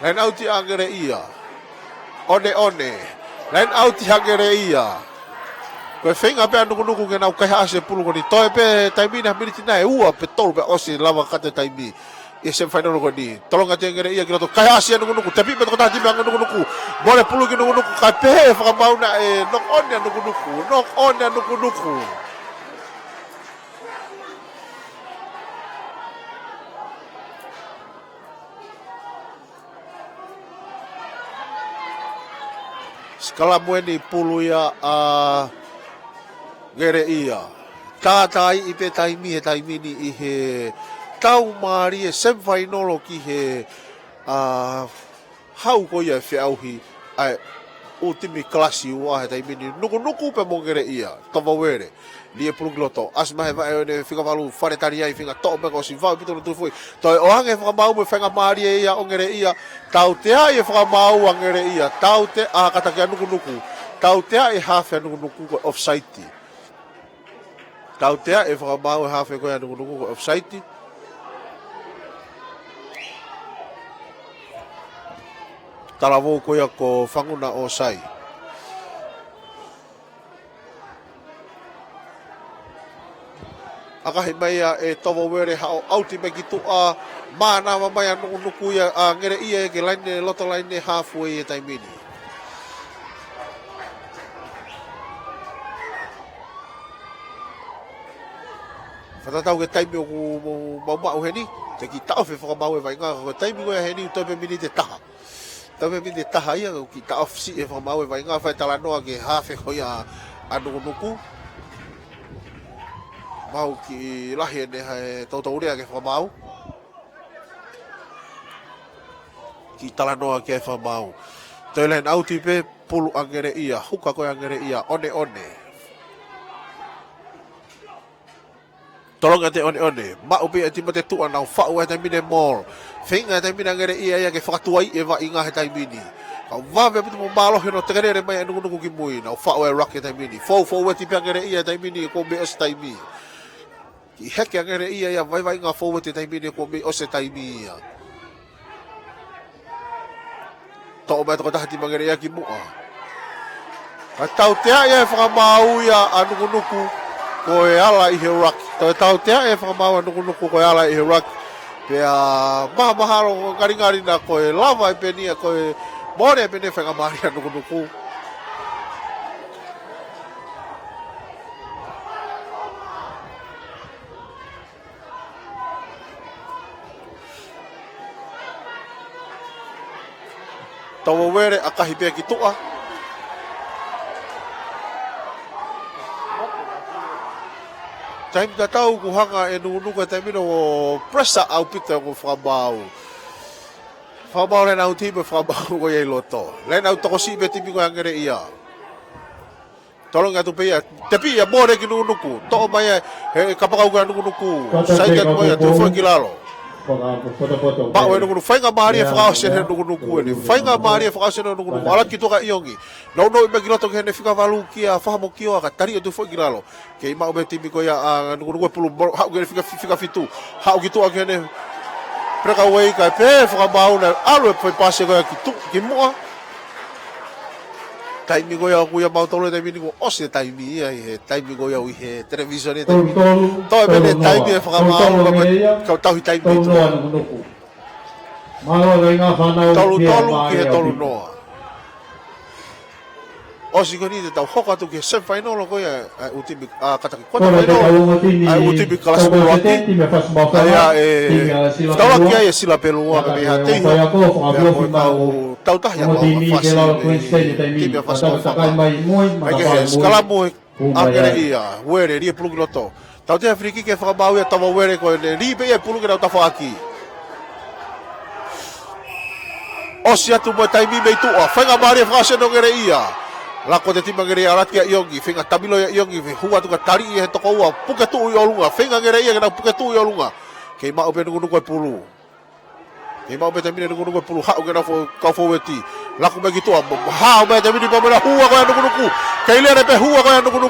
Line ʻauti ʻa Ngeleʻia. ʻOneʻone. Line ʻauti ʻa Ngeleʻia. Ko e feinga pē ʻa Nukunuku ke nau kaihaʻasi e pulu ko eni. Toe pē taimi ni ha miniti nai ʻe ua pe tolu pea ʻosi lava kakato e taimi ʻi he semifinal ko eni. Tolonga atu e Ngeleʻia ki loto, kaihaʻasi ʻa Nukunuku, tepi pē tokotaha timi ʻa Nukunuku. Mole pulu ki Nukunuku, kae pehē e fakamaau naʻe knock on ʻa Nukunuku. Knock on ʻa Nukunuku. Sikalamu eni, pulu ia ʻa Ngeleʻia. Tātaaʻi pē taimi he taimi ni ʻi he tau mālie semifinal ki he, ʻa, hau ko ia e feʻauhi ʻa e ʻū timi kalasi ua he taimi ni, Nukunuku pea mo Ngeleʻia. Tomo Uele. Lī e pulu ki loto. ʻAsi mai he vaʻe ʻo ʻene fika valu, Fale Taliai, feinga toʻo mai ka ʻosi vave ʻaupito hono tuʻu foʻi. Toe ʻoange e fakamaau mo e feinga mālie ia ʻo Ngeleʻia. Tauteaʻi e fakamaau ʻa Ngeleʻia. Tautea, ʻa, kātaki ʻa Nukunuku. Tauteaʻi e hafe ʻa Nukunuku ko e offside. Tauteaʻi e fakamaau e hafe ko ia ʻa Nukunuku ko e offside. Talavou ko ia ko Fanguna ʻOsai. ʻAkahi mai ia ʻe Tomo Uele, haʻu ʻauti mai ki tuʻa, mānava mai ʻa Nukunuku ia, ʻa Ngeleʻia ia ki he laine, loto laine halfway he taimi ni. Fakatatau ki he taimi ʻoku mau, mau maʻu heni, te u kiʻi taʻofi e fakamaau e vaʻinga, ko e taimi ko ia heni, toe pē miniti ʻe taha. Toe pē miniti ʻe taha ia, kiʻi taʻofi siʻi e fakamaau e vaʻinga, fai talanoa ki he hafe ko ia ʻa Nukunuku. Maʻu kiʻi lahi ʻene hā e toutou lea ki he fakamaau. Kiʻi talanoa ki he fakamaau. Toe line ʻauti pē, pulu ʻa Ngeleʻia, huka ko ia ʻa Ngeleʻia, ʻoneʻone. Tolonga atu e ʻoneʻone, maʻu pē ia ʻe Timote Tuʻa, nau faʻu he taimi ni e maul. Feinga he taimi ni ʻa Ngeleʻia ia ke fakatuaiʻi e vaʻinga he taimi ni. Ka ʻoku vave ʻaupito mo mālohi hono tekelele mai ʻa Nukunuku ki mui, nau faʻu e ruck he taimi ni. Fou, fou ʻeti pē ʻa Ngeleʻia he taimi ni, kuo mei ʻosi taimi. Kiʻi heke ʻa Ngeleʻia ia, vaivai ngā fou ʻeti he taimi ni, kuo mei ʻosi e taimi ia. Toʻo mai tokotaha timi ʻa Ngeleʻia ki muʻa. Ka tauteaʻi e fakamaau ia ʻa Nukunuku ko e ala ʻi he ruck. Toe tauteaʻi e fakamaau ʻa Nukunuku ko e ala ʻi he ruck. Pea mahamahalo ngalingali naʻa ko e lava e peni ia ko e mole e peni e feinga mālie ʻa Nukunuku. Tomo Uele ʻakahi pē ki tuʻa. Taimi tatau ʻoku hanga ʻe Nukunuku he taimi ni ʻo pressure ʻaupito e ongo fakamaau. Fakamaau ʻa e ʻū timi, fakamaau ko ia ʻi loto. Lena ʻū tokosiʻi pē timi ko ia ʻa Ngeleʻia. Tolongi atu pē ia, tepi ia, mole ki Nukunuku. Toʻo mai ia, he kapakau ko ia ʻa Nukunuku. Sai atu ko ia, tuʻu foʻi ki lalo. Maʻu ʻe Nukunuku, faingamālie fakaʻosi ʻe Nukunuku eni. Faingamālie fakaʻosi ʻe Nukunuku. ʻAlu atu ki tuʻa kia ʻIongi. Nounou mai ki loto ki heʻene fika valu kia Fahamokioa ka tali atu foʻi ki lalo. Kei maʻu mei he timi ko ia ʻa Nukunuku e pulu, haʻu ki heʻene fika, fika fitu. Haʻu ki tuʻa ki heʻene breakaway kae pē fakamaau naʻe ʻalu e foʻi pasi ko ia ki tuʻa, ki muʻa. Taimi ko ia ʻoku ʻi ai mautolu he taimi ni kuo ʻosi e taimi ia ʻi he taimi ko ia ʻi he televīsone e taimi. Toe pē ne taimi e fakamaau ka tauhi taimi. Tolu tolu ki he tolu noa. ʻOsi ko eni te tau hoko atu ki he semifinal ko ia ʻa e ʻū timi, ʻa, kātaki quarter final ʻa e ʻū timi kalasi ua ki. ʻA ia ʻe taulaki ai e Silapelua ka mei ha tehi. Pea ko e kau tautahi ʻa Mafasi, timi ʻa Fasi Mafaka. Mai ke he sikalamu ʻa Ngeleʻia, Uele, lī e pulu ki loto. Tautea free kick ke fakamaau ia, tava Uele ko ʻene lī pē ia e pulu ke nau tafaʻaki. ʻOsi atu mo e taimi mei tuʻa, faingamālie fakaʻosi ʻe Ngeleʻia. Lako e timi ʻa Ngeleʻia ʻalu atu kia ʻIongi, feinga tamilo ia ʻIongi, feinga hū atu ka tali ʻe he tokoua, puke tuʻu ʻi ʻolunga, feinga Ngeleʻia ke nau puke tuʻu ʻi ʻolunga. Kei maʻu pē Nukunuku e pulu. Kei maʻu pē taimi ni ʻe Nukunuku e pulu, haʻu ki he kau fōueti. Laku mai ki tuʻa, hao mai taimi ni pea mo e hua ko ia ʻa Nukunuku. Kei lele pē hua ko ia ʻa Nukunuku.